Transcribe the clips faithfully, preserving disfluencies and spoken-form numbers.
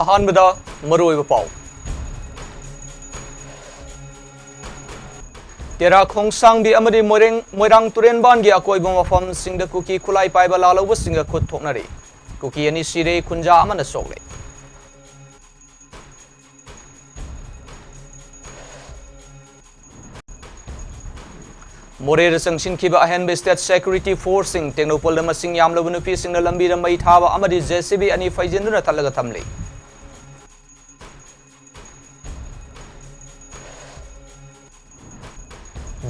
ꯑꯍꯥꯟꯕꯗ ꯃꯔꯨꯑꯣꯏꯕ ꯄꯥꯎ꯫ ꯇꯦꯔꯥ ꯈꯣꯡꯁꯥꯡꯕꯤ ꯑꯃꯗꯤ ꯃꯣꯏꯔꯦꯡ-, ꯃꯣꯏꯔꯥꯡ ꯇꯨꯔꯦꯟꯕꯥꯟꯒꯤ ꯑꯀꯣꯏꯕ ꯃꯐꯝꯁꯤꯡꯗ ꯀꯨꯀꯤ ꯈꯨꯠꯂꯥꯏ ꯄꯥꯏꯕ ꯂꯥꯜꯍꯧꯕꯁꯤꯡꯒ ꯈꯨꯠ ꯊꯣꯛꯅꯔꯤ꯫ ꯀꯨꯀꯤ ꯑꯅꯤ ꯁꯤꯔꯦ, ꯈꯨꯟꯖꯥ ꯑꯃꯅ ꯁꯣꯛꯂꯦ꯫ ꯃꯣꯔꯦꯗ ꯆꯪꯁꯤꯟꯈꯤꯕ ꯑꯍꯦꯟꯕ state security forceꯁꯤꯡ꯫ ꯇꯦꯡꯅꯧꯄꯜꯗ ꯃꯁꯤꯡ ꯌꯥꯝꯂꯕ ꯅꯨꯄꯤꯁꯤꯡꯅ ꯂꯝꯕꯤꯗ ꯃꯩ ꯊꯥꯕ ꯑꯃꯗꯤ JCB ꯑꯅꯤ ꯐꯩꯖꯤꯟꯗꯨꯅ ꯊꯠꯂꯒ ꯊꯝꯂꯤ꯫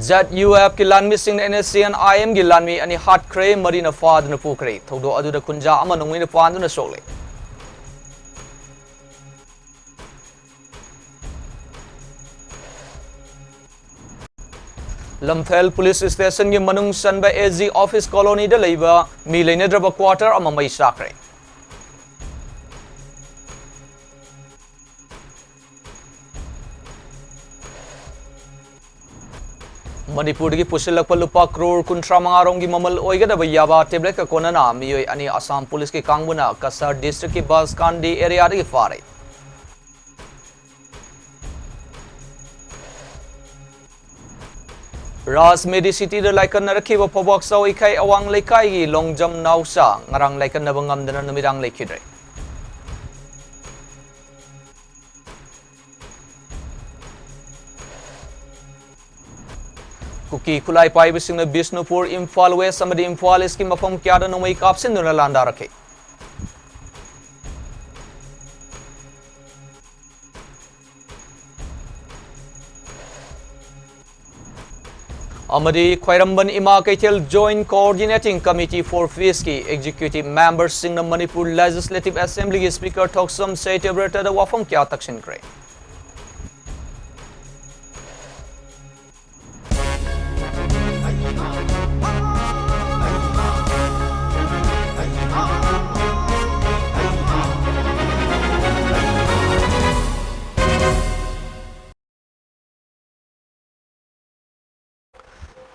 ZUFꯀꯤ ꯂꯥꯟꯃꯤꯁꯤꯡꯅ NSCN-IMꯒꯤ ꯂꯥꯟꯃꯤ ꯑꯅꯤ ꯍꯥꯠꯈ꯭ꯔꯦ, ꯃꯔꯤꯅ ꯐꯥꯗꯨꯅ ꯄꯨꯈ꯭ꯔꯦ꯫ ꯊꯧꯗꯣꯛ ꯑꯗꯨꯗ ꯈꯨꯟꯖꯥ ꯑꯃ ꯅꯣꯡꯃꯩꯅ ꯄꯥꯟꯗꯨꯅ ꯁꯣꯛꯂꯦ꯫ ꯂꯝꯐꯦꯜ police stationꯒꯤ ꯃꯅꯨꯡ ꯆꯟꯕ AG office colonyꯗ ꯂꯩꯕ ꯃꯤ ꯂꯩꯅꯗ꯭ꯔꯕ quarter ꯑꯃ ꯃꯩ ꯆꯥꯛꯈ꯭ꯔꯦ꯫ ꯃꯅꯤꯄꯨꯔꯗꯒꯤ ꯄꯨꯁꯤꯜꯂꯛꯄ ꯂꯨꯄꯥ ꯀ꯭ꯔꯣꯔ ꯀꯨꯟꯊ꯭ꯔꯥ ꯃꯉꯥ ꯔꯣꯝꯒꯤ ꯃꯃꯜ ꯑꯣꯏꯒꯗꯕ ꯌꯥꯕ tabletꯀ ꯀꯣꯟꯅꯅ ꯃꯤꯑꯣꯏ ꯑꯅꯤ ꯑꯁꯥꯝ policeꯀꯤ ꯀꯥꯡꯕꯨꯅ ꯀꯁꯥꯔ districtꯀꯤ ꯕꯁꯀꯥꯟꯗꯤ areaꯗꯒꯤ ꯐꯥꯔꯦ꯫ ꯔꯥꯖ ꯃꯦꯗꯤ ꯁꯤꯇꯤꯗ ꯂꯥꯏꯀꯠꯅꯔꯛꯈꯤꯕ ꯐꯧꯕꯥꯛ ꯆꯥꯎꯏꯈꯥꯏ ꯑꯋꯥꯡ ꯂꯩꯀꯥꯏꯒꯤ ꯂꯣꯡꯖꯝ ꯅꯥꯎꯆꯥ ꯉꯔꯥꯡ ꯂꯥꯏꯀꯠꯅꯕ ꯉꯝꯗꯅ ꯅꯨꯃꯤꯗꯥꯡ ꯂꯩꯈꯤꯗ꯭ꯔꯦ꯫ ꯀꯨꯀꯤ ꯈꯨꯠꯂꯥꯏ ꯄꯥꯏꯕꯁꯤꯡꯅ ꯕꯤꯁꯅꯨꯄꯨꯔ, ꯏꯝꯐꯥꯜ West ꯑꯃꯗꯤ ꯏꯝꯐꯥꯜ Eastꯀꯤ ꯃꯐꯝ ꯀꯌꯥꯗ ꯅꯣꯡꯃꯩ ꯀꯥꯞꯁꯤꯟꯗꯨꯅ ꯂꯥꯟꯗꯥꯔꯛꯈꯤ꯫ ꯑꯃꯗꯤ ꯈ꯭ꯋꯥꯏꯔꯝꯕꯟ ꯏꯃꯥ ꯀꯩꯊꯦꯜ Joint Coordinating Committee for Peaceꯀꯤ executive memberꯁꯤꯡꯅ Manipur Legislative Assemblyꯒꯤ Speaker ꯊꯣꯛꯆꯝ ꯁꯇ꯭ꯌꯕ꯭ꯔꯇꯗ ꯋꯥꯐꯝ ꯀꯌꯥ ꯇꯛꯁꯤꯟꯈ꯭ꯔꯦ꯫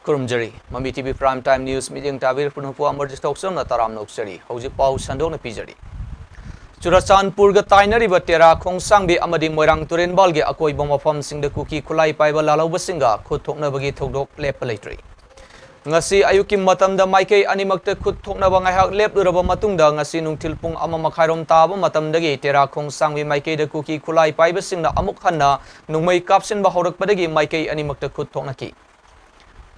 ꯈꯨꯔꯨꯝꯖꯔꯤ꯫ ꯃꯃꯤ TV Prime Time News ꯃꯤꯠꯌꯦꯡ ꯇꯥꯕꯤꯔꯤꯕ ꯄꯨꯝꯅꯃꯛꯄꯨ ꯑꯃꯔꯖꯤꯠ ꯊꯣꯛꯆꯝꯅ ꯇꯔꯥꯝꯅ ꯑꯣꯛꯆꯔꯤ꯫ ꯍꯧꯖꯤꯛ ꯄꯥꯎ ꯁꯟꯗꯣꯛꯅ ꯄꯤꯖꯔꯤ꯫ ꯆꯨꯔꯆꯥꯟꯄꯨꯔꯒ ꯇꯥꯏꯅꯔꯤꯕ ꯇꯦꯔꯥ ꯈꯣꯡꯁꯥꯡꯕꯤ ꯑꯃꯗꯤ ꯃꯣꯏꯔꯥꯡ ꯇꯨꯔꯦꯟꯕꯥꯜꯒꯤ ꯑꯀꯣꯏꯕ ꯃꯐꯝꯁꯤꯡꯗ ꯀꯨꯀꯤ ꯈꯨꯠꯂꯥꯏ ꯄꯥꯏꯕ ꯂꯥꯜꯍꯧꯕꯁꯤꯡꯒ ꯈꯨꯠ ꯊꯣꯛꯅꯕꯒꯤ ꯊꯧꯗꯣꯛ ꯂꯦꯞꯄ ꯂꯩꯇ꯭ꯔꯤ꯫ ꯉꯁꯤ ꯑꯌꯨꯛꯀꯤ ꯃꯇꯝꯗ ꯃꯥꯏꯀꯩ ꯑꯅꯤꯃꯛꯇ ꯈꯨꯠ ꯊꯣꯛꯅꯕ ꯉꯥꯏꯍꯥꯛ ꯂꯦꯞꯂꯨꯔꯕ ꯃꯇꯨꯡꯗ, ꯉꯁꯤ ꯅꯨꯡꯊꯤꯜ ꯄꯨꯡ ꯑꯃ ꯃꯈꯥꯏꯔꯣꯝ ꯇꯥꯕ ꯃꯇꯝꯗꯒꯤ ꯇꯦꯔꯥ ꯈꯣꯡꯁꯥꯡꯕꯤ ꯃꯥꯏꯀꯩꯗ ꯀꯨꯀꯤ ꯈꯨꯠꯂꯥꯏ ꯄꯥꯏꯕꯁꯤꯡꯅ ꯑꯃꯨꯛ ꯍꯟꯅ ꯅꯣꯡꯃꯩ ꯀꯥꯞꯁꯤꯟꯕ ꯍꯧꯔꯛꯄꯗꯒꯤ ꯃꯥꯏꯀꯩ ꯑꯅꯤꯃꯛꯇ ꯈꯨꯠ ꯊꯣꯛꯅꯈꯤ꯫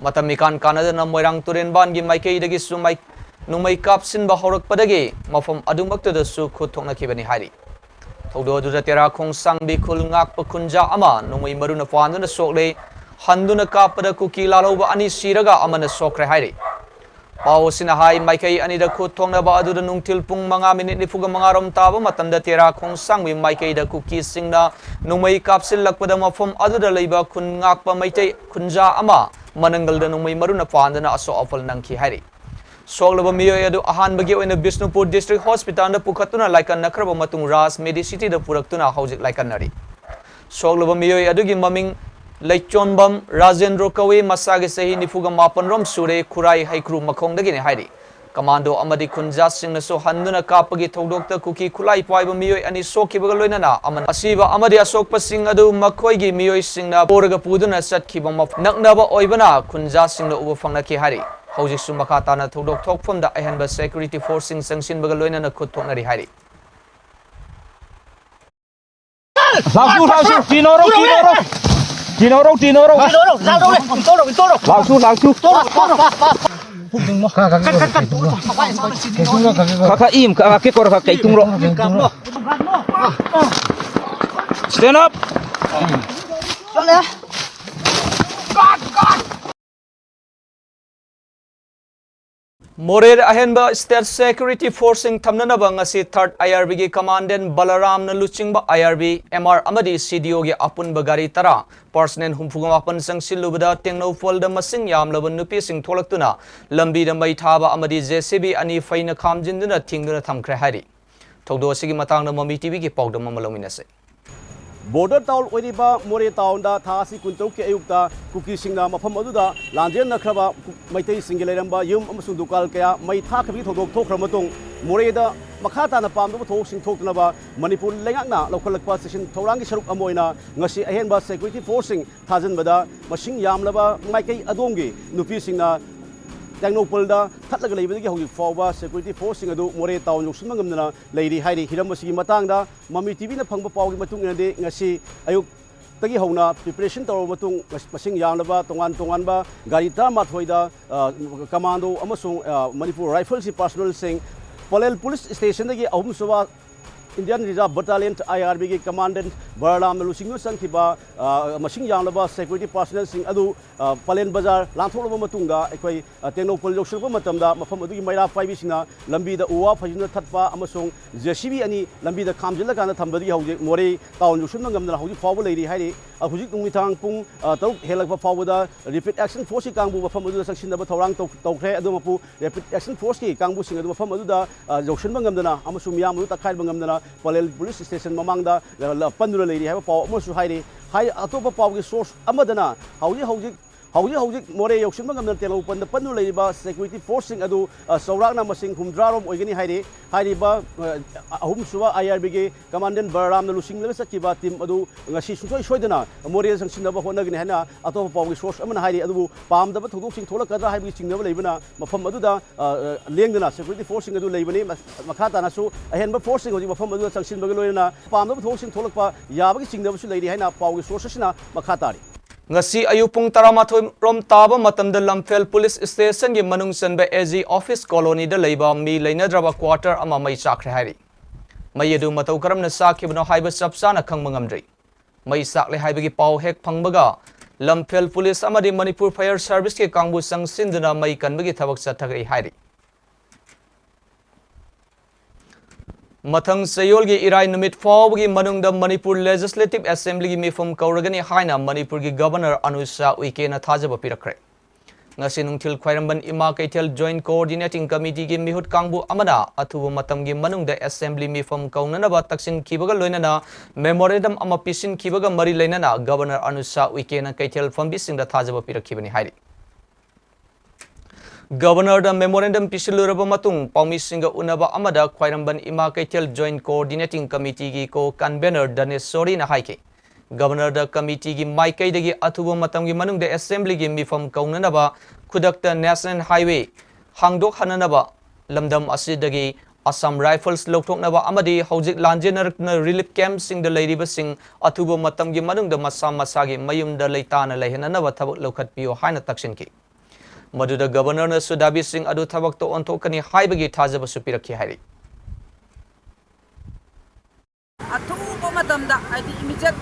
ꯃꯇꯝ ꯏꯀꯥꯟ ꯀꯥꯟꯅꯗꯅ ꯃꯣꯏꯔꯥꯡ ꯇꯨꯔꯦꯟꯕꯥꯟꯒꯤ ꯃꯥꯏꯀꯩꯗꯒꯤꯁꯨ ꯃꯥꯏ-, ꯅꯣꯡꯃꯩ ꯀꯥꯞꯁꯤꯟꯕ ꯍꯧꯔꯛꯄꯗꯒꯤ ꯃꯐꯝ ꯑꯗꯨꯃꯛꯇꯗꯁꯨ ꯈꯨꯠ ꯊꯣꯛꯅꯈꯤꯕꯅꯤ ꯍꯥꯏꯔꯤ꯫ ꯊꯧꯗꯣꯛ ꯑꯗꯨꯗ ꯇꯦꯔꯥ ꯈꯣꯡꯁꯥꯡꯕꯤ ꯈꯨꯜ ꯉꯥꯛꯄ ꯈꯨꯟꯖꯥ ꯑꯃ ꯅꯣꯡꯃꯩ ꯃꯔꯨꯅ ꯄꯥꯟꯗꯨꯅ ꯁꯣꯛꯂꯦ꯫ ꯍꯟꯗꯨꯅ ꯀꯥꯞꯄꯗ ꯀꯨꯀꯤ ꯂꯥꯜꯍꯧꯕ ꯑꯅꯤ ꯁꯤꯔꯒ ꯑꯃꯅ ꯁꯣꯛꯈ꯭ꯔꯦ ꯍꯥꯏꯔꯤ꯫ ꯄꯥꯎ ꯑꯁꯤꯅ ꯍꯥꯏ, ꯃꯥꯏꯀꯩ ꯑꯅꯤꯗ ꯈꯨꯠ ꯊꯣꯛꯅꯕ ꯑꯗꯨꯗ ꯅꯨꯡꯊꯤꯜ ꯄꯨꯡ ꯃꯉꯥ ꯃꯤꯅꯤꯠ ꯅꯤꯐꯨꯒ ꯃꯉꯥ ꯔꯣꯝ ꯇꯥꯕ ꯃꯇꯝꯗ ꯇꯦꯔꯥ ꯈꯣꯡꯁꯥꯡꯕꯤ ꯃꯥꯏꯀꯩꯗ ꯀꯨꯀꯤꯁꯤꯡꯅ ꯅꯣꯡꯃꯩ ꯀꯥꯞꯁꯤꯜꯂꯛꯄꯗ, ꯃꯐꯝ ꯑꯗꯨꯗ ꯂꯩꯕ ꯈꯨꯟ ꯉꯥꯛꯄ ꯃꯩꯇꯩ ꯈꯨꯟꯖꯥ ꯑꯃ ꯃꯅꯪꯒꯜꯗ ꯅꯣꯡꯃꯩ ꯃꯔꯨꯅ ꯄꯥꯟꯗꯨꯅ ꯑꯁꯣꯛ ꯑꯄꯜ ꯅꯪꯈꯤ ꯍꯥꯏꯔꯤ꯫ ꯁꯣꯛꯂꯕ ꯃꯤꯑꯣꯏ ꯑꯗꯨ ꯑꯍꯥꯟꯕꯒꯤ ꯑꯣꯏꯅ ꯕꯤꯁꯅꯨꯄꯨꯔ ꯗꯤꯁꯇ꯭ꯔꯤꯛ ꯍꯣꯁꯄꯤꯇꯥꯜꯗ ꯄꯨꯈꯠꯇꯨꯅ ꯂꯥꯏꯀꯠꯅꯈ꯭ꯔꯕ ꯃꯇꯨꯡ, ꯔꯥꯖ ꯃꯦꯗꯤꯁꯤꯇꯤꯗ ꯄꯨꯔꯛꯇꯨꯅ ꯍꯧꯖꯤꯛ ꯂꯥꯏꯀꯠꯅꯔꯤ꯫ ꯁꯣꯛꯂꯕ ꯃꯤꯑꯣꯏ ꯑꯗꯨꯒꯤ ꯃꯃꯤꯡ ꯂꯩꯆꯣꯟꯕꯝ ꯔꯥꯖꯦꯟꯗ꯭ꯔꯣ ꯀꯧꯏ, ꯃꯁꯥꯒꯤ ꯆꯍꯤ ꯅꯤꯐꯨꯒ ꯃꯥꯄꯟ ꯔꯣꯝ ꯁꯨꯔꯦ, ꯈꯨꯔꯥꯏ ꯍꯩꯀ꯭ꯔꯨ ꯃꯈꯣꯡꯗꯒꯤꯅꯤ ꯍꯥꯏꯔꯤ꯫ ꯀꯃꯥꯟꯗꯣ ꯑꯃꯗꯤ ꯈꯨꯟꯖꯥꯁꯤꯡꯅꯁꯨ ꯍꯟꯗꯨꯅ ꯀꯥꯞꯄꯒꯤ ꯊꯧꯗꯣꯛꯇ ꯀꯨꯀꯤ ꯈꯨꯠꯂꯥꯏ ꯄꯥꯏꯕ ꯃꯤꯑꯣꯏ ꯑꯅꯤ ꯁꯣꯛꯈꯤꯕꯒ ꯂꯣꯏꯅꯅ ꯑꯃꯅ ꯑꯁꯤꯕ ꯑꯃꯗꯤ ꯑꯁꯣꯛꯄꯁꯤꯡ ꯑꯗꯨ ꯃꯈꯣꯏꯒꯤ ꯃꯤꯑꯣꯏꯁꯤꯡꯅ ꯄꯣꯔꯒ ꯄꯨꯗꯨꯅ ꯆꯠꯈꯤꯕ ꯃꯐꯝ ꯅꯛꯅꯕ ꯑꯣꯏꯕꯅ ꯈꯨꯟꯖꯥꯁꯤꯡꯅ ꯎꯕ ꯐꯪꯅꯈꯤ ꯍꯥꯏꯔꯤ꯫ ꯍꯧꯖꯤꯛꯁꯨ ꯃꯈꯥ ꯇꯥꯅ ꯊꯧꯗꯣꯛ ꯊꯣꯛꯐꯝꯗ ꯑꯍꯦꯟꯕ ꯁꯦꯀ꯭ꯌꯨꯔꯤꯇꯤ ꯐꯣꯔꯁꯁꯤꯡ ꯆꯪꯁꯤꯟꯕꯒ ꯂꯣꯏꯅꯅ ꯈꯨꯠ ꯊꯣꯛꯅꯔꯤ ꯍꯥꯏꯔꯤ꯫ ꯂꯥꯛꯁꯨ, ꯂꯥꯛꯁꯨ, ꯇꯤꯅꯧꯔꯣ, ꯇꯤꯅꯧꯔꯣ꯫ ꯇꯤꯅꯧꯔꯣ, ꯇꯤꯅꯧꯔꯣ꯫ ꯂꯥꯛꯁꯨ, ꯂꯥꯛꯁꯨ꯫ ꯈꯔ, ꯈꯔ ꯏꯝ, ꯈꯔ, ꯈꯔ ꯀꯦ ꯀꯣꯔ, ꯈꯔ ꯀꯩ ꯇꯨꯡꯔꯣ꯫ Stand up꯫ ꯃꯣꯔꯦꯗ ꯑꯍꯦꯟꯕ ꯁ꯭ꯇꯦꯠ ꯁꯦꯀ꯭ꯌꯨꯔꯤꯇꯤ ꯐꯣꯔꯁꯁꯤꯡ ꯊꯝꯅꯅꯕ ꯉꯁꯤ ꯊꯥꯔꯠ ꯑꯥꯏ ꯑꯥꯔ ꯕꯤꯒꯤ ꯀꯃꯥꯟꯗꯦꯟ ꯕꯂꯔꯥꯝꯅ ꯂꯨꯆꯤꯡꯕ ꯑꯥꯏ ꯑꯥꯔ ꯕꯤ, ꯑꯦꯝ ꯑꯥꯔ ꯑꯃꯗꯤ ꯁꯤ ꯗꯤ ꯑꯣꯒꯤ ꯑꯄꯨꯟꯕ ꯒꯥꯔꯤ ꯇꯔꯥ, ꯄꯔꯁꯅꯦꯜ ꯍꯨꯝꯐꯨꯒ ꯃꯥꯄꯟ ꯆꯪꯁꯤꯜꯂꯨꯕꯗ ꯇꯦꯡꯅꯧꯄꯜꯗ ꯃꯁꯤꯡ ꯌꯥꯝꯂꯕ ꯅꯨꯄꯤꯁꯤꯡ ꯊꯣꯛꯂꯛꯇꯨꯅ ꯂꯝꯕꯤꯗ ꯃꯩ ꯊꯥꯕ ꯑꯃꯗꯤ ꯖꯦ ꯁꯤ ꯕꯤ ꯑꯅꯤ ꯐꯩꯅ ꯈꯥꯝꯖꯤꯟꯗꯨꯅ ꯊꯤꯡꯗꯨꯅ ꯊꯝꯈ꯭ꯔꯦ ꯍꯥꯏꯔꯤ꯫ ꯊꯧꯗꯣꯛ ꯑꯁꯤꯒꯤ ꯃꯇꯥꯡꯗ ꯃꯃꯤ ꯇꯤ ꯚꯤꯒꯤ ꯄꯥꯎꯗꯝ ꯑꯃ ꯂꯧꯃꯤꯟꯅꯁꯤ꯫ ꯕꯣꯔꯗꯔ ꯇꯥꯎꯟ ꯑꯣꯏꯔꯤꯕ ꯃꯣꯔꯦ ꯇꯥꯎꯟꯗ ꯊꯥ ꯑꯁꯤ ꯀꯨꯟꯇꯔꯨꯛꯀꯤ ꯑꯌꯨꯛꯇ ꯀꯨꯀꯤꯁꯤꯡꯅ ꯃꯐꯝ ꯑꯗꯨꯗ ꯂꯥꯟꯖꯦꯟꯅꯈ꯭ꯔꯕ ꯃꯩꯇꯩꯁꯤꯡꯒꯤ ꯂꯩꯔꯝꯕ ꯌꯨꯝ ꯑꯃꯁꯨꯡ ꯗꯨꯀꯥꯟ ꯀꯌꯥ ꯃꯩ ꯊꯥꯈꯤꯕꯒꯤ ꯊꯧꯗꯣꯛ ꯊꯣꯛꯈ꯭ꯔ ꯃꯇꯨꯡ, ꯃꯣꯔꯦꯗ ꯃꯈꯥ ꯇꯥꯅ ꯄꯥꯝꯗꯕ ꯊꯧꯑꯣꯡꯁꯤꯡ ꯊꯣꯛꯇꯅꯕ ꯃꯅꯤꯄꯨꯔ ꯂꯩꯉꯥꯛꯅ ꯂꯧꯈꯠꯂꯛꯄ ꯆꯦꯛꯁꯤꯟ ꯊꯧꯔꯥꯡꯒꯤ ꯁꯔꯨꯛ ꯑꯃ ꯑꯣꯏꯅ ꯉꯁꯤ ꯑꯍꯦꯟꯕ security forceꯁꯤꯡ ꯊꯥꯖꯤꯟꯕꯗ ꯃꯁꯤꯡ ꯌꯥꯝꯂꯕ ꯃꯥꯏꯀꯩ ꯑꯗꯣꯝꯒꯤ ꯅꯨꯄꯤꯁꯤꯡꯅ ꯇꯦꯡꯅꯧꯄꯜꯗ ꯊꯠꯂꯒ ꯂꯩꯕꯗꯒꯤ ꯍꯧꯖꯤꯛ ꯐꯥꯎꯕ security forceꯁꯤꯡ ꯑꯗꯨ ꯃꯣꯔꯦ town ꯌꯧꯁꯤꯟꯕ ꯉꯝꯗꯅ ꯂꯩꯔꯤ ꯍꯥꯏꯔꯤ꯫ ꯍꯤꯔꯝ ꯑꯁꯤꯒꯤ ꯃꯇꯥꯡꯗ ꯃꯃꯤ ꯇꯤꯚꯤꯅ ꯐꯪꯕ ꯄꯥꯎꯒꯤ ꯃꯇꯨꯡ ꯏꯟꯅꯗꯤ ꯉꯁꯤ ꯑꯌꯨꯛ ꯇꯒꯤ ꯍꯧꯅ preparation ꯇꯧꯔꯕ ꯃꯇꯨꯡ, ꯃꯁꯤꯡ ꯌꯥꯝꯂꯕ ꯇꯣꯉꯥꯟ ꯇꯣꯉꯥꯟꯕ ꯒꯥꯔꯤ ꯇꯔꯥꯃꯥꯊꯣꯏꯗ, ꯑ, commando ꯑꯃꯁꯨꯡ, ꯑ, ꯃꯅꯤꯄꯨꯔ Riflesꯀꯤ personnelꯁꯤꯡ, ꯄꯂꯦꯜ police stationꯗꯒꯤ ꯑꯍꯨꯝꯁꯨꯕ Indian Reserve Battalion, IRBꯒꯤ commandant ꯕꯔꯥꯂꯥꯝꯅ ꯂꯨꯆꯤꯡꯗꯨꯅ ꯆꯪꯈꯤꯕ, ꯑ, ꯃꯁꯤꯡ ꯌꯥꯝꯂꯕ security personnelꯁꯤꯡ ꯑꯗꯨ, ꯑ, ꯄꯂꯦꯜ ꯕꯖꯥꯔ ꯂꯥꯟꯊꯣꯛꯂꯕ ꯃꯇꯨꯡꯗ ꯑꯩꯈꯣꯏ, ꯑ, ꯇꯦꯡꯅꯧꯄꯜ ꯌꯧꯁꯤꯜꯂꯛꯄ ꯃꯇꯝꯗ ꯃꯐꯝ ꯑꯗꯨꯒꯤ ꯃꯩꯔꯥ ꯄꯥꯏꯕꯤꯁꯤꯡꯅ ꯂꯝꯕꯤꯗ ꯎ ꯋꯥ ꯐꯩꯖꯤꯟꯗꯨꯅ ꯊꯠꯄ ꯑꯃꯁꯨꯡ JCB ꯑꯅꯤ ꯂꯝꯕꯤꯗ ꯈꯥꯝꯖꯤꯜꯂꯀꯥꯟꯗ ꯊꯝꯕꯗꯒꯤ ꯍꯧꯖꯤꯛ ꯃꯣꯔꯦ town ꯌꯧꯁꯤꯟꯕ ꯉꯝꯗꯅ ꯍꯧꯖꯤꯛ ꯐꯥꯎꯕ ꯂꯩꯔꯤ ꯍꯥꯏꯔꯤ꯫ ꯑ, ꯍꯧꯖꯤꯛ ꯅꯨꯃꯤꯗꯥꯡ ꯄꯨꯡ, ꯑ, ꯇꯔꯨꯛ ꯍꯦꯜꯂꯛꯄ ꯐꯥꯎꯕꯗ Rapid Action Forceꯀꯤ ꯀꯥꯡꯕꯨ ꯃꯐꯝ ꯑꯗꯨꯗ ꯆꯪꯁꯤꯟꯅꯕ ꯊꯧꯔꯥꯡ ꯇꯧ-, ꯇꯧꯈ꯭ꯔꯦ꯫ ꯑꯗꯨꯃꯛꯄꯨ Rapid Action Forceꯀꯤ ꯀꯥꯡꯕꯨꯁꯤꯡ ꯑꯗꯨ ꯃꯐꯝ ꯑꯗꯨꯗ, ꯑ, ꯌꯧꯁꯤꯟꯕ ꯉꯝꯗꯅ ꯑꯃꯁꯨꯡ ꯃꯤꯌꯥꯝ ꯑꯗꯨ ꯇꯛꯈꯥꯏꯕ ꯉꯝꯗꯅ ꯄꯂꯦꯜ police station ꯃꯃꯥꯡꯗ, ꯑ, ꯂ-, ꯄꯟꯗꯨꯅ ꯂꯩꯔꯤ ꯍꯥꯏꯕ ꯄꯥꯎ ꯑꯃꯁꯨ ꯍꯥꯏꯔꯤ꯫ ꯍꯥꯏ-, ꯑꯇꯣꯞꯄ ꯄꯥꯎꯒꯤ source ꯑꯃꯗꯅ ꯍꯧꯖꯤꯛ ꯍꯧꯖꯤꯛ ꯍꯧꯖꯤꯛ ꯍꯧꯖꯤꯛ ꯃꯣꯔꯦ ꯌꯧꯁꯤꯟꯕ ꯉꯝꯗꯅ ꯇꯦꯡꯅꯧꯄꯜꯗ ꯄꯟꯗꯨꯅ ꯂꯩꯔꯤꯕ security forceꯁꯤꯡ ꯑꯗꯨ, ꯑ, ꯆꯥꯎꯔꯥꯛꯅ ꯃꯁꯤꯡ ꯍꯨꯝꯗ꯭ꯔꯥ ꯔꯣꯝ ꯑꯣꯏꯒꯅꯤ ꯍꯥꯏꯔꯤ꯫ ꯍꯥꯏꯔꯤꯕ, ꯑ, ꯑꯍꯨꯝꯁꯨꯕ IRBꯒꯤ commandant ꯕꯂꯔꯥꯝꯅ ꯂꯨꯆꯤꯡꯂꯒ ꯆꯠꯈꯤꯕ team ꯑꯗꯨ ꯉꯁꯤ ꯁꯨꯡꯁꯣꯏ ꯁꯣꯏꯗꯅ ꯃꯣꯔꯦꯗ ꯆꯪꯁꯤꯟꯅꯕ ꯍꯣꯠꯅꯒꯅꯤ ꯍꯥꯏꯅ ꯑꯇꯣꯞꯄ ꯄꯥꯎꯒꯤ source ꯑꯃꯅ ꯍꯥꯏꯔꯤ꯫ ꯑꯗꯨꯕꯨ ꯄꯥꯝꯗꯕ ꯊꯧꯗꯣꯛꯁꯤꯡ ꯊꯣꯛꯂꯛꯀꯗ꯭ꯔꯥ ꯍꯥꯏꯕꯒꯤ ꯆꯤꯡꯅꯕ ꯂꯩꯕꯅ ꯃꯐꯝ ꯑꯗꯨꯗ, ꯑ, ꯑ, ꯂꯦꯡꯗꯅ security forceꯁꯤꯡ ꯑꯗꯨ ꯂꯩꯕꯅꯤ꯫ ꯃ-, ꯃꯈꯥ ꯇꯥꯅꯁꯨ ꯑꯍꯦꯟꯕ forceꯁꯤꯡ ꯍꯧꯖꯤꯛ ꯃꯐꯝ ꯑꯗꯨꯗ ꯆꯪꯁꯤꯟꯕꯒ ꯂꯣꯏꯅꯅ ꯄꯥꯝꯗꯕ ꯊꯧꯗꯣꯛꯁꯤꯡ ꯊꯣꯛꯂꯛꯄ ꯌꯥꯕꯒꯤ ꯆꯤꯡꯅꯕꯁꯨ ꯂꯩꯔꯤ ꯍꯥꯏꯅ ꯄꯥꯎꯒꯤ source ꯑꯁꯤꯅ ꯃꯈꯥ ꯇꯥꯔꯤ꯫ ꯉꯁꯤ ꯑꯌꯨꯛ ꯄꯨꯡ ꯇꯔꯥꯃꯥꯊꯣꯏ ꯔꯣꯝ ꯇꯥꯕ ꯃꯇꯝꯗ ꯂꯝꯐꯦꯜ police stationꯒꯤ ꯃꯅꯨꯡ ꯆꯟꯕ AG office colonyꯗ ꯂꯩꯕ ꯃꯤ ꯂꯩꯅꯗ꯭ꯔꯕ quarter ꯑꯃ ꯃꯩ ꯆꯥꯛꯈ꯭ꯔꯦ ꯍꯥꯏꯔꯤ꯫ ꯃꯩ ꯑꯗꯨ ꯃꯇꯧ ꯀꯔꯝꯅ ꯆꯥꯛꯈꯤꯕꯅꯣ ꯍꯥꯏꯕ ꯆꯞ ꯆꯥꯅ ꯈꯪꯕ ꯉꯝꯗ꯭ꯔꯤ꯫ ꯃꯩ ꯆꯥꯛꯂꯦ ꯍꯥꯏꯕꯒꯤ ꯄꯥꯎ ꯍꯦꯛ ꯐꯪꯕꯒ ꯂꯝꯐꯦꯜ police ꯑꯃꯗꯤ ꯃꯅꯤꯄꯨꯔ Fire Serviceꯀꯤ ꯀꯥꯡꯕꯨ ꯆꯪꯁꯤꯟꯗꯨꯅ ꯃꯩ ꯀꯟꯕꯒꯤ ꯊꯕꯛ ꯆꯠꯊꯔꯛꯏ ꯍꯥꯏꯔꯤ꯫ ꯃꯊꯪ ꯆꯌꯣꯜꯒꯤ ꯏꯔꯥꯏ ꯅꯨꯃꯤꯠ ꯐꯥꯎꯕꯒꯤ ꯃꯅꯨꯡꯗ ꯃꯅꯤꯄꯨꯔ Legislative Assemblyꯒꯤ ꯃꯤꯐꯝ ꯀꯧꯔꯒꯅꯤ ꯍꯥꯏꯅ ꯃꯅꯤꯄꯨꯔꯒꯤ Governor ꯑꯅꯨꯁꯥ ꯎꯏꯀꯦꯅ ꯊꯥꯖꯕ ꯄꯤꯔꯛꯈ꯭ꯔꯦ꯫ ꯉꯁꯤ ꯅꯨꯡꯊꯤꯜ ꯈ꯭ꯋꯥꯏꯔꯝꯕꯟ ꯏꯃꯥ ꯀꯩꯊꯦꯜ Joint Coordinating Committeeꯒꯤ ꯃꯤꯍꯨꯠ ꯀꯥꯡꯕꯨ ꯑꯃꯅ ꯑꯊꯨꯕ ꯃꯇꯝꯒꯤ ꯃꯅꯨꯡꯗ Assembly ꯃꯤꯐꯝ ꯀꯧꯅꯅꯕ ꯇꯛꯁꯤꯟꯈꯤꯕꯒ ꯂꯣꯏꯅꯅ memorandum ꯑꯃ ꯄꯤꯁꯤꯟꯈꯤꯕꯒ ꯃꯔꯤ ꯂꯩꯅꯅ Governor ꯑꯅꯨꯁꯥ ꯎꯏꯀꯦꯅ ꯀꯩꯊꯦꯜ ꯐꯝꯕꯤꯁꯤꯡꯗ ꯊꯥꯖꯕ ꯄꯤꯔꯛꯈꯤꯕꯅꯤ ꯍꯥꯏꯔꯤ꯫ ꯒꯕꯔꯅꯔꯗ ꯃꯦꯃꯣꯔꯦꯟꯗꯝ ꯄꯤꯁꯤꯜꯂꯨꯔꯕ ꯃꯇꯨꯡ ꯄꯥꯎꯃꯤꯁꯤꯡꯒ ꯎꯅꯕ ꯑꯃꯗ ꯈ꯭ꯋꯥꯏꯔꯝꯕꯟ ꯏꯃꯥ ꯀꯩꯊꯦꯜ ꯖꯣꯏꯟꯠ ꯀꯣꯑꯣꯔꯗꯤꯅꯦꯇꯤꯡ ꯀꯃꯤꯇꯤꯒꯤ ꯀꯣ ꯀꯟꯚꯦꯅꯔ ꯙꯅꯦꯁꯣꯔꯤꯅ ꯍꯥꯏꯈꯤ, ꯒꯕꯔꯅꯔꯗ ꯀꯃꯤꯇꯤꯒꯤ ꯃꯥꯏꯀꯩꯗꯒꯤ ꯑꯊꯨꯕ ꯃꯇꯝꯒꯤ ꯃꯅꯨꯡꯗ ꯑꯦꯁꯦꯝꯕ꯭ꯂꯤꯒꯤ ꯃꯤꯐꯝ ꯀꯧꯅꯅꯕ, ꯈꯨꯗꯛꯇ ꯅꯦꯁꯅꯦꯜ ꯍꯥꯏꯋꯦ ꯍꯥꯡꯗꯣꯛꯍꯟꯅꯅꯕ, ꯂꯝꯗꯝ ꯑꯁꯤꯗꯒꯤ ꯑꯁꯥꯝ ꯔꯥꯏꯐꯜꯁ ꯂꯧꯊꯣꯛꯅꯕ ꯑꯃꯗꯤ ꯍꯧꯖꯤꯛ ꯂꯥꯟꯖꯦꯟꯅꯔꯛꯇꯨꯅ ꯔꯤꯂꯤꯐ ꯀꯦꯝꯞꯁꯤꯡꯗ ꯂꯩꯔꯤꯕꯁꯤꯡ ꯑꯊꯨꯕ ꯃꯇꯝꯒꯤ ꯃꯅꯨꯡꯗ ꯃꯁꯥ ꯃꯁꯥꯒꯤ ꯃꯌꯨꯝꯗ ꯂꯩꯇꯥꯅ ꯂꯩꯍꯟꯅꯅꯕ ꯊꯕꯛ ꯂꯧꯈꯠꯄꯤꯌꯨ ꯍꯥꯏꯅ ꯇꯛꯁꯤꯟꯈꯤ꯫ ꯃꯗꯨꯗ ꯒꯕꯔꯅꯔꯅꯁꯨ ꯗꯥꯕꯤꯁꯤꯡ ꯑꯗꯨ ꯊꯕꯛꯇ ꯑꯣꯟꯊꯣꯛꯀꯅꯤ ꯍꯥꯏꯕꯒꯤ ꯊꯥꯖꯕꯁꯨ ꯄꯤꯔꯛꯈꯤ ꯍꯥꯏꯔꯤ꯫ ꯑꯊꯨꯕ ꯃꯇꯝꯗ, ꯍꯥꯏꯗꯤ, ꯏꯃꯤꯗꯤꯌꯦꯠ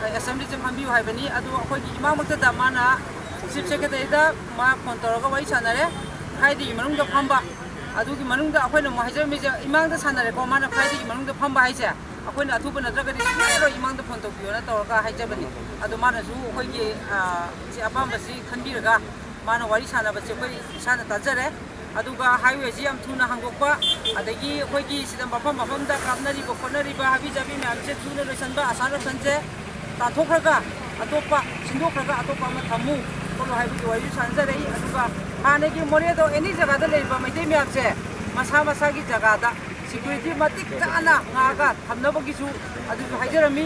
ꯑꯦꯁꯦꯝꯕ꯭ꯂꯤꯁꯦ ꯐꯝꯕꯤꯌꯨ ꯍꯥꯏꯕꯅꯤ꯫ ꯑꯗꯨ ꯑꯩꯈꯣꯏꯒꯤ ꯏꯃꯥꯃꯛꯇꯗ ꯃꯥꯅ ꯆꯤꯐ ꯁꯦꯀ꯭ꯔꯦꯇꯔꯤꯗ ꯃꯥ ꯐꯣꯟ ꯇꯧꯔꯒ ꯋꯥꯔꯤ ꯁꯥꯟꯅꯔꯦ꯫ ꯐ꯭ꯔꯥꯏꯗꯦꯒꯤ ꯃꯅꯨꯡꯗ ꯐꯝꯕ꯫ ꯑꯗꯨꯒꯤ ꯃꯅꯨꯡꯗ ꯑꯩꯈꯣꯏꯅ ꯑꯃꯨꯛ ꯍꯥꯏꯖꯔꯝꯃꯤꯁꯦ, ꯏꯃꯥꯡꯗ ꯁꯥꯟꯅꯔꯦꯀꯣ, ꯃꯥꯅ ꯐ꯭ꯔꯥꯏꯗꯦꯒꯤ ꯃꯅꯨꯡꯗ ꯐꯝꯕ ꯍꯥꯏꯁꯦ꯫ ꯑꯩꯈꯣꯏꯅ ꯑꯊꯨꯕ ꯅꯠꯇ꯭ꯔꯒꯗꯤ ꯁꯨꯡꯌꯥꯔꯣꯏ, ꯏꯃꯥꯡꯗ ꯐꯣꯟ ꯇꯧꯕꯤꯌꯣꯅ ꯇꯧꯔꯒ ꯍꯥꯏꯖꯕꯅꯤ꯫ ꯑꯗꯣ ꯃꯥꯅꯁꯨ ꯑꯩꯈꯣꯏꯒꯤ, ꯑ, ꯁꯤ ꯑꯄꯥꯝꯕꯁꯤ ꯈꯟꯕꯤꯔꯒ ꯃꯥꯅ ꯋꯥꯔꯤ ꯁꯥꯟꯅꯕꯁꯦ ꯑꯩꯈꯣꯏ ꯏꯁꯥꯅ ꯇꯥꯖꯔꯦ꯫ ꯑꯗꯨꯒ ꯍꯥꯏꯋꯦꯁꯤ ꯌꯥꯝ ꯊꯨꯅ ꯍꯥꯡꯗꯣꯛꯄ, ꯑꯗꯒꯤ ꯑꯩꯈꯣꯏꯒꯤ ꯁꯤꯗ ꯃꯐꯝ ꯃꯐꯝꯗ ꯀꯥꯞꯅꯔꯤꯕ ꯈꯣꯠꯅꯔꯤꯕ ꯍꯥꯕꯤ ꯖꯥꯕꯤ ꯃꯌꯥꯝꯁꯦ ꯊꯨꯅ ꯂꯣꯏꯁꯟꯕ, ꯑꯁꯥ ꯔꯥꯁꯟꯁꯦ ꯇꯥꯟꯊꯣꯛꯈ꯭ꯔꯒ ꯑꯇꯣꯞꯄ, ꯁꯤꯟꯗꯣꯛꯈ꯭ꯔꯒ ꯑꯇꯣꯞꯄ ꯑꯃ ꯊꯝꯃꯨ ꯈꯣꯠꯂꯨ ꯍꯥꯏꯕꯒꯤ ꯋꯥꯔꯤꯁꯨ ꯁꯥꯟꯅꯖꯔꯛꯏ꯫ ꯑꯗꯨꯒ ꯍꯥꯟꯅꯒꯤ ꯃꯣꯔꯦꯗꯣ ꯑꯦꯅꯤ ꯖꯒꯥꯗ ꯂꯩꯔꯤꯕ ꯃꯩꯇꯩ ꯃꯌꯥꯝꯁꯦ ꯃꯁꯥ ꯃꯁꯥꯒꯤ ꯖꯒꯥꯗ ꯁꯦꯀ꯭ꯌꯨꯔꯤꯇꯤ ꯃꯇꯤꯛ ꯆꯥꯅ ꯉꯥꯛꯑꯒ ꯊꯝꯅꯕꯒꯤꯁꯨ ꯑꯗꯨꯁꯨ ꯍꯥꯏꯖꯔꯝꯃꯤ꯫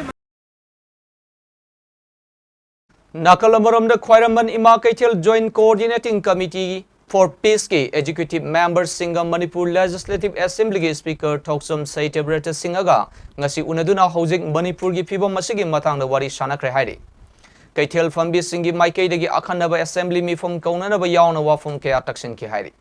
ꯅꯥꯀꯜ ꯑꯃꯔꯣꯝꯗ ꯈ꯭ꯋꯥꯏꯔꯝꯕꯟ Ima Keithel joint coordinating committee for ꯄꯤꯁꯀꯤ ꯑꯦꯖꯤꯀ꯭ꯌꯨꯇꯤꯚ ꯃꯦꯝꯕꯔꯁꯤꯡꯒ ꯃꯅꯤꯄꯨꯔ ꯂꯦꯖꯤꯁꯂꯦꯇꯤꯚ ꯑꯦꯁꯦꯝꯕ꯭ꯂꯤꯒꯤ ꯁ꯭ꯄꯤꯀꯔ ꯊꯣꯛꯆꯣꯝ ꯁꯇ꯭ꯌꯕ꯭ꯔꯇ ꯁꯤꯡꯍꯒ ꯉꯁꯤ ꯎꯅꯗꯨꯅ ꯍꯧꯖꯤꯛ ꯃꯅꯤꯄꯨꯔꯒꯤ ꯐꯤꯕꯝ ꯑꯁꯤꯒꯤ ꯃꯇꯥꯡꯗ ꯋꯥꯔꯤ ꯁꯥꯟꯅꯈ꯭ꯔꯦ ꯍꯥꯏꯔꯤ꯫ ꯀꯩꯊꯦꯜ ꯐꯝꯕꯤꯁꯤꯡꯒꯤ ꯃꯥꯏꯀꯩꯗꯒꯤ ꯑꯈꯟꯅꯕ ꯑꯦꯁꯦꯝꯕ꯭ꯂꯤ ꯃꯤꯐꯝ ꯀꯧꯅꯅꯕ ꯌꯥꯎꯅ ꯋꯥꯐꯝ ꯀꯌꯥ ꯇꯛꯁꯤꯟꯈꯤ ꯍꯥꯏꯔꯤ꯫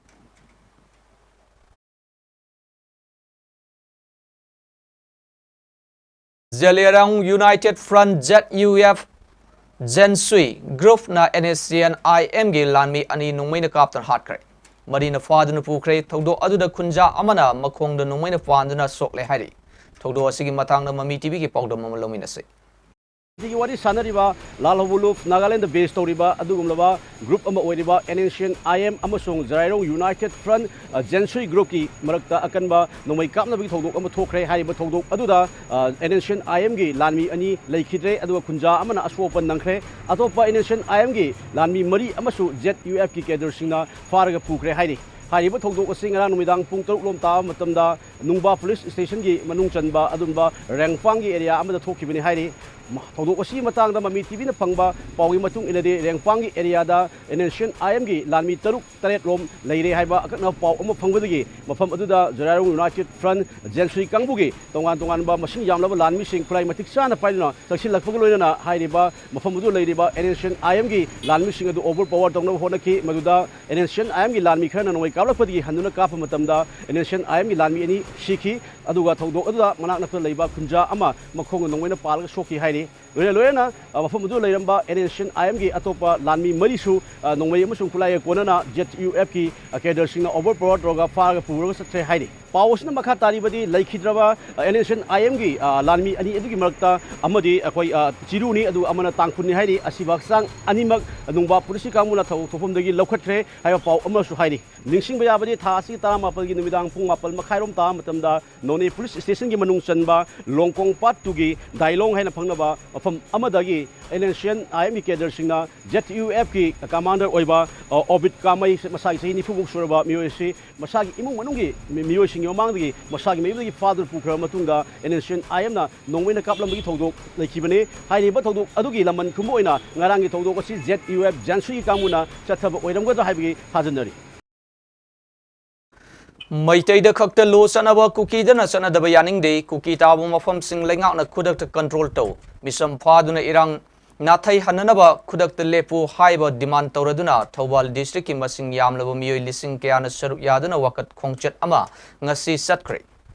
Zeliangrong united front, Z U F, Jenchui ꯒ꯭ꯔꯨꯞꯅ ꯑꯦꯟ ꯑꯦꯁ ꯁꯤ ꯑꯦꯟ ꯑꯥꯏ ꯑꯦꯝꯒꯤ ꯂꯥꯟꯃꯤ ꯑꯅꯤ ꯅꯣꯡꯃꯩꯅ ꯀꯥꯞꯇꯨꯅ ꯍꯥꯠꯈ꯭ꯔꯦ꯫ ꯃꯔꯤꯅ ꯐꯥꯗꯨꯅ ꯄꯨꯈ꯭ꯔꯦ꯫ ꯊꯧꯗꯣꯛ ꯑꯗꯨꯗ ꯈꯨꯟꯖꯥ ꯑꯃꯅ ꯃꯈꯣꯡꯗ ꯅꯣꯡꯃꯩꯅ ꯄꯥꯟꯗꯨꯅ ꯁꯣꯛꯂꯦ ꯍꯥꯏꯔꯤ꯫ ꯊꯧꯗꯣꯛ ꯑꯁꯤꯒꯤ ꯃꯇꯥꯡꯗ ꯃꯃꯤ ꯇꯤꯚꯤꯒꯤ ꯄꯥꯎꯗꯝ ꯑꯃ ꯂꯧꯃꯤꯟꯅꯁꯤ꯫ ꯁꯤꯒꯤ ꯋꯥꯔꯤ ꯁꯥꯟꯅꯔꯤꯕ ꯂꯥꯜ ꯍꯧꯕꯨꯂꯨꯞ ꯅꯥꯒꯥꯂꯦꯟꯗ ꯕꯦꯁ ꯇꯧꯔꯤꯕ ꯑꯗꯨꯒꯨꯝꯂꯕ ꯒ꯭ꯔꯨꯞ ꯑꯃ ꯑꯣꯏꯔꯤꯕ N N C N I M ꯑꯃꯁꯨꯡ ꯖꯔꯥꯏꯔꯣꯡ ꯌꯨꯅꯥꯏꯇꯦꯗ ꯐ꯭ꯔꯟ, ꯑ, ꯖꯦꯟꯁꯨꯏ ꯒ꯭ꯔꯨꯞꯀꯤ ꯃꯔꯛꯇ ꯑꯀꯟꯕ ꯅꯣꯡꯃꯩ ꯀꯥꯞꯅꯕꯒꯤ ꯊꯧꯗꯣꯛ ꯑꯃ ꯊꯣꯛꯈ꯭ꯔꯦ꯫ ꯍꯥꯏꯔꯤꯕ ꯊꯧꯗꯣꯛ ꯑꯗꯨꯗ, ꯑ, ꯑꯦꯟ ꯑꯦꯟ ꯁꯤ ꯑꯦꯟ ꯑꯥꯏ ꯑꯦꯝꯒꯤ ꯂꯥꯟꯃꯤ ꯑꯅꯤ ꯂꯩꯈꯤꯗ꯭ꯔꯦ, ꯑꯗꯨꯒ ꯈꯨꯟꯖꯥ ꯑꯃꯅ ꯑꯁꯣꯛ ꯑꯄꯟ ꯅꯪꯈ꯭ꯔꯦ꯫ ꯑꯇꯣꯞꯄ ꯑꯦꯟ ꯑꯦꯟ ꯁꯤ ꯑꯦꯟ ꯑꯥꯏ ꯑꯦꯝꯒꯤ ꯂꯥꯟꯃꯤ ꯃꯔꯤ ꯑꯃꯁꯨ ꯖꯦꯠ ꯌꯨ ꯑꯦꯐꯀꯤ ꯀꯦꯗꯔꯁꯤꯡꯅ ꯐꯥꯔꯒ ꯄꯨꯈ꯭ꯔꯦ ꯍꯥꯏꯔꯤ꯫ ꯍꯥꯏꯔꯤꯕ ꯊꯧꯗꯣꯛ ꯑꯁꯤ ꯉꯔꯥꯡ ꯅꯨꯃꯤꯗꯥꯡ ꯄꯨꯡ ꯇꯔꯨꯛ ꯂꯣꯝ ꯇꯥꯕ ꯃꯇꯝꯗ ꯅꯨꯡꯕꯥ ꯄꯨꯂꯤꯁ ꯁ꯭ꯇꯦꯁꯟꯒꯤ ꯃꯅꯨꯡ ꯆꯟꯕ ꯑꯗꯨꯒꯨꯝꯕ ꯔꯦꯡꯐꯥꯡꯒꯤ ꯑꯦꯔꯤꯌꯥ ꯑꯃꯗ ꯊꯣꯛꯈꯤꯕꯅꯤ ꯍꯥꯏꯔꯤ꯫ ꯃ-, ꯊꯧꯗꯣꯛ ꯑꯁꯤꯒꯤ ꯃꯇꯥꯡꯗ ꯃꯃꯤ ꯇꯤ ꯚꯤꯅ ꯐꯪꯕ ꯄꯥꯎꯒꯤ ꯃꯇꯨꯡ ꯏꯟꯅꯗꯤ, ꯔꯦꯡꯐꯥꯡꯒꯤ ꯑꯦꯔꯤꯌꯥꯗ ꯑꯦꯟ ꯑꯦꯟ ꯁꯤ ꯑꯦꯟ ꯑꯥꯏ ꯑꯦꯝꯒꯤ ꯂꯥꯟꯃꯤ ꯇꯔꯨꯛ ꯇꯔꯦꯠ ꯂꯣꯝ ꯂꯩꯔꯦ ꯍꯥꯏꯕ ꯑꯀꯛꯅꯕ ꯄꯥꯎ ꯑꯃ ꯐꯪꯕꯗꯒꯤ ꯃꯐꯝ ꯑꯗꯨꯗ ꯖꯔꯥꯏꯔꯣꯡ ꯌꯨꯅꯥꯏꯇꯦꯗ ꯐ꯭ꯔꯟ, ꯖꯦꯟꯁꯨꯏ ꯀꯥꯡꯕꯨꯒꯤ ꯇꯣꯉꯥꯟ ꯇꯣꯉꯥꯟꯕ ꯃꯁꯤꯡ ꯌꯥꯝꯂꯕ ꯂꯥꯟꯃꯤꯁꯤꯡ ꯈꯨꯠꯂꯥꯏ ꯃꯇꯤꯛ ꯆꯥꯅ ꯄꯥꯏꯗꯨꯅ ꯆꯪꯁꯤꯜꯂꯛꯄꯒ ꯂꯣꯏꯅꯅ ꯍꯥꯏꯔꯤꯕ ꯃꯐꯝ ꯑꯗꯨ ꯂꯩꯔꯤꯕ ꯑꯦꯟ ꯑꯦꯟ ꯁꯤ ꯑꯦꯟ ꯑꯥꯏ ꯑꯦꯝꯒꯤ ꯂꯥꯟꯃꯤꯁꯤꯡ ꯑꯗꯨ ꯑꯣꯚꯔ ꯄꯋꯥꯔ ꯇꯧꯅꯕ ꯍꯣꯠꯅꯈꯤ꯫ ꯃꯗꯨꯗ ꯑꯦꯟ ꯑꯦꯟ ꯁꯤ ꯑꯦꯟ ꯑꯥꯏ ꯑꯦꯝꯒꯤ ꯂꯥꯟꯃꯤ ꯈꯔꯅ ꯅꯣꯡꯃꯩ ꯀꯥꯞꯂꯛꯄꯗꯒꯤ ꯍꯟꯗꯨꯅ ꯀꯥꯞꯄ ꯃꯇꯝꯗ ꯑꯦꯟ ꯑꯦꯟ ꯁꯤ ꯑꯦꯟ ꯑꯥꯏ ꯑꯦꯝꯒꯤ ꯂꯥꯟꯃꯤ ꯑꯅꯤ ꯁꯤꯈꯤ꯫ ꯑꯗꯨꯒ ꯊꯧꯗꯣꯛ ꯑꯗꯨꯗ ꯃꯅꯥꯛ ꯅꯛꯄꯗ ꯂꯩꯕ ꯈꯨꯟꯖꯥ ꯑꯃ ꯃꯈꯣꯡꯗ ꯅꯣꯡꯃꯩꯅ ꯄꯥꯜꯂꯒ ꯁꯣꯛꯈꯤ ꯍꯥꯏꯔꯤ꯫ ꯂꯣꯏꯅ ꯂꯣꯏꯅꯅ, ꯑ, ꯃꯐꯝ ꯑꯗꯨꯗ ꯂꯩꯔꯝꯕ ꯑꯦꯟ ꯑꯦꯟ ꯁꯤ ꯑꯦꯟ ꯑꯥꯏ ꯑꯦꯝꯒꯤ ꯑꯇꯣꯞꯄ ꯂꯥꯟꯃꯤ ꯃꯔꯤꯁꯨ, ꯑ, ꯅꯣꯡꯃꯩ ꯑꯃꯁꯨꯡ ꯈꯨꯠꯂꯥꯏꯒ ꯀꯣꯟꯅꯅ ꯖꯦꯠ ꯌꯨ ꯑꯦꯐꯀꯤ, ꯑ, ꯀꯦꯗꯔꯁꯤꯡꯅ ꯑꯣꯚꯔ ꯄꯋꯥꯔ ꯇꯧꯔꯒ ꯐꯥꯔꯒ ꯄꯨꯔꯒ ꯆꯠꯈ꯭ꯔꯦ ꯍꯥꯏꯔꯤ꯫ ꯄꯥꯎ ꯑꯁꯤꯅ ꯃꯈꯥ ꯇꯥꯔꯤꯕꯗꯤ ꯂꯩꯈꯤꯗ꯭ꯔꯕ, ꯑ, ꯑꯦꯟ ꯑꯦꯟ ꯁꯤ ꯑꯦꯟ ꯑꯥꯏ ꯑꯦꯝꯒꯤ, ꯑ, ꯂꯥꯟꯃꯤ ꯑꯅꯤ ꯑꯗꯨꯒꯤ ꯃꯔꯛꯇ ꯑꯃꯗꯤ ꯑꯩꯈꯣꯏ, ꯑ, ꯆꯤꯔꯨꯅꯤ, ꯑꯗꯨꯒ ꯑꯃꯅ ꯇꯥꯡꯈꯨꯜꯅꯤ ꯍꯥꯏꯔꯤ꯫ ꯑꯁꯤꯕ ꯍꯛꯆꯥꯡ ꯑꯅꯤꯃꯛ ꯅꯨꯡꯕꯥ ꯄꯨꯂꯤꯁꯀꯤ ꯀꯥꯡꯕꯨꯅ ꯊꯧꯗꯣꯛ ꯊꯣꯛꯐꯝꯗꯒꯤ ꯂꯧꯈꯠꯈ꯭ꯔꯦ ꯍꯥꯏꯕ ꯄꯥꯎ ꯑꯃꯁꯨ ꯍꯥꯏꯔꯤ꯫ ꯅꯤꯡꯁꯤꯡꯕ ꯌꯥꯕꯗꯤ ꯊꯥ ꯑꯁꯤꯒꯤ ꯇꯔꯥꯃꯥꯄꯜꯒꯤ ꯅꯨꯃꯤꯗꯥꯡ ꯄꯨꯡ ꯃꯥꯄꯜ ꯃꯈꯥꯏꯔꯣꯝ ꯇꯥꯕ ꯃꯇꯝꯗ ꯅꯣꯅꯦ ꯄꯨꯂꯤꯁ ꯁ꯭ꯇꯦꯁꯟꯒꯤ ꯃꯅꯨꯡ ꯆꯟꯕ ꯂꯣꯡꯀꯣꯡ ꯄꯥꯠ ꯇꯨꯒꯤ ꯗꯥꯏꯂꯣꯡ ꯍꯥꯏꯅ ꯈꯪꯅꯕ ꯃꯐꯝ ꯑꯃꯗꯒꯤ ꯑꯦꯟ ꯑꯦꯟ ꯁꯤ ꯑꯦꯟ ꯑꯥꯏ ꯑꯦꯝꯒꯤ ꯀꯦꯗꯔꯁꯤꯡꯅ ꯖꯦꯠ ꯌꯨ ꯑꯦꯐꯀꯤ ꯀꯃꯥꯟꯗꯔ ꯑꯣꯏꯕ, ꯑ, ꯑꯣꯕꯤꯠ ꯀꯥꯃꯩ, ꯃꯁꯥꯒꯤ ꯆꯍꯤ ꯅꯤꯐꯨꯃꯨꯛ ꯁꯨꯔꯕ ꯃꯤꯑꯣꯏ ꯑꯁꯤ ꯃꯁꯥꯒꯤ ꯏꯃꯨꯡ ꯃꯅꯨꯡꯒꯤ ꯃꯤ-, ꯃꯤꯑꯣꯏꯁꯤꯡꯒꯤ ꯃꯃꯥꯡꯗꯒꯤ ꯃꯁꯥꯒꯤ ꯃꯌꯨꯝꯗꯒꯤ ꯐꯥꯗꯨꯅ ꯄꯨꯈ꯭ꯔꯕ ꯃꯇꯨꯡꯗ ꯑꯦꯟ ꯑꯦꯟ ꯁꯤ ꯑꯦꯟ ꯑꯥꯏ ꯑꯦꯝꯅ ꯅꯣꯡꯃꯩꯅ ꯀꯥꯞꯂꯝꯕꯒꯤ ꯊꯧꯗꯣꯛ ꯂꯩꯈꯤꯕꯅꯤ꯫ ꯍꯥꯏꯔꯤꯕ ꯊꯧꯗꯣꯛ ꯑꯗꯨꯒꯤ ꯂꯃꯟ ꯈꯨꯝꯕ ꯑꯣꯏꯅ ꯉꯔꯥꯡꯒꯤ ꯊꯧꯗꯣꯛ ꯑꯁꯤ ꯖꯦꯠ ꯌꯨ ꯑꯦꯐ ꯖꯦꯟꯁꯨꯏꯒꯤ ꯀꯥꯡꯕꯨꯅ ꯆꯠꯊꯕ ꯑꯣꯏꯔꯝꯒꯗ꯭ꯔꯥ ꯍꯥꯏꯕꯒꯤ ꯊꯥꯖꯅꯔꯤ꯫ ꯃꯩꯇꯩꯗ ꯈꯛꯇ ꯂꯣ ꯆꯠꯅꯕ, ꯀꯨꯀꯤꯗꯅ ꯆꯠꯅꯗꯕ ꯌꯥꯅꯤꯡꯗꯦ꯫ ꯀꯨꯀꯤ ꯇꯥꯕ ꯃꯐꯝꯁꯤꯡ ꯂꯩꯉꯥꯛꯅ ꯈꯨꯗꯛꯇ ꯀꯟꯇ꯭ꯔꯣꯜ ꯇꯧ꯫ ꯃꯤꯆꯝ ꯐꯥꯗꯨꯅ ꯏꯔꯥꯡ ꯅꯥꯊꯩꯍꯟꯅꯅꯕ ꯈꯨꯗꯛꯇ ꯂꯦꯞꯄꯨ ꯍꯥꯏꯕ ꯗꯤꯃꯥꯟ ꯇꯧꯔꯗꯨꯅ ꯊꯧꯕꯥꯜ ꯗꯤꯁꯇ꯭ꯔꯤꯛꯀꯤ ꯃꯁꯤꯡ ꯌꯥꯝꯂꯕ ꯃꯤꯑꯣꯏ ꯂꯤꯁꯤꯡ ꯀꯌꯥꯅ ꯁꯔꯨꯛ ꯌꯥꯗꯨꯅ ꯋꯥꯀꯠ ꯈꯣꯡꯆꯠ ꯑꯃ ꯉꯁꯤ ꯆꯠꯈ꯭ꯔꯦ꯫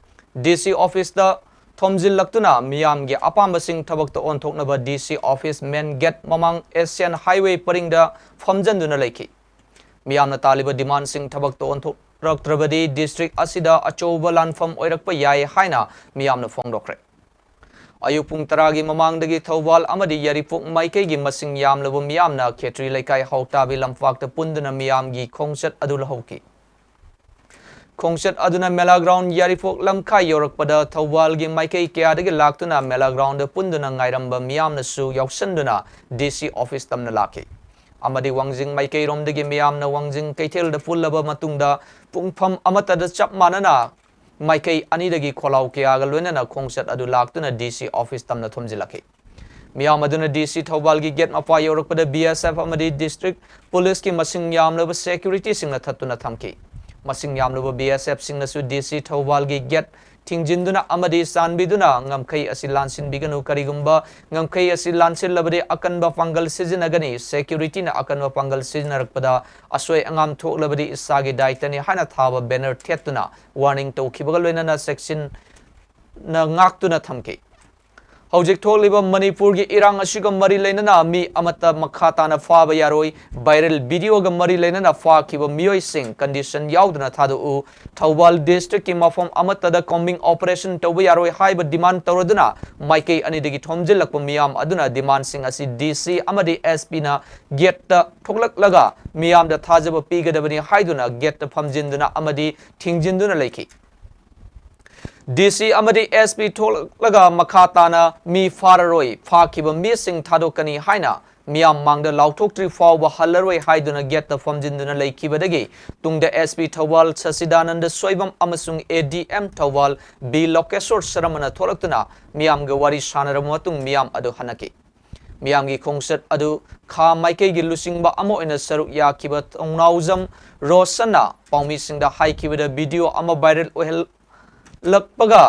ꯗꯤ ꯁꯤ ꯑꯣꯐꯤꯁꯇ ꯊꯣꯝꯖꯤꯜꯂꯛꯇꯨꯅ ꯃꯤꯌꯥꯝꯒꯤ ꯑꯄꯥꯝꯕꯁꯤꯡ ꯊꯕꯛꯇ ꯑꯣꯟꯊꯣꯛꯅꯕ ꯗꯤ ꯁꯤ ꯑꯣꯐꯤꯁ ꯃꯦꯟ ꯒꯦꯠ ꯃꯃꯥꯡ ꯑꯦꯁꯤꯌꯥꯟ ꯍꯥꯏꯋꯦ ꯄꯔꯤꯡꯗ ꯐꯝꯖꯟꯗꯨꯅ ꯂꯩꯈꯤ꯫ ꯃꯤꯌꯥꯝꯅ ꯇꯥꯜꯂꯤꯕ ꯗꯤꯃꯥꯟꯁꯤꯡ ꯊꯕꯛꯇ ꯑꯣꯟꯊꯣꯛꯂꯛꯇ꯭ꯔꯕꯗꯤ ꯗꯤꯁꯇ꯭ꯔꯤꯛ ꯑꯁꯤꯗ ꯑꯆꯧꯕ ꯂꯥꯟꯐꯝ ꯑꯣꯏꯔꯛꯄ ꯌꯥꯏ ꯍꯥꯏꯅ ꯃꯤꯌꯥꯝꯅ ꯐꯣꯡꯗꯣꯛꯈ꯭ꯔꯦ꯫ ꯑꯌꯨꯛ ꯄꯨꯡ ꯇꯔꯥꯒꯤ ꯃꯃꯥꯡꯗꯒꯤ ꯊꯧꯕꯥꯜ ꯑꯃꯗꯤ ꯌꯥꯏꯔꯤꯄꯣꯛ ꯃꯥꯏꯀꯩꯒꯤ ꯃꯁꯤꯡ ꯌꯥꯝꯂꯕ ꯃꯤꯌꯥꯝꯅ ꯈꯦꯇ꯭ꯔꯤ ꯂꯩꯀꯥꯏ ꯍꯥꯎꯇꯥꯕꯤ ꯂꯝꯄꯥꯛꯇ ꯄꯨꯟꯗꯨꯅ ꯃꯤꯌꯥꯝꯒꯤ ꯈꯣꯡꯆꯠ ꯑꯗꯨ ꯂꯧꯍꯧꯈꯤ꯫ ꯈꯣꯡꯆꯠ ꯑꯗꯨꯅ ꯃꯦꯂꯥ ꯒ꯭ꯔꯥꯎꯟ ꯌꯥꯏꯔꯤꯄꯣꯛ ꯂꯝꯈꯥꯏ ꯌꯧꯔꯛꯄꯗ ꯊꯧꯕꯥꯜꯒꯤ ꯃꯥꯏꯀꯩ ꯀꯌꯥꯗꯒꯤ ꯂꯥꯛꯇꯨꯅ ꯃꯦꯂꯥ ꯒ꯭ꯔꯥꯎꯟꯗ ꯄꯨꯟꯗꯨꯅ ꯉꯥꯏꯔꯝꯕ ꯃꯤꯌꯥꯝꯅꯁꯨ ꯌꯥꯎꯁꯟꯗꯨꯅ ꯗꯤ ꯁꯤ ꯑꯣꯐꯤꯁ ꯇꯝꯅ ꯂꯥꯛꯈꯤ꯫ ꯑꯃꯗꯤ ꯋꯥꯡꯖꯤꯡ ꯃꯥꯏꯀꯩꯔꯣꯝꯗꯒꯤ ꯃꯤꯌꯥꯝꯅ ꯋꯥꯡꯖꯤꯡ ꯀꯩꯊꯦꯜꯗ ꯄꯨꯜꯂꯕ ꯃꯇꯨꯡꯗ ꯄꯨꯡꯐꯝ ꯑꯃꯠꯇꯗ ꯆꯞ ꯃꯥꯟꯅꯅ ꯃꯥꯏꯀꯩ ꯑꯅꯤꯗꯒꯤ ꯈꯣꯜꯂꯥꯎ ꯀꯌꯥꯒ ꯂꯣꯏꯅꯅ ꯈꯣꯡꯆꯠ ꯑꯗꯨ ꯂꯥꯛꯇꯨꯅ ꯗꯤ ꯁꯤ ꯑꯣꯐꯤꯁ ꯇꯝꯅ ꯊꯣꯝꯖꯤꯜꯂꯛꯈꯤ꯫ ꯃꯤꯌꯥꯝ ꯑꯗꯨꯅ ꯗꯤ ꯁꯤ ꯊꯧꯕꯥꯜꯒꯤ ꯒꯦꯠ ꯃꯄꯥ ꯌꯧꯔꯛꯄꯗ ꯕꯤ ꯑꯦꯁ ꯑꯦꯐ ꯑꯃꯗꯤ ꯗꯤꯁꯇ꯭ꯔꯤꯛ ꯄꯨꯂꯤꯁꯀꯤ ꯃꯁꯤꯡ ꯌꯥꯝꯂꯕ ꯁꯦꯀ꯭ꯌꯨꯔꯤꯇꯤꯁꯤꯡꯅ ꯊꯠꯇꯨꯅ ꯊꯝꯈꯤ꯫ ꯃꯁꯤꯡ ꯌꯥꯝꯂꯕ ꯕꯤ ꯑꯦꯁ ꯑꯦꯐꯁꯤꯡꯅꯁꯨ ꯗꯤ ꯁꯤ ꯊꯧꯕꯥꯜꯒꯤ ꯒꯦꯠ ꯊꯤꯡꯖꯤꯟꯗꯨꯅ ꯑꯃꯗꯤ ꯆꯥꯟꯕꯤꯗꯨꯅ ꯉꯝꯈꯩ ꯑꯁꯤ ꯂꯥꯟꯁꯤꯟꯕꯤꯒꯅꯨ, ꯀꯔꯤꯒꯨꯝꯕ ꯉꯝꯈꯩ ꯑꯁꯤ ꯂꯥꯟꯁꯤꯜꯂꯕꯗꯤ ꯑꯀꯟꯕ ꯄꯥꯡꯒꯜ ꯁꯤꯖꯤꯟꯅꯒꯅꯤ, ꯁꯦꯀ꯭ꯌꯨꯔꯤꯇꯤꯅ ꯑꯀꯟꯕ ꯄꯥꯡꯒꯜ ꯁꯤꯖꯤꯟꯅꯔꯛꯄꯗ ꯑꯁꯣꯏ ꯑꯉꯥꯝ ꯊꯣꯛꯂꯕꯗꯤ ꯏꯁꯥꯒꯤ ꯗꯥꯏꯇꯅꯤ ꯍꯥꯏꯅ ꯊꯥꯕ ꯕꯦꯅꯔ ꯊꯦꯠꯇꯨꯅ ꯋꯥꯔꯅꯤꯡ ꯇꯧꯈꯤꯕꯒ ꯂꯣꯏꯅꯅ ꯆꯦꯛꯁꯤꯟꯅ ꯉꯥꯛꯇꯨꯅ ꯊꯝꯈꯤ꯫ ꯍꯧꯖꯤꯛ ꯊꯣꯛꯂꯤꯕ ꯃꯅꯤꯄꯨꯔꯒꯤ ꯏꯔꯥꯡ ꯑꯁꯤꯒ ꯃꯔꯤ ꯂꯩꯅꯅ ꯃꯤ ꯑꯃꯠꯇ ꯃꯈꯥ ꯇꯥꯅ ꯐꯥꯕ ꯌꯥꯔꯣꯏ꯫ ꯚꯥꯏꯔꯦꯜ ꯚꯤꯗꯤꯑꯣꯒ ꯃꯔꯤ ꯂꯩꯅꯅ ꯐꯥꯈꯤꯕ ꯃꯤꯑꯣꯏꯁꯤꯡ ꯀꯟꯗꯤꯁꯟ ꯌꯥꯎꯗꯅ ꯊꯥꯗꯣꯛꯎ꯫ ꯊꯧꯕꯥꯜ ꯗꯤꯁꯇ꯭ꯔꯤꯛꯀꯤ ꯃꯐꯝ ꯑꯃꯠꯇꯗ ꯀꯣꯝꯕꯤꯡ ꯑꯣꯄꯔꯦꯁꯟ ꯇꯧꯕ ꯌꯥꯔꯣꯏ ꯍꯥꯏꯕ ꯗꯤꯃꯥꯟ ꯇꯧꯔꯗꯨꯅ ꯃꯥꯏꯀꯩ ꯑꯅꯤꯗꯒꯤ ꯊꯣꯝꯖꯤꯜꯂꯛꯄ ꯃꯤꯌꯥꯝ ꯑꯗꯨꯅ ꯗꯤꯃꯥꯟꯁꯤꯡ ꯑꯁꯤ ꯗꯤ ꯁꯤ ꯑꯃꯗꯤ ꯑꯦꯁ ꯄꯤꯅ ꯒꯦꯠꯇ ꯊꯣꯛꯂꯛꯂꯒ ꯃꯤꯌꯥꯝꯗ ꯊꯥꯖꯕ ꯄꯤꯒꯗꯕꯅꯤ ꯍꯥꯏꯗꯨꯅ ꯒꯦꯠꯇ ꯐꯝꯖꯤꯟꯗꯨꯅ ꯑꯃꯗꯤ ꯊꯤꯡꯖꯤꯟꯗꯨꯅ ꯂꯩꯈꯤ꯫ ꯗꯤ ꯁꯤ ꯑꯃꯗꯤ ꯑꯦꯁ ꯄꯤ ꯊꯣꯛꯂꯛꯂꯒ ꯃꯈꯥ ꯇꯥꯅ ꯃꯤ ꯐꯥꯔꯔꯣꯏ, ꯐꯥꯈꯤꯕ ꯃꯤꯁꯤꯡ ꯊꯥꯗꯣꯛꯀꯅꯤ ꯍꯥꯏꯅ ꯃꯤꯌꯥꯝ ꯃꯥꯡꯗ ꯂꯥꯎꯊꯣꯛꯇ꯭ꯔꯤ ꯐꯥꯎꯕ ꯍꯜꯂꯔꯣꯏ ꯍꯥꯏꯗꯨꯅ ꯒꯦꯠꯇ ꯐꯝꯖꯤꯟꯗꯨꯅ ꯂꯩꯈꯤꯕꯗꯒꯤ ꯇꯨꯡꯗ ꯑꯦꯁ ꯄꯤ ꯊꯧꯕꯥꯜ ꯁꯆꯤꯗꯥꯅꯟꯗ ꯁꯣꯏꯕꯝ ꯑꯃꯁꯨꯡ ꯑꯦ ꯗꯤ ꯑꯦꯝ ꯊꯧꯕꯥꯜ ꯕꯤ ꯂꯣꯀꯦꯁꯣꯔ ꯁꯔꯃꯅ ꯊꯣꯛꯂꯛꯇꯨꯅ ꯃꯤꯌꯥꯝꯒ ꯋꯥꯔꯤ ꯁꯥꯟꯅꯔꯕ ꯃꯇꯨꯡ ꯃꯤꯌꯥꯝ ꯑꯗꯨ ꯍꯟꯅꯈꯤ꯫ ꯃꯤꯌꯥꯝꯒꯤ ꯈꯣꯡꯆꯠ ꯑꯗꯨ ꯈꯥ ꯃꯥꯏꯀꯩꯒꯤ ꯂꯨꯆꯤꯡꯕ ꯑꯃ ꯑꯣꯏꯅ ꯁꯔꯨꯛ ꯌꯥꯈꯤꯕ ꯊꯧꯅꯥꯎꯖꯝ ꯔꯣꯁꯟꯅ ꯄꯥꯎꯃꯤꯁꯤꯡꯗ ꯍꯥꯏꯈꯤꯕꯗ ꯚꯤꯗꯤꯑꯣ ꯑꯃ ꯚꯥꯏꯔꯦꯜ ꯑꯣꯏꯍꯜꯂꯛꯄꯒ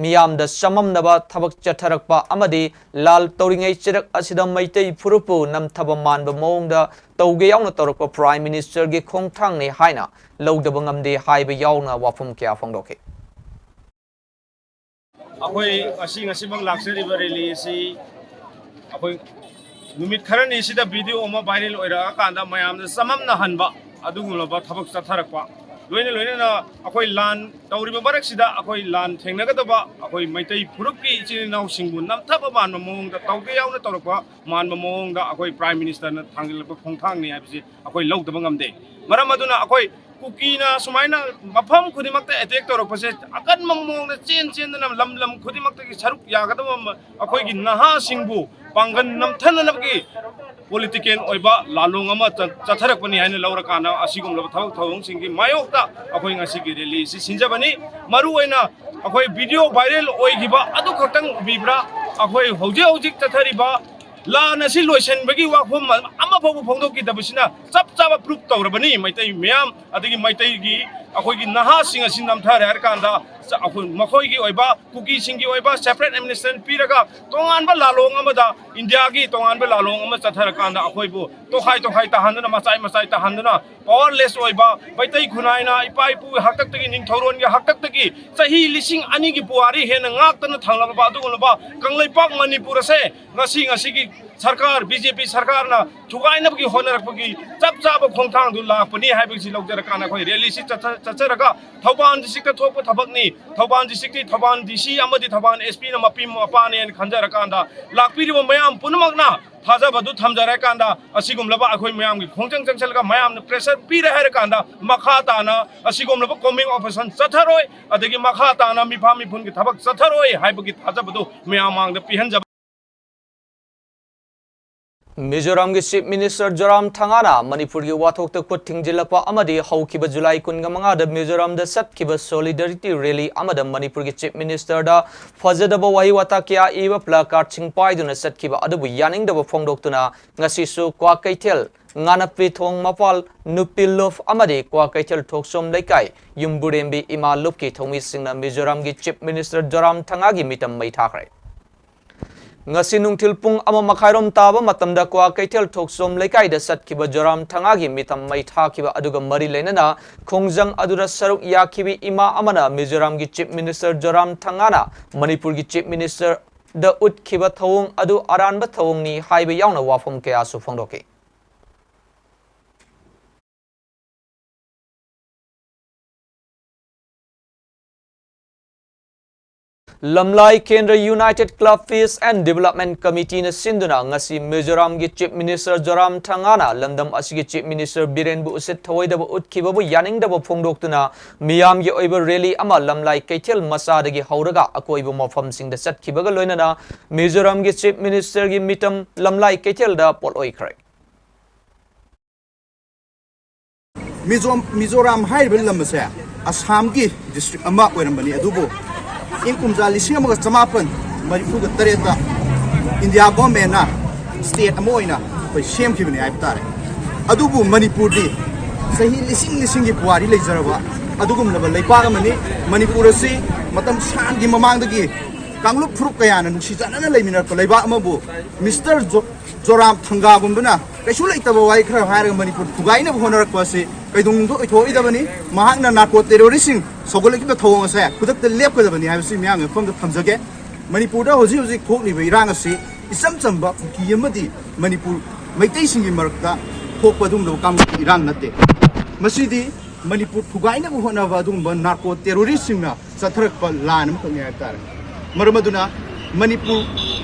ꯃꯤꯌꯥꯝꯗ ꯆꯃꯝꯅꯕ ꯊꯕꯛ ꯆꯠꯊꯔꯛꯄ ꯑꯃꯗꯤ ꯂꯥꯜ ꯇꯧꯔꯤꯉꯩ ꯆꯩꯔꯛ ꯑꯁꯤꯗ ꯃꯩꯇꯩ ꯐꯨꯔꯨꯞꯄꯨ ꯅꯝꯊꯕ ꯃꯥꯟꯕ ꯃꯑꯣꯡꯗ ꯇꯧꯒꯦ ꯌꯥꯎꯅ ꯇꯧꯔꯛꯄ ꯄ꯭ꯔꯥꯏꯝ ꯃꯤꯅꯤꯁꯇꯔꯒꯤ ꯈꯣꯡꯊꯥꯡꯅꯤ ꯍꯥꯏꯅ ꯂꯧꯗꯕ ꯉꯝꯗꯦ ꯍꯥꯏꯕ ꯌꯥꯎꯅ ꯋꯥꯐꯝ ꯀꯌꯥ ꯐꯣꯡꯗꯣꯛꯈꯤ꯫ ꯑꯩꯈꯣꯏ ꯉꯁꯤ, ꯉꯁꯤꯃꯛ ꯂꯥꯛꯆꯔꯤꯕ ꯔꯦꯂꯤ ꯑꯁꯤ ꯑꯩꯈꯣꯏ ꯅꯨꯃꯤꯠ ꯈꯔꯅꯤꯁꯤꯗ ꯚꯤꯗꯤꯑꯣ ꯑꯃ ꯚꯥꯏꯔꯦꯜ ꯑꯣꯏꯔꯛꯑꯀꯥꯟꯗ ꯃꯌꯥꯝꯗ ꯆꯃꯝꯅꯍꯟꯕ ꯑꯗꯨꯒꯨꯝꯂꯕ ꯊꯕꯛ ꯆꯠꯊꯔꯛꯄ ꯂꯣꯏꯅ ꯂꯣꯏꯅꯅ ꯑꯩꯈꯣꯏ ꯂꯥꯟ ꯇꯧꯔꯤꯕ ꯃꯔꯛꯁꯤꯗ ꯑꯩꯈꯣꯏ ꯂꯥꯟ ꯊꯦꯡꯅꯒꯗꯕ ꯑꯩꯈꯣꯏ ꯃꯩꯇꯩ ꯐꯨꯔꯨꯞꯀꯤ ꯏꯆꯤꯜ ꯏꯅꯥꯎꯁꯤꯡꯕꯨ ꯅꯝꯊꯕ ꯃꯥꯟꯕ ꯃꯑꯣꯡꯗ, ꯇꯧꯒꯦ ꯌꯥꯎꯅ ꯇꯧꯔꯛꯄ ꯃꯥꯟꯕ ꯃꯑꯣꯡꯗ ꯑꯩꯈꯣꯏ Prime Ministerꯅ ꯊꯥꯡꯖꯤꯜꯂꯛꯄ ꯈꯣꯡꯊꯥꯡꯅꯤ ꯍꯥꯏꯕꯁꯤ ꯑꯩꯈꯣꯏ ꯂꯧꯗꯕ ꯉꯝꯗꯦ꯫ ꯃꯔꯝ ꯑꯗꯨꯅ ꯑꯩꯈꯣꯏ ꯀꯨꯀꯤꯅ ꯁꯨꯃꯥꯏꯅ ꯃꯐꯝ ꯈꯨꯗꯤꯡꯃꯛꯇ attack ꯇꯧꯔꯛꯄꯁꯦ ꯑꯀꯟꯕ ꯃꯑꯣꯡꯗ ꯆꯦꯟ ꯆꯦꯟꯗꯅ ꯂꯝ ꯂꯝ ꯈꯨꯗꯤꯡꯃꯛꯇꯒꯤ ꯁꯔꯨꯛ ꯌꯥꯒꯗꯕ ꯑꯃ, ꯑꯩꯈꯣꯏꯒꯤ ꯅꯍꯥꯁꯤꯡꯕꯨ ꯄꯥꯡꯒꯜ ꯅꯝꯊꯅꯅꯕꯒꯤ political ꯑꯣꯏꯕ ꯂꯥꯂꯣꯡ ꯑꯃ ꯆ-, ꯆꯠꯊꯔꯛꯄꯅꯤ ꯍꯥꯏꯅ ꯂꯧꯔꯀꯥꯟꯗ ꯑꯁꯤꯒꯨꯝꯂꯕ ꯊꯕꯛ ꯊꯧꯑꯣꯡꯁꯤꯡꯒꯤ ꯃꯥꯌꯣꯛꯇ ꯑꯩꯈꯣꯏ ꯉꯁꯤꯒꯤ rally ꯑꯁꯤ ꯁꯤꯟꯖꯕꯅꯤ꯫ ꯃꯔꯨꯑꯣꯏꯅ ꯑꯩꯈꯣꯏ video viral ꯑꯣꯏꯈꯤꯕ ꯑꯗꯨ ꯈꯛꯇꯪ ꯎꯕꯤꯕ꯭ꯔꯥ? ꯑꯩꯈꯣꯏ ꯍꯧꯖꯤꯛ ꯍꯧꯖꯤꯛ ꯆꯠꯊꯔꯤꯕ ꯂꯥꯟ ꯑꯁꯤ ꯂꯣꯏꯁꯤꯟꯕꯒꯤ ꯋꯥꯐꯝ ꯑꯃ ꯐꯥꯎꯕ ꯐꯣꯡꯗꯣꯛꯈꯤꯗꯕꯁꯤꯅ ꯆꯞ ꯆꯥꯕ proof ꯇꯧꯔꯕꯅꯤ꯫ ꯃꯩꯇꯩ ꯃꯤꯌꯥꯝ ꯑꯗꯒꯤ ꯃꯩꯇꯩꯒꯤ ꯑꯩꯈꯣꯏꯒꯤ ꯅꯍꯥꯁꯤꯡ ꯑꯁꯤ ꯅꯝꯊꯔꯦ ꯍꯥꯏꯔ ꯀꯥꯟꯗ ꯆ-, ꯑꯩꯈꯣꯏ ꯃꯈꯣꯏꯒꯤ ꯑꯣꯏꯕ, ꯀꯨꯀꯤꯁꯤꯡꯒꯤ ꯑꯣꯏꯕ separate administration ꯄꯤꯔꯒ ꯇꯣꯉꯥꯟꯕ ꯂꯥꯂꯣꯡ ꯑꯃꯗ, ꯏꯟꯗꯤꯌꯥꯒꯤ ꯇꯣꯉꯥꯟꯕ ꯂꯥꯂꯣꯡ ꯑꯃ ꯆꯠꯊꯔꯀꯥꯟꯗ ꯑꯩꯈꯣꯏꯕꯨ ꯇꯣꯈꯥꯏ ꯇꯣꯈꯥꯏ ꯇꯥꯍꯟꯗꯨꯅ, ꯃꯆꯥꯏ ꯃꯆꯥꯏ ꯇꯥꯍꯟꯗꯨꯅ, powerless ꯑꯣꯏꯕ ꯃꯩꯇꯩ ꯈꯨꯟꯅꯥꯏꯅ ꯏꯄꯥ ꯏꯄꯨꯒꯤ ꯍꯥꯛꯇꯛꯇꯒꯤ, ꯅꯤꯡꯊꯧꯔꯣꯟꯒꯤ ꯍꯥꯛꯇꯛꯇꯒꯤ ꯆꯍꯤ ꯂꯤꯁꯤꯡ ꯑꯅꯤꯒꯤ ꯄꯨꯋꯥꯔꯤ ꯍꯦꯟꯅ ꯉꯥꯛꯇꯅ ꯊꯝꯂꯕ ꯑꯗꯨꯒꯨꯝꯂꯕ ꯀꯪꯂꯩꯄꯥꯛ ꯃꯅꯤꯄꯨꯔ ꯑꯁꯦ ꯉꯁꯤ, ꯉꯁꯤꯒꯤ ꯁꯔꯀꯥꯔ, BJP ꯁꯔꯀꯥꯔꯅ ꯊꯨꯒꯥꯏꯅꯕꯒꯤ ꯍꯣꯠꯅꯔꯛꯄꯒꯤ ꯆꯞ ꯆꯥꯕ ꯈꯣꯡꯊꯥꯡꯗꯨ ꯂꯥꯛꯄꯅꯤ ꯍꯥꯏꯕꯁꯤ ꯂꯧꯖꯔꯀꯥꯟꯗ ꯑꯩꯈꯣꯏ rally ꯁꯤ ꯆꯠꯊ-, ꯆꯠꯆꯔꯒ ꯊꯧꯕꯥꯜ districtꯇ ꯊꯣꯛꯄ ꯊꯕꯛꯅꯤ꯫ ꯊꯧꯕꯥꯜ districtꯀꯤ ꯊꯧꯕꯥꯜ DC ꯑꯃꯗꯤ ꯊꯧꯕꯥꯜ SPꯅ ꯃꯄꯤ ꯃꯄꯥꯅꯦꯅ ꯈꯟꯖꯔꯀꯥꯟꯗ ꯂꯥꯛꯄꯤꯔꯤꯕ ꯃꯌꯥꯝ ꯄꯨꯝꯅꯃꯛꯅ ꯊꯥꯖꯕꯗꯨ ꯊꯝꯖꯔꯀꯥꯟꯗ ꯑꯁꯤꯒꯨꯝꯂꯕ ꯑꯩꯈꯣꯏ ꯃꯌꯥꯝꯒꯤ ꯈꯣꯡꯖꯪ ꯆꯪꯁꯤꯜꯂꯒ ꯃꯌꯥꯝꯅ pressure ꯄꯤꯔꯦ ꯍꯥꯏꯔꯀꯥꯟꯗ ꯃꯈꯥ ꯇꯥꯅ ꯑꯁꯤꯒꯨꯝꯂꯕ combing operation ꯆꯠꯊꯔꯣꯏ, ꯑꯗꯒꯤ ꯃꯈꯥ ꯇꯥꯅ ꯃꯤꯐꯥ ꯃꯤꯄꯨꯟꯒꯤ ꯊꯕꯛ ꯆꯠꯊꯔꯣꯏ ꯍꯥꯏꯕꯒꯤ ꯊꯥꯖꯕꯗꯨ ꯃꯌꯥꯝ ꯃꯥꯡꯗ ꯄꯤꯍꯟꯖꯕ꯫ ꯃꯤꯖꯣꯔꯥꯝꯒꯤ Chief Minister ꯖꯣꯔꯥꯝ ꯊꯪꯒꯥꯅ ꯃꯅꯤꯄꯨꯔꯒꯤ ꯋꯥꯊꯣꯛꯇ ꯈꯨꯠ ꯊꯤꯡꯖꯤꯜꯂꯛꯄ ꯑꯃꯗꯤ ꯍꯧꯈꯤꯕ ꯖꯨꯂꯥꯏ ꯀꯨꯟꯃꯉꯥꯗ ꯃꯤꯖꯣꯔꯥꯝꯗ ꯆꯠꯈꯤꯕ solidarity rally ꯑꯃꯗ ꯃꯅꯤꯄꯨꯔꯒꯤ Chief Ministerꯗ ꯐꯖꯗꯕ ꯋꯥꯍꯩ ꯋꯥꯇꯥ ꯀꯌꯥ ꯏꯕ placardꯁꯤꯡ ꯄꯥꯏꯗꯨꯅ ꯆꯠꯈꯤꯕ ꯑꯗꯨꯕꯨ ꯌꯥꯅꯤꯡꯗꯕ ꯐꯣꯡꯗꯣꯛꯇꯨꯅ ꯉꯁꯤꯁꯨ ꯀ꯭ꯋꯥꯀꯩꯊꯦꯜ, ꯉꯥꯅꯞꯄꯤ ꯊꯣꯡ ꯃꯄꯥꯜ, ꯅꯨꯄꯤ ꯂꯨꯞ ꯑꯃꯗꯤ ꯀ꯭ꯋꯥꯀꯩꯊꯦꯜ ꯊꯣꯛꯆꯣꯝ ꯂꯩꯀꯥꯏ ꯌꯨꯝꯕꯨꯔꯦꯝꯕꯤ ꯏꯃꯥ ꯂꯨꯞꯀꯤ ꯊꯧꯃꯤꯁꯤꯡꯅ ꯃꯤꯖꯣꯔꯥꯝꯒꯤ Chief Minister ꯖꯣꯔꯥꯝ ꯊꯪꯒꯥꯒꯤ ꯃꯤꯇꯝ ꯃꯩ ꯊꯥꯈ꯭ꯔꯦ꯫ ꯉꯁꯤ ꯅꯨꯡꯊꯤꯜ ꯄꯨꯡ ꯑꯃ ꯃꯈꯥꯏꯔꯣꯝ ꯇꯥꯕ ꯃꯇꯝꯗ ꯀ꯭ꯋꯥꯀꯩꯊꯦꯜ ꯊꯣꯛꯆꯣꯝ ꯂꯩꯀꯥꯏꯗ ꯆꯠꯈꯤꯕ ꯖꯣꯔꯥꯝ ꯊꯪꯒꯥꯒꯤ ꯃꯤꯇꯝ ꯃꯩ ꯊꯥꯈꯤꯕ ꯑꯗꯨꯒ ꯃꯔꯤ ꯂꯩꯅꯅ ꯈꯣꯡꯖꯪ ꯑꯗꯨꯗ ꯁꯔꯨꯛ ꯌꯥꯈꯤꯕꯤ ꯏꯃꯥ ꯑꯃꯅ ꯃꯤꯖꯣꯔꯥꯝꯒꯤ Chief Minister ꯖꯣꯔꯥꯝ ꯊꯪꯒꯥꯅ ꯃꯅꯤꯄꯨꯔꯒꯤ Chief Ministerꯗ ꯎꯠꯈꯤꯕ ꯊꯧꯑꯣꯡ ꯑꯗꯨ ꯑꯔꯥꯟꯕ ꯊꯧꯑꯣꯡꯅꯤ ꯍꯥꯏꯕ ꯌꯥꯎꯅ ꯋꯥꯐꯝ ꯀꯌꯥꯁꯨ ꯐꯣꯡꯗꯣꯛꯈꯤ꯫ ꯂꯝꯂꯥꯏ ꯀꯦꯟꯗ꯭ꯔ United Club Peace and Development Committeeꯅ ꯁꯤꯟꯗꯨꯅ ꯉꯁꯤ ꯃꯤꯖꯣꯔꯥꯝꯒꯤ Chief Minister ꯖꯣꯔꯥꯝ ꯊꯪꯒꯥꯅ ꯂꯝꯗꯝ ꯑꯁꯤꯒꯤ Chief Minister ꯕꯤꯔꯦꯟꯕꯨ ꯎꯁꯤꯠ ꯊꯑꯣꯏꯗꯕ ꯎꯠꯈꯤꯕꯕꯨ ꯌꯥꯅꯤꯡꯗꯕ ꯐꯣꯡꯗꯣꯛꯇꯨꯅ ꯃꯤꯌꯥꯝꯒꯤ ꯑꯣꯏꯕ rally ꯑꯃ ꯂꯝꯂꯥꯏ ꯀꯩꯊꯦꯜ ꯃꯆꯥꯗꯒꯤ ꯍꯧꯔꯒ ꯑꯀꯣꯏꯕ ꯃꯐꯝꯁꯤꯡꯗ ꯆꯠꯈꯤꯕꯒ ꯂꯣꯏꯅꯅ ꯃꯤꯖꯣꯔꯥꯝꯒꯤ Chief Ministerꯒꯤ ꯃꯤꯇꯝ ꯂꯝꯂꯥꯏ ꯀꯩꯊꯦꯜꯗ ꯄꯣꯠ ꯑꯣꯏꯈ꯭ꯔꯦ꯫ ꯃꯤꯖꯣꯝ ꯃꯤꯖꯣꯔꯥꯝ ꯍꯥꯏꯔꯤꯕ ꯂꯝ ꯑꯁꯦ ꯑꯁꯥꯝꯒꯤ district ꯑꯃ ꯑꯣꯏꯔꯝꯕꯅꯤ, ꯑꯗꯨꯕꯨ ꯏꯪ ꯀꯨꯝꯖꯥ ꯂꯤꯁꯤꯡ ꯑꯃꯒ ꯆꯃꯥꯄꯟ ꯃꯔꯤꯐꯨꯒ ꯇꯔꯦꯠꯇ India governmentꯅ state ꯑꯃ ꯑꯣꯏꯅ ꯑꯩꯈꯣꯏ ꯁꯦꯝꯈꯤꯕꯅꯤ ꯍꯥꯏꯕ ꯇꯥꯔꯦ꯫ ꯑꯗꯨꯕꯨ ꯃꯅꯤꯄꯨꯔꯗꯤ ꯆꯍꯤ ꯂꯤꯁꯤꯡ ꯂꯤꯁꯤꯡꯒꯤ ꯄꯨꯋꯥꯔꯤ ꯂꯩꯖꯔꯕ ꯑꯗꯨꯒꯨꯝꯂꯕ ꯂꯩꯄꯥꯛ ꯑꯃꯅꯤ꯫ ꯃꯅꯤꯄꯨꯔ ꯑꯁꯤ ꯃꯇꯝ ꯁꯥꯡꯒꯤ ꯃꯃꯥꯡꯗꯒꯤ ꯀꯥꯡꯂꯨꯞ ꯐꯨꯔꯨꯞ ꯀꯌꯥꯅ ꯅꯨꯡꯁꯤ ꯆꯥꯟꯅꯅ ꯂꯩꯃꯤꯟꯅꯔꯛꯄ ꯂꯩꯕꯥꯛ ꯑꯃꯕꯨ Mister ꯖꯣ ꯖꯣꯔꯥꯝ ꯊꯪꯒꯥꯒꯨꯝꯕꯅ ꯀꯩꯁꯨ ꯂꯩꯇꯕ ꯋꯥꯍꯩ ꯈꯔ ꯍꯥꯏꯔꯒ ꯃꯅꯤꯄꯨꯔ ꯊꯨꯒꯥꯏꯅꯕ ꯍꯣꯠꯅꯔꯛꯄ ꯑꯁꯤ ꯀꯩꯗꯧꯅꯨꯡꯗ ꯑꯣꯏꯊꯣꯛꯑꯣꯏꯗꯕꯅꯤ꯫ ꯃꯍꯥꯛꯅ narco terroristꯁꯤꯡ ꯁꯧꯒꯠꯂꯛꯂꯤꯕ ꯊꯧꯑꯣꯡ ꯑꯁꯦ ꯈꯨꯗꯛꯇ ꯂꯦꯞꯀꯗꯕꯅꯤ ꯍꯥꯏꯕꯁꯤ ꯃꯤꯌꯥꯝꯒꯤ ꯃꯐꯝꯗ ꯊꯝꯖꯒꯦ꯫ ꯃꯅꯤꯄꯨꯔꯗ ꯍꯧꯖꯤꯛ ꯍꯧꯖꯤꯛ ꯊꯣꯛꯂꯤꯕ ꯏꯔꯥꯡ ꯑꯁꯤ ꯏꯆꯝ ꯆꯝꯕ ꯀꯨꯀꯤ ꯑꯃꯗꯤ ꯃꯅꯤꯄꯨꯔ ꯃꯩꯇꯩꯁꯤꯡꯒꯤ ꯃꯔꯛꯇ ꯊꯣꯛꯄ ꯑꯗꯨꯒꯨꯝꯂꯕ ꯀꯥꯡꯂꯨꯞꯀꯤ ꯏꯔꯥꯡ ꯅꯠꯇꯦ꯫ ꯃꯁꯤꯗꯤ ꯃꯅꯤꯄꯨꯔ ꯊꯨꯒꯥꯏꯅꯕ ꯍꯣꯠꯅꯕ ꯑꯗꯨꯒꯨꯝꯕ narco terroristꯁꯤꯡꯅ ꯆꯠꯊꯔꯛꯄ ꯂꯥꯟ ꯑꯃꯈꯛꯅꯤ ꯍꯥꯏꯕ ꯇꯥꯔꯦ꯫ ꯃꯔꯝ ꯑꯗꯨꯅ ꯃꯅꯤꯄꯨꯔ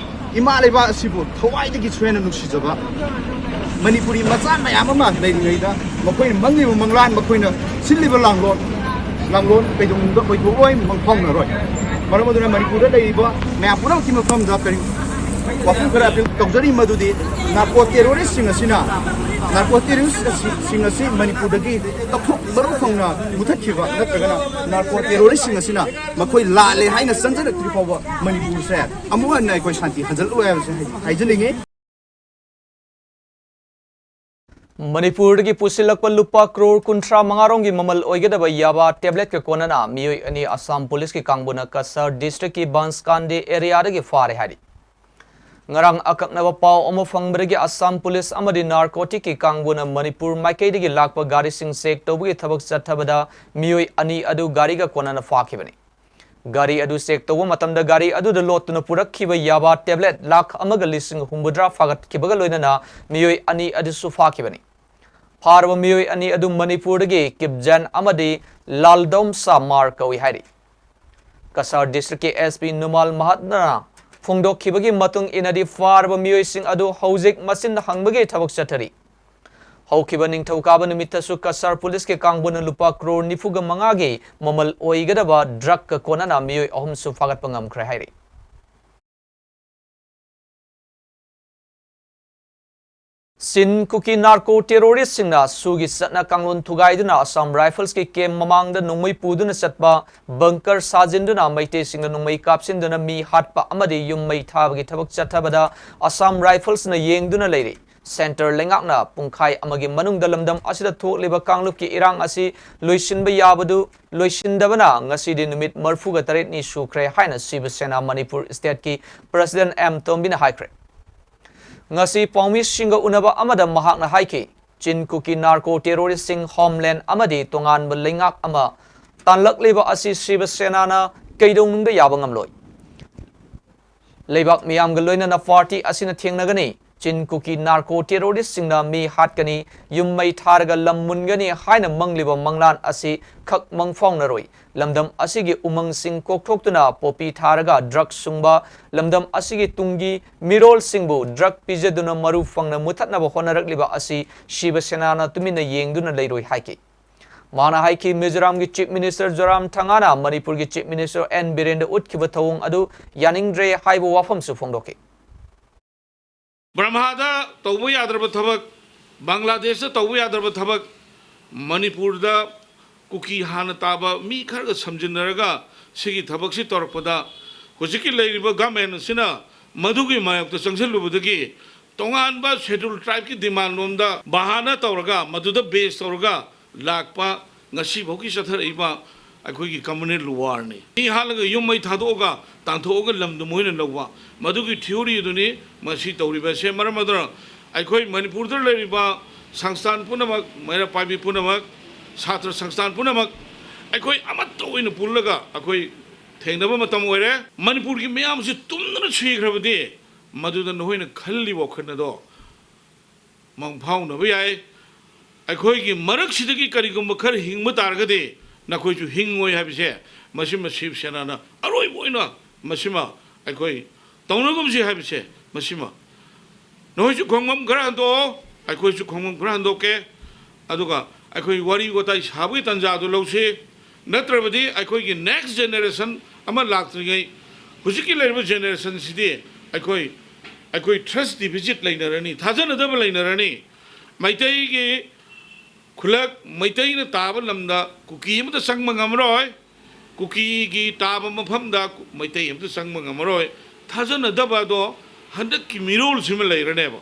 ꯏꯃꯥ ꯂꯩꯕꯥꯛ ꯑꯁꯤꯕꯨ ꯊꯋꯥꯏꯗꯒꯤꯁꯨ ꯍꯦꯟꯅ ꯅꯨꯡꯁꯤꯖꯕ ꯃꯅꯤꯄꯨꯔꯤ ꯃꯆꯥ ꯃꯌꯥꯝ ꯑꯃ ꯂꯩꯔꯤꯉꯩꯗ ꯃꯈꯣꯏꯅ ꯃꯪꯂꯤꯕ ꯃꯪꯂꯥꯟ, ꯃꯈꯣꯏꯅ ꯁꯤꯜꯂꯤꯕ ꯂꯥꯡꯂꯣꯟ, ꯂꯥꯡꯂꯣꯟ ꯀꯩꯗꯧꯅꯨꯡꯗ ꯑꯣꯏꯊꯣꯛꯂꯣꯏ, ꯃꯪꯐꯥꯎꯅꯔꯣꯏ꯫ ꯃꯔꯝ ꯑꯗꯨꯅ ꯃꯅꯤꯄꯨꯔꯗ ꯂꯩꯔꯤꯕ ꯃꯌꯥꯝ ꯄꯨꯝꯅꯃꯛꯀꯤ ꯃꯐꯝꯗ ꯀꯔꯤ ꯋꯥꯐꯝ ꯈꯔ ꯑꯄꯤꯜ ꯇꯧꯖꯔꯤ, ꯃꯗꯨꯗꯤ narco terroristꯁꯤꯡ ꯑꯁꯤꯅ, narco terroristꯁꯤꯡ ꯑꯁꯤ ꯃꯅꯤꯄꯨꯔꯗꯒꯤ ꯀꯛꯊꯣꯛ ꯃꯔꯨ ꯐꯪꯅ ꯃꯨꯊꯠꯈꯤꯕ ꯅꯠꯇ꯭ꯔꯒꯅ narco terroristꯁꯤꯡ ꯑꯁꯤꯅ ꯃꯈꯣꯏ ꯂꯥꯜꯂꯦ ꯍꯥꯏꯅ ꯆꯪꯖꯔꯛꯇ꯭ꯔꯤ ꯐꯥꯎꯕ ꯃꯅꯤꯄꯨꯔꯁꯦ ꯑꯃꯨꯛ ꯍꯟꯅ ꯑꯩꯈꯣꯏ ꯁꯥꯟꯇꯤ ꯍꯟꯖꯤꯜꯂꯛꯂꯣꯏ ꯍꯥꯏꯕꯁꯦ ꯍꯥꯏꯖꯅꯤꯡꯉꯤ꯫ ꯃꯅꯤꯄꯨꯔꯗꯒꯤ ꯄꯨꯁꯤꯜꯂꯛꯄ ꯂꯨꯄꯥ ꯀ꯭ꯔꯣꯔ ꯀꯨꯟꯊ꯭ꯔꯥ ꯃꯉꯥ ꯔꯣꯝꯒꯤ ꯃꯃꯜ ꯑꯣꯏꯒꯗꯕ ꯌꯥꯕꯥ tabletꯀ ꯀꯣꯟꯅꯅ ꯃꯤꯑꯣꯏ ꯑꯅꯤ ꯑꯁꯥꯝ ꯄꯨꯂꯤꯁꯀꯤ ꯀꯥꯡꯕꯨꯅ ꯀꯁꯥꯔ districtꯀꯤ ꯕꯥꯟꯁꯀꯥꯟꯗꯦ areaꯗꯒꯤ ꯐꯥꯔꯦ ꯍꯥꯏꯔꯤ꯫ ꯉꯔꯥꯡ ꯑꯀꯛꯅꯕ ꯄꯥꯎ ꯑꯃ ꯐꯪꯕꯗꯒꯤ ꯑꯁꯥꯝ ꯄꯨꯂꯤꯁ ꯑꯃꯗꯤ narcoticꯀꯤ ꯀꯥꯡꯕꯨꯅ ꯃꯅꯤꯄꯨꯔ ꯃꯥꯏꯀꯩꯗꯒꯤ ꯂꯥꯛꯄ ꯒꯥꯔꯤꯁꯤꯡ check ꯇꯧꯕꯒꯤ ꯊꯕꯛ ꯆꯠꯊꯕꯗ ꯃꯤꯑꯣꯏ ꯑꯅꯤ ꯑꯗꯨ ꯒꯥꯔꯤꯒ ꯀꯣꯟꯅꯅ ꯐꯥꯈꯤꯕꯅꯤ꯫ ꯒꯥꯔꯤ ꯑꯗꯨ check ꯇꯧꯕ ꯃꯇꯝꯗ ꯒꯥꯔꯤ ꯑꯗꯨꯗ ꯂꯣꯠꯇꯨꯅ ꯄꯨꯔꯛꯈꯤꯕ ꯌꯥꯕꯥ tablet ꯂꯥꯈ ꯑꯃꯒ ꯂꯤꯁꯤꯡ ꯍꯨꯝꯐꯨꯇꯔꯥ ꯐꯥꯒꯠꯈꯤꯕꯒ ꯂꯣꯏꯅꯅ ꯃꯤꯑꯣꯏ ꯑꯅꯤ ꯑꯗꯨꯁꯨ ꯐꯥꯈꯤꯕꯅꯤ꯫ ꯐꯥꯔꯕ ꯃꯤꯑꯣꯏ ꯑꯅꯤ ꯑꯗꯨ ꯃꯅꯤꯄꯨꯔꯗꯒꯤ ꯀꯤꯞꯖꯦꯟ ꯑꯃꯗꯤ ꯂꯥꯜꯗꯧꯝꯁꯥ ꯃꯥꯔ ꯀꯧꯏ ꯍꯥꯏꯔꯤ꯫ ꯀꯁꯥꯔ ꯗꯤꯁꯇ꯭ꯔꯤꯛꯀꯤ S P ꯅꯨꯃꯥꯜ ꯃꯍꯥꯠꯅ ꯐꯣꯡꯗꯣꯛꯈꯤꯕꯒꯤ ꯃꯇꯨꯡ ꯏꯟꯅꯗꯤ ꯐꯥꯔꯕ ꯃꯤꯑꯣꯏꯁꯤꯡ ꯑꯗꯨ ꯍꯧꯖꯤꯛ ꯃꯆꯤꯟ ꯍꯪꯕꯒꯤ ꯊꯕꯛ ꯆꯠꯊꯔꯤ꯫ ꯍꯧꯈꯤꯕ ꯅꯤꯡꯊꯧꯀꯥꯕ ꯅꯨꯃꯤꯠꯇꯁꯨ ꯀꯁꯥꯔ ꯄꯨꯂꯤꯁꯀꯤ ꯀꯥꯡꯕꯨꯅ ꯂꯨꯄꯥ ꯀ꯭ꯔꯣꯔ ꯅꯤꯐꯨꯒ ꯃꯉꯥꯒꯤ ꯃꯃꯜ ꯑꯣꯏꯒꯗꯕ ꯗ꯭ꯔꯒꯀ ꯀꯣꯟꯅꯅ ꯃꯤꯑꯣꯏ ꯑꯍꯨꯝꯁꯨ ꯐꯥꯒꯠꯄ ꯉꯝꯈ꯭ꯔꯦ ꯍꯥꯏꯔꯤ꯫ ꯆꯤꯟ ꯀꯨꯀꯤ ꯅꯥꯔꯀꯣ ꯇꯦꯔꯣꯔꯤꯁꯁꯤꯡꯅ ꯁꯨꯒꯤ ꯆꯠꯅ ꯀꯥꯡꯂꯣꯟ ꯊꯨꯒꯥꯏꯗꯨꯅ ꯑꯁꯥꯝ ꯔꯥꯏꯐꯜꯁꯀꯤ ꯀꯦꯝ ꯃꯃꯥꯡꯗ ꯅꯣꯡꯃꯩ ꯄꯨꯗꯨꯅ ꯆꯠꯄ ꯕꯪꯀꯔ ꯁꯥꯖꯤꯟꯗꯨꯅ ꯃꯩꯇꯩꯁꯤꯡꯅ ꯅꯣꯡꯃꯩ ꯀꯥꯞꯁꯤꯟꯗꯨꯅ ꯃꯤ ꯍꯥꯠꯄ ꯑꯃꯗꯤ ꯌꯨꯝ ꯃꯩ ꯊꯥꯕꯒꯤ ꯊꯕꯛ ꯆꯠꯊꯕꯗ ꯑꯁꯥꯝ ꯔꯥꯏꯐꯜꯁꯅ ꯌꯦꯡꯗꯨꯅ ꯂꯩꯔꯤ꯫ ꯁꯦꯟꯇꯔ ꯂꯩꯉꯥꯛꯅ ꯄꯨꯡꯈꯥꯏ ꯑꯃꯒꯤ ꯃꯅꯨꯡꯗ ꯂꯝꯗꯝ ꯑꯁꯤꯗ ꯊꯣꯛꯂꯤꯕ ꯀꯥꯡꯂꯨꯞꯀꯤ ꯏꯔꯥꯡ ꯑꯁꯤ ꯂꯣꯏꯁꯤꯟꯕ ꯌꯥꯕꯗꯨ ꯂꯣꯏꯁꯤꯟꯗꯕꯅ ꯉꯁꯤꯗꯤ ꯅꯨꯃꯤꯠ ꯃꯔꯤꯐꯨꯒ ꯇꯔꯦꯠꯅꯤ ꯁꯨꯈ꯭ꯔꯦ ꯍꯥꯏꯅ ꯁꯤꯕ ꯁꯦꯅꯥ ꯃꯅꯤꯄꯨꯔ ꯁ꯭ꯇꯦꯠꯀꯤ ꯄ꯭ꯔꯁꯤꯗꯦꯟ ꯑꯦꯝ ꯇꯣꯝꯕꯤꯅ ꯍꯥꯏꯈ꯭ꯔꯦ꯫ ꯉꯁꯤ ꯄꯥꯎꯃꯤꯁꯤꯡꯒ ꯎꯅꯕ ꯑꯃꯗ ꯃꯍꯥꯛꯅ ꯍꯥꯏꯈꯤ, ꯆꯤꯟ ꯀꯨꯀꯤ ꯅꯥꯔꯀꯣ ꯇꯦꯔꯣꯔꯤꯁꯁꯤꯡ ꯍꯣꯝꯂꯦꯟ ꯑꯃꯗꯤ ꯇꯣꯉꯥꯟꯕ ꯂꯩꯉꯥꯛ ꯑꯃ ꯇꯥꯟꯂꯛꯂꯤꯕ ꯑꯁꯤ ꯁꯤꯕ ꯁꯦꯅꯥꯅ ꯀꯩꯗꯧꯅꯨꯡꯗ ꯌꯥꯕ ꯉꯝꯂꯣꯏ꯫ ꯂꯩꯕꯥꯛ ꯃꯤꯌꯥꯝꯒ ꯂꯣꯏꯅꯅ ꯄꯥꯔꯇꯤ ꯑꯁꯤꯅ ꯊꯦꯡꯅꯒꯅꯤ꯫ ꯆꯤꯟ ꯀꯨꯀꯤ ꯅꯥꯔꯀꯣ ꯇꯦꯔꯣꯔꯤꯁꯁꯤꯡꯅ ꯃꯤ ꯍꯥꯠꯀꯅꯤ, ꯌꯨꯝ ꯃꯩ ꯊꯥꯔꯒ ꯂꯝ ꯃꯨꯟꯒꯅꯤ ꯍꯥꯏꯅ ꯃꯪꯂꯤꯕ ꯃꯪꯂꯥꯟ ꯑꯁꯤ ꯈꯛ ꯃꯪꯐꯥꯎꯅꯔꯣꯏ꯫ ꯂꯝꯗꯝ ꯑꯁꯤꯒꯤ ꯎꯃꯪꯁꯤꯡ ꯀꯣꯛꯊꯣꯛꯇꯨꯅ ꯄꯣꯄꯤ ꯊꯥꯔꯒ ꯗ꯭ꯔꯒ ꯁꯨꯡꯕ, ꯂꯝꯗꯝ ꯑꯁꯤꯒꯤ ꯇꯨꯡꯒꯤ ꯃꯤꯔꯣꯜꯁꯤꯡꯕꯨ ꯗ꯭ꯔꯒ ꯄꯤꯖꯗꯨꯅ ꯃꯔꯨ ꯐꯪꯅ ꯃꯨꯊꯠꯅꯕ ꯍꯣꯠꯅꯔꯛꯂꯤꯕ ꯑꯁꯤ ꯁꯤꯕ ꯁꯦꯅꯥꯅ ꯇꯨꯃꯤꯟꯅ ꯌꯦꯡꯗꯨꯅ ꯂꯩꯔꯣꯏ ꯍꯥꯏꯈꯤ꯫ ꯃꯍꯥꯛꯅ ꯍꯥꯏꯈꯤ, ꯃꯤꯖꯣꯔꯥꯝꯒꯤ ꯆꯤꯐ ꯃꯤꯅꯤꯁꯇꯔ ꯖꯣꯔꯥꯝ ꯊꯪꯒꯥꯅ ꯃꯅꯤꯄꯨꯔꯒꯤ ꯆꯤꯐ ꯃꯤꯅꯤꯁꯇꯔ ꯑꯦꯟ ꯕꯤꯔꯦꯟꯗ ꯎꯠꯈꯤꯕ ꯊꯧꯑꯣꯡ ꯑꯗꯨ ꯌꯥꯅꯤꯡꯗ꯭ꯔꯦ ꯍꯥꯏꯕ ꯋꯥꯐꯝꯁꯨ ꯐꯣꯡꯗꯣꯛꯈꯤ꯫ ꯕ꯭ꯔꯍꯃꯥꯗ ꯇꯧꯕ ꯌꯥꯗ꯭ꯔꯕ ꯊꯕꯛ, ꯕꯪꯒ꯭ꯂꯥꯗꯦꯁꯇ ꯇꯧꯕ ꯌꯥꯗ꯭ꯔꯕ ꯊꯕꯛ ꯃꯅꯤꯄꯨꯔꯗ ꯀꯨꯀꯤ ꯍꯥꯟꯅ ꯇꯥꯕ ꯃꯤ ꯈꯔꯒ ꯁꯝꯖꯤꯟꯅꯔꯒ ꯁꯤꯒꯤ ꯊꯕꯛꯁꯤ ꯇꯧꯔꯛꯄꯗ, ꯍꯧꯖꯤꯛꯀꯤ ꯂꯩꯔꯤꯕ ꯒꯃꯦꯟ ꯑꯁꯤꯅ ꯃꯗꯨꯒꯤ ꯃꯥꯌꯣꯛꯇ ꯆꯪꯁꯤꯜꯂꯨꯕꯗꯒꯤ ꯇꯣꯉꯥꯟꯕ ꯁꯦꯗꯨꯜ ꯇ꯭ꯔꯥꯏꯕꯀꯤ ꯗꯤꯃꯥꯟ ꯂꯣꯝꯗ ꯕꯍꯥꯅ ꯇꯧꯔꯒ, ꯃꯗꯨꯗ ꯕꯦꯁ ꯇꯧꯔꯒ ꯂꯥꯛꯄ ꯉꯁꯤꯐꯥꯎꯒꯤ ꯆꯠꯊꯔꯛꯏꯕ ꯑꯩꯈꯣꯏꯒꯤ ꯀꯝꯃꯨꯅꯦꯜ ꯋꯥꯔꯅꯤ꯫ ꯃꯤ ꯍꯥꯠꯂꯒ ꯌꯨꯝ ꯃꯩ ꯊꯥꯗꯣꯛꯑꯒ ꯇꯥꯟꯊꯣꯛꯑꯒ ꯂꯝꯗꯨ ꯃꯣꯏꯅ ꯂꯧꯕ, ꯃꯗꯨꯒꯤ ꯊꯤꯑꯣꯔꯤ ꯑꯗꯨꯅꯤ ꯃꯁꯤ ꯇꯧꯔꯤꯕꯁꯦ꯫ ꯃꯔꯝ ꯑꯗꯨꯅ ꯑꯩꯈꯣꯏ ꯃꯅꯤꯄꯨꯔꯗ ꯂꯩꯔꯤꯕ ꯁꯪꯁꯊꯥꯟ ꯄꯨꯝꯅꯃꯛ, ꯃꯩꯔꯥ ꯄꯥꯏꯕꯤ ꯄꯨꯝꯅꯃꯛ, ꯁꯥꯇ꯭ꯔ ꯁꯪꯁꯊꯥꯟ ꯄꯨꯝꯅꯃꯛ, ꯑꯩꯈꯣꯏ ꯑꯃꯠꯇ ꯑꯣꯏꯅ ꯄꯨꯜꯂꯒ ꯑꯩꯈꯣꯏ ꯊꯦꯡꯅꯕ ꯃꯇꯝ ꯑꯣꯏꯔꯦ꯫ ꯃꯅꯤꯄꯨꯔꯒꯤ ꯃꯤꯌꯥꯝꯁꯤ ꯇꯨꯝꯗꯨꯅ ꯁꯤꯈ꯭ꯔꯕꯗꯤ ꯃꯗꯨꯗ ꯅꯈꯣꯏꯅ ꯈꯜꯂꯤꯕ ꯋꯥꯈꯜ ꯑꯗꯣ ꯃꯪꯐꯥꯎꯅꯕ ꯌꯥꯏ꯫ ꯑꯩꯈꯣꯏꯒꯤ ꯃꯔꯛꯁꯤꯗꯒꯤ ꯀꯔꯤꯒꯨꯝꯕ ꯈꯔ ꯍꯤꯡꯕ ꯇꯥꯔꯒꯗꯤ ꯅꯈꯣꯏꯁꯨ ꯍꯤꯡꯉꯣꯏ ꯍꯥꯏꯕꯁꯦ, ꯃꯁꯤꯃ ꯁꯤꯕ ꯁꯦꯅꯥꯅ ꯑꯔꯣꯏꯕ ꯑꯣꯏꯅ ꯃꯁꯤꯃ ꯑꯩꯈꯣꯏ ꯇꯧꯅꯒꯨꯝꯁꯤ ꯍꯥꯏꯕꯁꯦ, ꯃꯁꯤꯃ ꯅꯈꯣꯏꯁꯨ ꯈꯣꯡꯐꯝ ꯈꯔ ꯍꯟꯗꯣꯛꯑꯣ, ꯑꯩꯈꯣꯏꯁꯨ ꯈꯣꯡꯐꯝ ꯈꯔ ꯍꯟꯗꯣꯛꯀꯦ꯫ ꯑꯗꯨꯒ ꯑꯩꯈꯣꯏ ꯋꯥꯔꯤ ꯋꯥꯇꯥꯏ ꯁꯥꯕꯒꯤ ꯇꯥꯟꯖꯥꯗꯨ ꯂꯧꯁꯤ꯫ ꯅꯠꯇ꯭ꯔꯕꯗꯤ ꯑꯩꯈꯣꯏꯒꯤ next generation ꯑꯃ ꯂꯥꯛꯇ꯭ꯔꯤꯉꯩ, ꯍꯧꯖꯤꯛꯀꯤ ꯂꯩꯔꯤꯕ generationꯁꯤꯗꯤ ꯑꯩꯈꯣꯏ, ꯑꯩꯈꯣꯏ trust deficit ꯂꯩꯅꯔꯅꯤ, ꯊꯥꯖꯅꯗꯕ ꯂꯩꯅꯔꯅꯤ꯫ ꯃꯩꯇꯩꯒꯤ ꯈꯨꯜꯂꯛ, ꯃꯩꯇꯩꯅ ꯇꯥꯕ ꯂꯝꯗ ꯀꯨꯀꯤ ꯑꯃꯇ ꯆꯪꯕ ꯉꯝꯃꯔꯣꯏ, ꯀꯨꯀꯤꯒꯤ ꯇꯥꯕ ꯃꯐꯝꯗ ꯃꯩꯇꯩ ꯑꯃꯇ ꯆꯪꯕ ꯉꯝꯃꯔꯣꯏ꯫ ꯊꯥꯖꯅꯗꯕ ꯑꯗꯣ ꯍꯟꯗꯛꯀꯤ ꯃꯤꯔꯣꯜꯁꯤꯃ ꯂꯩꯔꯅꯦꯕ꯫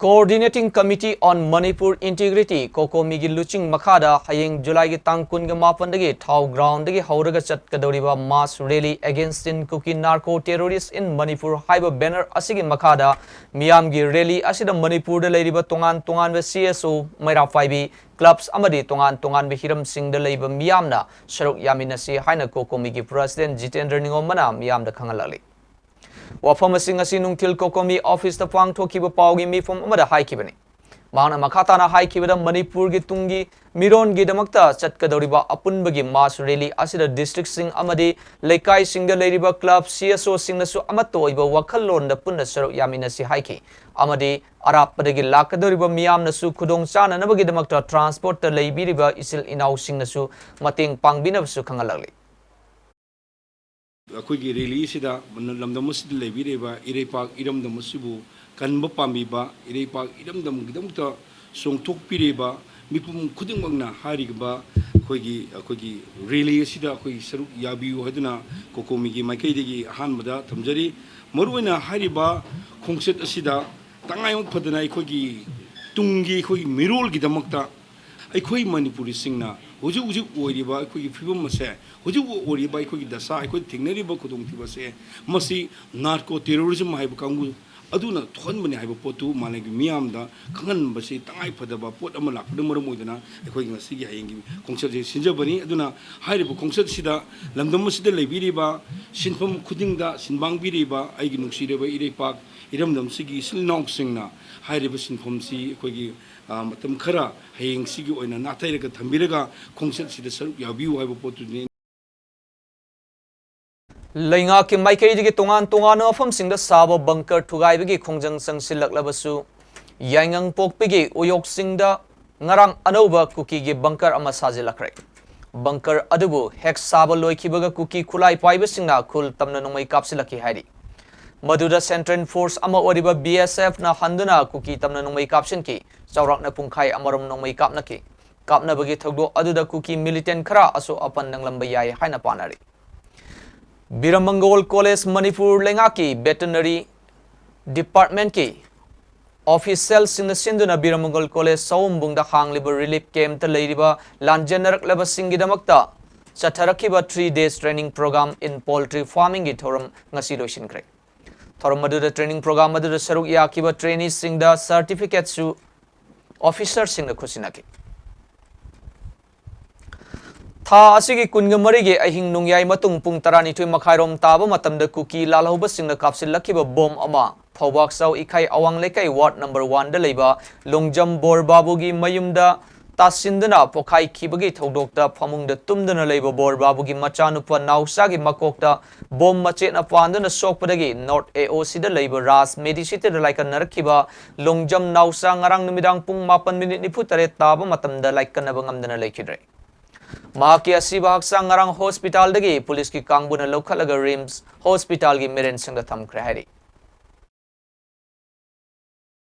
Coordinating Committee on Manipur Integrity, COCOMIꯒꯤ ꯂꯨꯆꯤꯡ ꯃꯈꯥꯗ ꯍꯌꯦꯡ ꯖꯨꯂꯥꯏꯒꯤ ꯇꯥꯡ ꯀꯨꯟꯒ ꯃꯥꯄꯟꯗꯒꯤ ꯊꯥꯎ groundꯗꯒꯤ ꯍꯧꯔꯒ ꯆꯠꯀꯗꯧꯔꯤꯕ mass rally against in Kuki narco terrorist in Manipur ꯍꯥꯏꯕ banner ꯑꯁꯤꯒꯤ ꯃꯈꯥꯗ ꯃꯤꯌꯥꯝꯒꯤ rally ꯑꯁꯤꯗ ꯃꯅꯤꯄꯨꯔꯗ ꯂꯩꯔꯤꯕ ꯇꯣꯉꯥꯟ ꯇꯣꯉꯥꯟꯕ CSO, ꯃꯩꯔꯥ ꯄꯥꯏꯕꯤ, clubs ꯑꯃꯗꯤ ꯇꯣꯉꯥꯟ ꯇꯣꯉꯥꯟꯕ ꯍꯤꯔꯝꯁꯤꯡꯗ ꯂꯩꯕ ꯃꯤꯌꯥꯝꯅ ꯁꯔꯨꯛ ꯌꯥꯃꯤꯟꯅꯁꯤ ꯍꯥꯏꯅ COCOMIꯒꯤ president ꯖꯤꯇꯦꯟꯗ꯭ꯔ ꯅꯤꯉꯣꯝꯕꯅ ꯃꯤꯌꯥꯝꯗ ꯈꯪꯍꯜꯂꯛꯂꯤ꯫ ꯋꯥꯐꯝꯁꯤꯡ ꯑꯁꯤ ꯅꯨꯡꯊꯤꯜ COCOMI officeꯇ ꯄꯥꯡꯊꯣꯛꯈꯤꯕ ꯄꯥꯎꯒꯤ ꯃꯤꯐꯝ ꯑꯃꯗ ꯍꯥꯏꯈꯤꯕꯅꯤ꯫ ꯃꯍꯥꯛꯅ ꯃꯈꯥ ꯇꯥꯅ ꯍꯥꯏꯈꯤꯕꯗ, ꯃꯅꯤꯄꯨꯔꯒꯤ ꯇꯨꯡꯒꯤ ꯃꯤꯔꯣꯟꯒꯤꯗꯃꯛꯇ ꯆꯠꯀꯗꯧꯔꯤꯕ ꯑꯄꯨꯟꯕꯒꯤ mass rally ꯑꯁꯤꯗ districtꯁꯤꯡ ꯑꯃꯗꯤ ꯂꯩꯀꯥꯏꯁꯤꯡꯗ ꯂꯩꯔꯤꯕ club, CSOꯁꯤꯡꯅꯁꯨ ꯑꯃꯠꯇ ꯑꯣꯏꯕ ꯋꯥꯈꯜꯂꯣꯟꯗ ꯄꯨꯟꯅ ꯁꯔꯨꯛ ꯌꯥꯃꯤꯟꯅꯁꯤ ꯍꯥꯏꯈꯤ꯫ ꯑꯃꯗꯤ ꯑꯔꯥꯞꯄꯗꯒꯤ ꯂꯥꯛꯀꯗꯧꯔꯤꯕ ꯃꯤꯌꯥꯝꯅꯁꯨ ꯈꯨꯗꯣꯡ ꯆꯥꯅꯅꯕꯒꯤꯗꯃꯛꯇ transportꯇ ꯂꯩꯕꯤꯔꯤꯕ ꯏꯆꯤꯜ ꯏꯅꯥꯎꯁꯤꯡꯅꯁꯨ ꯃꯇꯦꯡ ꯄꯥꯡꯕꯤꯅꯕꯁꯨ ꯈꯪꯍꯜꯂꯛꯂꯤ꯫ ꯑꯩꯈꯣꯏꯒꯤ rally ꯑꯁꯤꯗ ꯂꯝꯗꯝ ꯑꯁꯤꯗ ꯂꯩꯕꯤꯔꯤꯕ ꯏꯔꯩꯄꯥꯛ ꯏꯔꯝꯗꯝ ꯑꯁꯤꯕꯨ ꯀꯟꯕ ꯄꯥꯝꯕꯤꯕ, ꯏꯔꯩꯄꯥꯛ ꯏꯔꯝꯗꯝꯒꯤꯗꯃꯛꯇ ꯆꯣꯡꯊꯣꯛꯄꯤꯔꯤꯕ ꯃꯤꯄꯨꯝ ꯈꯨꯗꯤꯡꯃꯛꯅ ꯍꯥꯏꯔꯤꯕ ꯑꯩꯈꯣꯏꯒꯤ, ꯑꯩꯈꯣꯏꯒꯤ rally ꯑꯁꯤꯗ ꯑꯩꯈꯣꯏ ꯁꯔꯨꯛ ꯌꯥꯕꯤꯌꯨ ꯍꯥꯏꯗꯨꯅ COCOMIꯒꯤ ꯃꯥꯏꯀꯩꯗꯒꯤ ꯑꯍꯥꯟꯕꯗ ꯊꯝꯖꯔꯤ꯫ ꯃꯔꯨꯑꯣꯏꯅ ꯍꯥꯏꯔꯤꯕ ꯈꯣꯡꯆꯠ ꯑꯁꯤꯗ ꯇꯉꯥꯏ ꯐꯗꯅ ꯑꯩꯈꯣꯏꯒꯤ ꯇꯨꯡꯒꯤ ꯑꯩꯈꯣꯏꯒꯤ ꯃꯤꯔꯣꯜꯒꯤꯗꯃꯛꯇ ꯑꯩꯈꯣꯏ ꯃꯅꯤꯄꯨꯔꯤꯁꯤꯡꯅ ꯍꯧꯖꯤꯛ ꯍꯧꯖꯤꯛ ꯑꯣꯏꯔꯤꯕ ꯑꯩꯈꯣꯏꯒꯤ ꯐꯤꯕꯝ ꯑꯁꯦ, ꯍꯧꯖꯤꯛ ꯑꯣꯏꯔꯤꯕ ꯑꯩꯈꯣꯏꯒꯤ ꯗꯁꯥ, ꯑꯩꯈꯣꯏ ꯊꯦꯡꯅꯔꯤꯕ ꯈꯨꯗꯣꯡꯊꯤꯕ ꯑꯁꯦ, ꯃꯁꯤ narco terrorism ꯍꯥꯏꯕ ꯀꯥꯡꯕꯨ ꯑꯗꯨꯅ ꯊꯣꯛꯍꯟꯕꯅꯤ ꯍꯥꯏꯕ ꯄꯣꯠꯇꯨ ꯃꯥꯂꯦꯝꯒꯤ ꯃꯤꯌꯥꯝꯗ ꯈꯪꯍꯟꯕꯁꯤ ꯇꯉꯥꯏ ꯐꯗꯕ ꯄꯣꯠ ꯑꯃ ꯂꯥꯛꯄꯅ ꯃꯔꯝ ꯑꯣꯏꯗꯨꯅ ꯑꯩꯈꯣꯏꯒꯤ ꯉꯁꯤꯒꯤ ꯍꯌꯦꯡꯒꯤ ꯈꯣꯡꯆꯠꯁꯦ ꯁꯤꯟꯖꯕꯅꯤ꯫ ꯑꯗꯨꯅ ꯍꯥꯏꯔꯤꯕ ꯈꯣꯡꯆꯠꯁꯤꯗ ꯂꯝꯗꯝ ꯑꯁꯤꯗ ꯂꯩꯕꯤꯔꯤꯕ ꯁꯤꯟꯐꯝ ꯈꯨꯗꯤꯡꯗ ꯁꯤꯟꯕꯥꯡꯕꯤꯔꯤꯕ ꯑꯩꯒꯤ ꯅꯨꯡꯁꯤꯔꯕ ꯏꯔꯩꯄꯥꯛ ꯏꯔꯝꯗꯝꯁꯤꯒꯤ ꯏꯆꯤꯜ ꯏꯅꯥꯎꯁꯤꯡꯅ ꯍꯥꯏꯔꯤꯕ ꯁꯤꯟꯐꯝꯁꯤ ꯑꯩꯈꯣꯏꯒꯤ, ꯑ, ꯃꯇꯝ ꯈꯔ ꯍꯌꯦꯡꯁꯤꯒꯤ ꯑꯣꯏꯅ ꯅꯥꯊꯩꯔꯒ ꯊꯝꯕꯤꯔꯒ ꯈꯣꯡꯆꯠꯁꯤꯗ ꯁꯔꯨꯛ ꯌꯥꯕꯤꯌꯨ ꯍꯥꯏꯕ ꯄꯣꯠꯇꯨꯅꯤ꯫ ꯂꯩꯉꯥꯛꯀꯤ ꯃꯥꯏꯀꯩꯗꯒꯤ ꯇꯣꯉꯥꯟ ꯇꯣꯉꯥꯟꯕ ꯃꯐꯝꯁꯤꯡꯗ ꯁꯥꯕ ꯕꯪꯀꯔ ꯊꯨꯒꯥꯏꯕꯒꯤ ꯈꯣꯡꯖꯪ ꯆꯪꯁꯤꯜꯂꯛꯂꯕꯁꯨ, ꯌꯥꯏꯉꯪꯄꯣꯛꯄꯤꯒꯤ ꯎꯌꯣꯛꯁꯤꯡꯗ ꯉꯔꯥꯡ ꯑꯅꯧꯕ ꯀꯨꯀꯤꯒꯤ ꯕꯪꯀꯔ ꯑꯃ ꯁꯥꯖꯤꯜꯂꯛꯈ꯭ꯔꯦ꯫ ꯕꯪꯀꯔ ꯑꯗꯨꯕꯨ ꯍꯦꯛ ꯁꯥꯕ ꯂꯣꯏꯈꯤꯕꯒ ꯀꯨꯀꯤ ꯈꯨꯠꯂꯥꯏ ꯄꯥꯏꯕꯁꯤꯡꯅ ꯈꯨꯜ ꯇꯝꯅ ꯅꯣꯡꯃꯩ ꯀꯥꯞꯁꯤꯜꯂꯛꯈꯤ ꯍꯥꯏꯔꯤ꯫ ꯃꯗꯨꯗ ꯁꯦꯟꯇ꯭ꯔꯦꯜ ꯐꯣꯔꯁ ꯑꯃ ꯑꯣꯏꯔꯤꯕ ꯕꯤ ꯑꯦꯁ ꯑꯦꯐꯅ ꯍꯟꯗꯨꯅ ꯀꯨꯀꯤ ꯇꯝꯅ ꯅꯣꯡꯃꯩ ꯀꯥꯞꯁꯤꯟꯈꯤ꯫ ꯆꯥꯎꯔꯥꯛꯅ ꯄꯨꯡꯈꯥꯏ ꯑꯃꯔꯣꯝ ꯅꯣꯡꯃꯩ ꯀꯥꯞꯅꯈꯤ꯫ ꯀꯥꯞꯅꯕꯒꯤ ꯊꯧꯗꯣꯛ ꯑꯗꯨꯗ ꯀꯨꯀꯤ ꯃꯤꯂꯤꯇꯦꯟ ꯈꯔ ꯑꯁꯣꯛ ꯑꯄꯟ ꯅꯪꯂꯝꯕ ꯌꯥꯏ ꯍꯥꯏꯅ ꯄꯥꯅꯔꯤ꯫ ꯕꯤꯔꯃꯪꯒꯣꯜ ꯀꯣꯂꯦꯖ ꯃꯅꯤꯄꯨꯔ ꯂꯩꯉꯥꯛꯀꯤ ꯚꯦꯇꯅꯔꯤ ꯗꯤꯄꯥꯔꯠꯃꯦꯟꯠꯀꯤ ꯑꯣꯐꯤꯁꯤꯌꯦꯜꯁꯤꯡꯅ ꯁꯤꯟꯗꯨꯅ ꯕꯤꯔꯃꯪꯒꯣꯜ ꯀꯣꯂꯦꯖ ꯁꯑꯣꯝꯕꯨꯡꯗ ꯍꯥꯡꯂꯤꯕ ꯔꯤꯂꯤꯐ ꯀꯦꯝꯞꯇ ꯂꯩꯔꯤꯕ ꯂꯥꯟꯖꯦꯟꯅꯔꯛꯂꯕꯁꯤꯡꯒꯤꯗꯃꯛꯇ ꯆꯠꯊꯔꯛꯈꯤꯕ ꯊ꯭ꯔꯤ ꯗꯦꯖ ꯇ꯭ꯔꯦꯅꯤꯡ ꯄ꯭ꯔꯣꯒ꯭ꯔꯥꯝ ꯏꯟ ꯄꯣꯜꯇ꯭ꯔꯤ ꯐꯥꯔꯃꯤꯡꯒꯤ ꯊꯧꯔꯝ ꯉꯁꯤ ꯂꯣꯏꯁꯤꯟꯈ꯭ꯔꯦ꯫ ꯊꯧꯔꯝ ꯑꯗꯨꯗ ꯇ꯭ꯔꯦꯅꯤꯡ ꯄ꯭ꯔꯣꯒ꯭ꯔꯥꯝ ꯑꯗꯨꯗ ꯁꯔꯨꯛ ꯌꯥꯈꯤꯕ ꯇ꯭ꯔꯦꯅꯤꯁꯤꯡꯗ ꯁꯔꯇꯤꯐꯤꯀꯦꯠꯁꯨ ꯑꯣꯐꯤꯁꯔꯁꯤꯡꯅ ꯈꯨꯠꯁꯤꯟꯅꯈꯤ꯫ ꯊꯥ ꯑꯁꯤꯒꯤ ꯀꯨꯟꯒ ꯃꯔꯤꯒꯤ ꯑꯍꯤꯡ ꯅꯣꯡꯌꯥꯏ ꯃꯇꯨꯡ ꯄꯨꯡ ꯇꯔꯥꯅꯤꯊꯣꯏ ꯃꯈꯥꯏꯔꯣꯝ ꯇꯥꯕ ꯃꯇꯝꯗ ꯀꯨꯀꯤ ꯂꯥꯜꯍꯧꯕꯁꯤꯡꯅ ꯀꯥꯞꯁꯤꯜꯂꯛꯈꯤꯕ ꯕꯣꯝ ꯑꯃ ꯐꯧꯕꯥꯛꯆꯥꯎ ꯏꯈꯥꯏ ꯑꯋꯥꯡ ꯂꯩꯀꯥꯏ ꯋꯥꯔꯗ ꯅꯝꯕꯔ ꯋꯥꯟꯗ ꯂꯩꯕ ꯂꯣꯡꯖꯝ ꯕꯣꯔ ꯕꯥꯕꯨꯒꯤ ꯃꯌꯨꯝꯗ ꯇꯥꯁꯤꯟꯗꯨꯅ ꯄꯣꯈꯥꯏꯈꯤꯕꯒꯤ ꯊꯧꯗꯣꯛꯇ ꯐꯃꯨꯡꯗ ꯇꯨꯝꯗꯨꯅ ꯂꯩꯕ ꯕꯣꯔ ꯕꯥꯕꯨꯒꯤ ꯃꯆꯥꯅꯨꯄꯥ ꯅꯥꯎꯆꯥꯒꯤ ꯃꯀꯣꯛꯇ ꯕꯣꯝ ꯃꯆꯦꯠꯅ ꯄꯥꯟꯗꯨꯅ ꯁꯣꯛꯄꯗꯒꯤ ꯅꯣꯔꯠ ꯑꯦ ꯑꯣ ꯁꯤꯗ ꯂꯩꯕ ꯔꯥꯖ ꯃꯦꯗꯤꯁꯤꯇꯤꯗ ꯂꯥꯏꯀꯠꯅꯔꯛꯈꯤꯕ ꯂꯣꯡꯖꯝ ꯅꯥꯎꯆꯥ ꯉꯔꯥꯡ ꯅꯨꯃꯤꯗꯥꯡ ꯄꯨꯡ ꯃꯥꯄꯟ ꯃꯤꯅꯤꯠ ꯅꯤꯐꯨ ꯇꯔꯦꯠ ꯇꯥꯕ ꯃꯇꯝꯗ ꯂꯥꯏꯀꯠꯅꯕ ꯉꯝꯗꯅ ꯂꯩꯈꯤꯗ꯭ꯔꯦ꯫ ꯃꯍꯥꯛꯀꯤ ꯑꯁꯤꯕ ꯍꯛꯆꯥꯡ ꯉꯔꯥꯡ ꯍꯣꯁꯄꯤꯇꯥꯜꯗꯒꯤ ꯄꯨꯂꯤꯁꯀꯤ ꯀꯥꯡꯕꯨꯅ ꯂꯧꯈꯠꯂꯒ ꯔꯤꯝꯁ ꯍꯣꯁꯄꯤꯇꯥꯜꯒꯤ ꯃꯦꯔꯦꯟꯁꯤꯡꯗ ꯊꯝꯈ꯭ꯔꯦ ꯍꯥꯏꯔꯤ꯫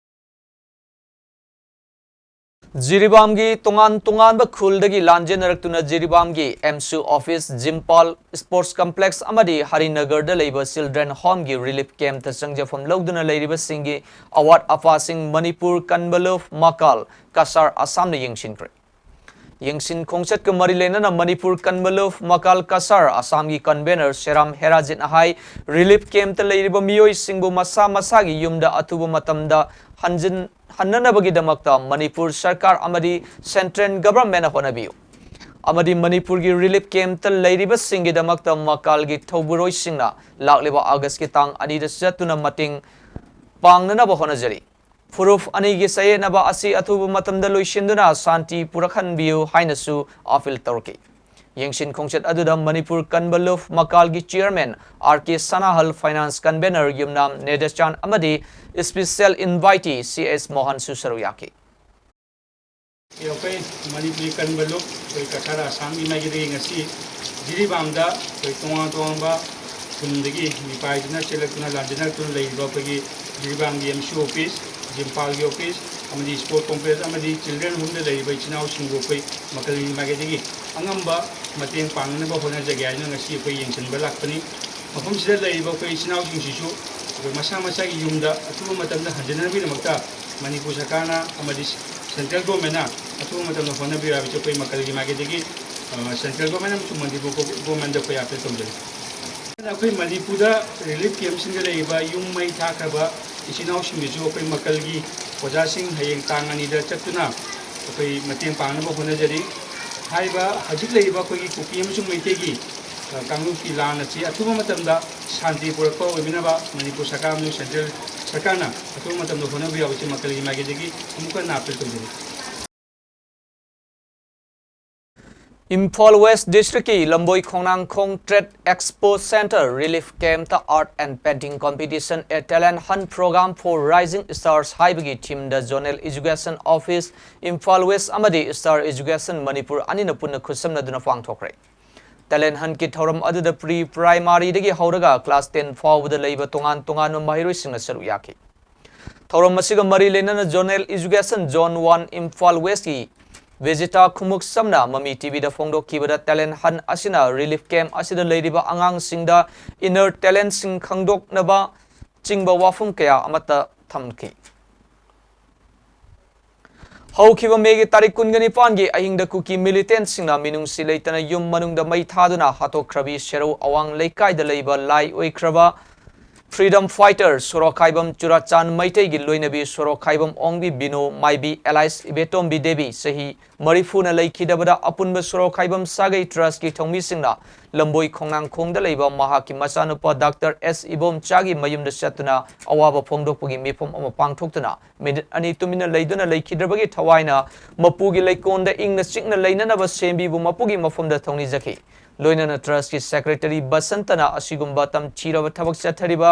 ꯖꯤꯔꯤꯕꯥꯝꯒꯤ ꯇꯣꯉꯥꯟ ꯇꯣꯉꯥꯟꯕ ꯈꯨꯜꯗꯒꯤ ꯂꯥꯟꯖꯦꯟꯅꯔꯛꯇꯨꯅ ꯖꯤꯔꯤꯕꯥꯝꯒꯤ ꯑꯦꯝꯁꯨ ꯑꯣꯐꯤꯁ, ꯖꯤꯝꯄꯥꯜ ꯁ꯭ꯄꯣꯔꯠꯁ ꯀꯝꯄ꯭ꯂꯦꯛꯁ ꯑꯃꯗꯤ ꯍꯔꯤꯅꯒꯔꯗ ꯂꯩꯕ ꯆꯤꯜꯗ꯭ꯔꯦꯟ ꯍꯣꯝꯒꯤ ꯔꯤꯂꯤꯐ ꯀꯦꯝꯞꯇ ꯆꯪꯖꯐꯝ ꯂꯧꯗꯨꯅ ꯂꯩꯔꯤꯕꯁꯤꯡꯒꯤ ꯑꯋꯥꯠ ꯑꯄꯥꯁꯤꯡ ꯃꯅꯤꯄꯨꯔ ꯀꯟꯕꯂꯨꯐ ꯃꯀꯥꯜ ꯀꯁꯥꯔ ꯑꯁꯥꯝꯅ ꯌꯦꯡꯁꯤꯟꯈ꯭ꯔꯦ꯫ ꯌꯦꯡꯁꯤꯟ ꯈꯣꯡꯆꯠꯀ ꯃꯔꯤ ꯂꯩꯅꯅ ꯃꯅꯤꯄꯨꯔ ꯀꯟꯕꯂꯨꯐ ꯃꯀꯥꯜ ꯀꯁꯥꯔ ꯑꯁꯥꯝꯒꯤ ꯀꯟꯚꯦꯅꯔ ꯁꯦꯔꯥꯝ ꯍꯦꯔꯥꯖꯤꯠꯅ ꯍꯥꯏ, ꯔꯤꯂꯤꯐ ꯀꯦꯝꯞꯇ ꯂꯩꯔꯤꯕ ꯃꯤꯑꯣꯏꯁꯤꯡꯕꯨ ꯃꯁꯥ ꯃꯁꯥꯒꯤ ꯌꯨꯝꯗ ꯑꯊꯨꯕ ꯃꯇꯝꯗ ꯍꯟꯖꯤꯟ ꯍꯟꯅꯅꯕꯒꯤꯗꯃꯛꯇ ꯃꯅꯤꯄꯨꯔ ꯁꯔꯀꯥꯔ ꯑꯃꯗꯤ ꯁꯦꯟꯇ꯭ꯔꯦꯜ ꯒꯚꯔꯟꯃꯦꯟꯠꯅ ꯍꯣꯠꯅꯕꯤꯌꯨ ꯑꯃꯗꯤ ꯃꯅꯤꯄꯨꯔꯒꯤ ꯔꯤꯂꯤꯐ ꯀꯦꯝꯞꯇ ꯂꯩꯔꯤꯕꯁꯤꯡꯒꯤꯗꯃꯛꯇ ꯃꯀꯥꯜꯒꯤ ꯊꯧꯕꯨꯔꯣꯏꯁꯤꯡꯅ ꯂꯥꯛꯂꯤꯕ ꯑꯥꯒꯁꯀꯤ ꯇꯥꯡ ꯑꯅꯤꯗ ꯆꯠꯇꯨꯅ ꯃꯇꯦꯡ ꯄꯥꯡꯅꯅꯕ ꯍꯣꯠꯅꯖꯔꯤ꯫ ꯐꯨꯔꯨꯞ ꯑꯅꯤꯒꯤ ꯆꯌꯦꯠꯅꯕ ꯑꯁꯤ ꯑꯊꯨꯕ ꯃꯇꯝꯗ ꯂꯣꯏꯁꯤꯟꯗꯨꯅ ꯁꯥꯟꯇꯤ ꯄꯨꯔꯛꯍꯟꯕꯤꯌꯨ ꯍꯥꯏꯅꯁꯨ ꯑꯥꯄꯤꯜ ꯇꯧꯔꯛꯈꯤ꯫ ꯌꯦꯡꯁꯤꯟ ꯈꯣꯡꯆꯠ ꯑꯗꯨꯗ ꯃꯅꯤꯄꯨꯔ ꯀꯟꯕꯂꯨꯐ ꯃꯀꯥꯜꯒꯤ ꯆꯤꯌꯔꯃꯦꯟ ꯑꯥꯔ ꯀꯦ ꯁꯅꯥꯍꯜ, ꯐꯥꯏꯅꯥꯟꯁ ꯀꯟꯚꯦꯅꯔ ꯌꯨꯝꯅꯥꯝ ꯅꯦꯗꯆꯥꯟ ꯑꯃꯗꯤ ꯏꯁꯄꯤꯁꯦꯜ ꯏꯟꯚꯥꯏꯇꯤ ꯁꯤ ꯑꯦꯁ ꯃꯣꯍꯟꯁꯨ ꯁꯔꯨꯛ ꯌꯥꯈꯤ꯫ ꯑꯩꯈꯣꯏ ꯃꯅꯤꯄꯨꯔꯤ ꯀꯟꯕꯂꯨꯐ ꯑꯩꯈꯣꯏ ꯀꯁꯥꯔ ꯑꯁꯥꯝꯒꯤ ꯃꯥꯏꯀꯩꯗꯒꯤ ꯉꯁꯤ ꯖꯤꯔꯤꯕꯥꯝꯗ ꯑꯩꯈꯣꯏ ꯇꯣꯉꯥꯟ ꯇꯣꯉꯥꯟꯕ ꯈꯨꯟꯗꯒꯤ ꯃꯤꯄꯥꯏꯗꯨꯅ ꯆꯦꯜꯂꯛꯇꯨꯅ ꯂꯥꯟꯖꯦꯟꯅꯔꯛꯇꯨꯅ ꯂꯩꯔꯤꯕ ꯑꯩꯈꯣꯏꯒꯤ ꯖꯤꯔꯤꯕꯥꯝꯒꯤ ꯑꯦꯝ ꯁꯤ ꯑꯣꯐꯤꯁ, ꯖꯤꯝꯐꯥꯜꯒꯤ ꯑꯣꯐꯤꯁ ꯑꯃꯗꯤ ꯁ꯭ꯄꯣꯔꯠ ꯀꯣꯝꯄ꯭ꯂꯦꯛꯁ ꯑꯃꯗꯤ ꯆꯤꯜꯗ꯭ꯔꯦꯟ ꯍꯣꯝꯗ ꯂꯩꯔꯤꯕ ꯏꯆꯤꯟ ꯏꯅꯥꯎꯁꯤꯡꯕꯨ ꯑꯩꯈꯣꯏ ꯃꯀꯥꯜꯒꯤ ꯃꯥꯏꯀꯩꯗꯒꯤ ꯑꯉꯝꯕ ꯃꯇꯦꯡ ꯄꯥꯡꯅꯅꯕ ꯍꯣꯠꯅꯖꯒꯦ ꯍꯥꯏꯗꯨꯅ ꯉꯁꯤ ꯑꯩꯈꯣꯏ ꯌꯦꯡꯁꯤꯟꯕ ꯂꯥꯛꯄꯅꯤ꯫ ꯃꯐꯝꯁꯤꯗ ꯂꯩꯔꯤꯕ ꯑꯩꯈꯣꯏ ꯏꯆꯤꯟ ꯏꯅꯥꯎꯁꯤꯡꯁꯤꯁꯨ ꯑꯩꯈꯣꯏ ꯃꯁꯥ ꯃꯁꯥꯒꯤ ꯌꯨꯝꯗ ꯑꯊꯨꯕ ꯃꯇꯝꯗ ꯍꯟꯖꯤꯟꯅꯕꯒꯤꯗꯃꯛꯇ ꯃꯅꯤꯄꯨꯔ ꯁꯔꯀꯥꯔꯅ ꯑꯃꯗꯤ ꯁꯦꯟꯇ꯭ꯔꯦꯜ ꯒꯣꯔꯃꯦꯟꯅ ꯑꯊꯨꯕ ꯃꯇꯝꯗ ꯍꯣꯠꯅꯕꯤꯌꯨ ꯍꯥꯏꯕꯁꯤ ꯑꯩꯈꯣꯏ ꯃꯀꯥꯜꯒꯤ ꯃꯥꯏꯀꯩꯗꯒꯤ, ꯑ, ꯁꯦꯟꯇ꯭ꯔꯦꯜ ꯒꯣꯔꯃꯦꯟ ꯑꯃꯁꯨꯡ ꯃꯅꯤꯄꯨꯔ ꯒꯣ-, ꯒꯣꯔꯃꯦꯟꯗ ꯑꯩꯈꯣꯏ ꯑꯥꯄꯤꯜ ꯇꯧꯖꯔꯤ꯫ ꯑꯩꯈꯣꯏ ꯃꯅꯤꯄꯨꯔꯗ ꯔꯤꯂꯤꯐ ꯀꯦꯝꯞꯁꯤꯡꯗ ꯂꯩꯔꯤꯕ ꯌꯨꯝ ꯃꯩ ꯊꯥꯈ꯭ꯔꯕ ꯏꯆꯤꯟ ꯏꯅꯥꯎꯁꯤꯡꯒꯤꯁꯨ ꯑꯩꯈꯣꯏ ꯃꯀꯥꯜꯒꯤ ꯑꯣꯖꯥꯁꯤꯡ ꯍꯌꯦꯡ ꯇꯥꯡ ꯑꯅꯤꯗ ꯆꯠꯇꯨꯅ ꯑꯩꯈꯣꯏ ꯃꯇꯦꯡ ꯄꯥꯡꯅꯕ ꯍꯣꯠꯅꯖꯔꯤ꯫ ꯍꯥꯏꯔꯤꯕ ꯍꯧꯖꯤꯛ ꯂꯩꯔꯤꯕ ꯑꯩꯈꯣꯏꯒꯤ ꯀꯨꯀꯤ ꯑꯃꯁꯨꯡ ꯃꯩꯇꯩꯒꯤ, ꯑ, ꯀꯥꯡꯂꯨꯞꯀꯤ ꯂꯥꯟ ꯑꯁꯤ ꯑꯊꯨꯕ ꯃꯇꯝꯗ ꯁꯥꯟꯇꯤ ꯄꯨꯔꯛꯄ ꯑꯣꯏꯕꯤꯅꯕ ꯃꯅꯤꯄꯨꯔ ꯁꯔꯀꯥꯔ ꯑꯃꯁꯨꯡ ꯁꯦꯟꯇ꯭ꯔꯦꯜ ꯁꯔꯀꯥꯔꯅ ꯑꯊꯨꯕ ꯃꯇꯝꯗ ꯍꯣꯠꯅꯕꯤꯌꯨ ꯍꯥꯏꯕꯁꯤ ꯃꯀꯥꯜꯒꯤ ꯃꯥꯏꯀꯩꯗꯒꯤ ꯑꯃꯨꯛ ꯍꯟꯅ ꯑꯥꯄꯤꯜ ꯇꯧꯖꯔꯤ꯫ ꯏꯝꯐꯥꯜ ꯋꯦꯁ ꯗꯤꯁꯇ꯭ꯔꯤꯛꯀꯤ Lamboi Khongnangkhong trade expo centre relief ꯀꯦꯝꯞꯇ Art and Painting Competition, A Talent Hunt Program for Rising Stars ꯍꯥꯏꯕꯒꯤ ꯊꯤꯝꯗ zonal education office Imphal west ꯑꯃꯗꯤ ꯁ꯭ꯇꯥꯔ ꯏꯖꯨꯀꯦꯁꯟ ꯃꯅꯤꯄꯨꯔ ꯑꯅꯤꯅ ꯄꯨꯟꯅ ꯈꯨꯠꯁꯝꯅꯗꯨꯅ ꯄꯥꯡꯊꯣꯛꯈ꯭ꯔꯦ꯫ ꯇꯦꯂꯦꯟꯠ ꯍꯟꯠꯀꯤ ꯊꯧꯔꯝ ꯑꯗꯨꯗ ꯄ꯭ꯔꯤ ꯄ꯭ꯔꯥꯏꯃꯥꯔꯤꯗꯒꯤ ꯍꯧꯔꯒ ꯀ꯭ꯂꯥꯁ ꯇꯦꯟ ꯐꯥꯎꯕꯗ ꯂꯩꯕ ꯇꯣꯉꯥꯟ ꯇꯣꯉꯥꯟꯕ ꯃꯍꯩꯔꯣꯏꯁꯤꯡꯅ ꯁꯔꯨꯛ ꯌꯥꯈꯤ꯫ ꯊꯧꯔꯝ ꯑꯁꯤꯒ ꯃꯔꯤ ꯂꯩꯅꯅ zonal education zone one Imphal ꯋꯦꯁꯀꯤ ꯕꯤꯖꯤꯇꯥ ꯈꯨꯃꯨꯛꯁꯝꯅ ꯃꯃꯤ ꯇꯤꯚꯤꯗ ꯐꯣꯡꯗꯣꯛꯈꯤꯕꯗ, ꯇꯦꯂꯦꯟꯠ ꯍꯟꯠ ꯑꯁꯤꯅ ꯔꯤꯂꯤꯐ ꯀꯦꯝꯞ ꯑꯁꯤꯗ ꯂꯩꯔꯤꯕ ꯑꯉꯥꯡꯁꯤꯡꯗ ꯏꯟꯅꯔ ꯇꯦꯂꯦꯟꯠꯁꯤꯡ ꯈꯪꯗꯣꯛꯅꯕ ꯆꯤꯡꯕ ꯋꯥꯐꯝ ꯀꯌꯥ ꯑꯃꯠꯇ ꯊꯝꯈꯤ꯫ ꯍꯧꯈꯤꯕ ꯃꯦꯒꯤ ꯇꯥꯔꯤꯛ ꯀꯨꯟꯒ ꯅꯤꯄꯥꯟꯒꯤ ꯑꯍꯤꯡꯗ ꯀꯨꯀꯤ ꯃꯤꯂꯤꯇꯦꯟꯠꯁꯤꯡꯅ ꯃꯤꯅꯨꯡꯁꯤ ꯂꯩꯇꯅ ꯌꯨꯝ ꯃꯅꯨꯡꯗ ꯃꯩ ꯊꯥꯗꯨꯅ ꯍꯥꯠꯇꯣꯛꯈ꯭ꯔꯕꯤ ꯁꯦꯔꯧ ꯑꯋꯥꯡ ꯂꯩꯀꯥꯏꯗ ꯂꯩꯕ ꯂꯥꯏ ꯑꯣꯏꯈ꯭ꯔꯕ ꯐ꯭ꯔꯤꯗꯝ ꯐꯥꯏꯇꯔ ꯁꯣꯔꯣꯛꯈꯥꯏꯕꯝ ꯆꯨꯔꯥꯆꯥꯟ ꯃꯩꯇꯩꯒꯤ ꯂꯣꯏꯅꯕꯤ ꯁꯣꯔꯣꯛꯈꯥꯏꯕꯝ ꯑꯣꯡꯕꯤ ꯕꯤꯅꯨ ꯃꯥꯏꯕꯤ ꯑꯦꯂꯥꯏꯁ ꯏꯕꯦꯇꯣꯝꯕꯤ ꯗꯦꯕꯤ ꯆꯍꯤ ꯃꯔꯤꯐꯨꯅ ꯂꯩꯈꯤꯗꯕꯗ ꯑꯄꯨꯟꯕ ꯁꯣꯔꯣꯛꯈꯥꯏꯕꯝ ꯁꯥꯒꯩ ꯇ꯭ꯔꯁꯀꯤ ꯊꯧꯃꯤꯁꯤꯡꯅ ꯂꯝꯕꯣꯏ ꯈꯣꯡꯅꯥꯡꯈꯣꯡꯗ ꯂꯩꯕ ꯃꯍꯥꯛꯀꯤ ꯃꯆꯥꯅꯨꯄꯥ ꯗꯥꯛꯇꯔ ꯑꯦꯁ ꯏꯕꯣꯝꯆꯥꯒꯤ ꯃꯌꯨꯝꯗ ꯆꯠꯇꯨꯅ ꯑꯋꯥꯕ ꯐꯣꯡꯗꯣꯛꯄꯒꯤ ꯃꯤꯐꯝ ꯑꯃ ꯄꯥꯡꯊꯣꯛꯇꯨꯅ ꯃꯤꯅꯤꯠ ꯑꯅꯤ ꯇꯨꯃꯤꯟꯅ ꯂꯩꯗꯨꯅ ꯂꯩꯈꯤꯗ꯭ꯔꯕꯒꯤ ꯊꯋꯥꯏꯅ ꯃꯄꯨꯒꯤ ꯂꯩꯀꯣꯜꯗ ꯏꯪꯅ ꯆꯤꯛꯅ ꯂꯩꯅꯅꯕ ꯁꯦꯝꯕꯤꯕꯨ ꯃꯄꯨꯒꯤ ꯃꯐꯝꯗ ꯊꯧꯅꯤꯖꯈꯤ꯫ ꯂꯣꯏꯅꯅ ꯇ꯭ꯔꯁꯀꯤ ꯁꯦꯀ꯭ꯔꯦꯇꯔꯤ ꯕꯁꯟꯇꯅ ꯑꯁꯤꯒꯨꯝꯕ ꯇꯝꯊꯤꯔꯕ ꯊꯕꯛ ꯆꯠꯊꯔꯤꯕ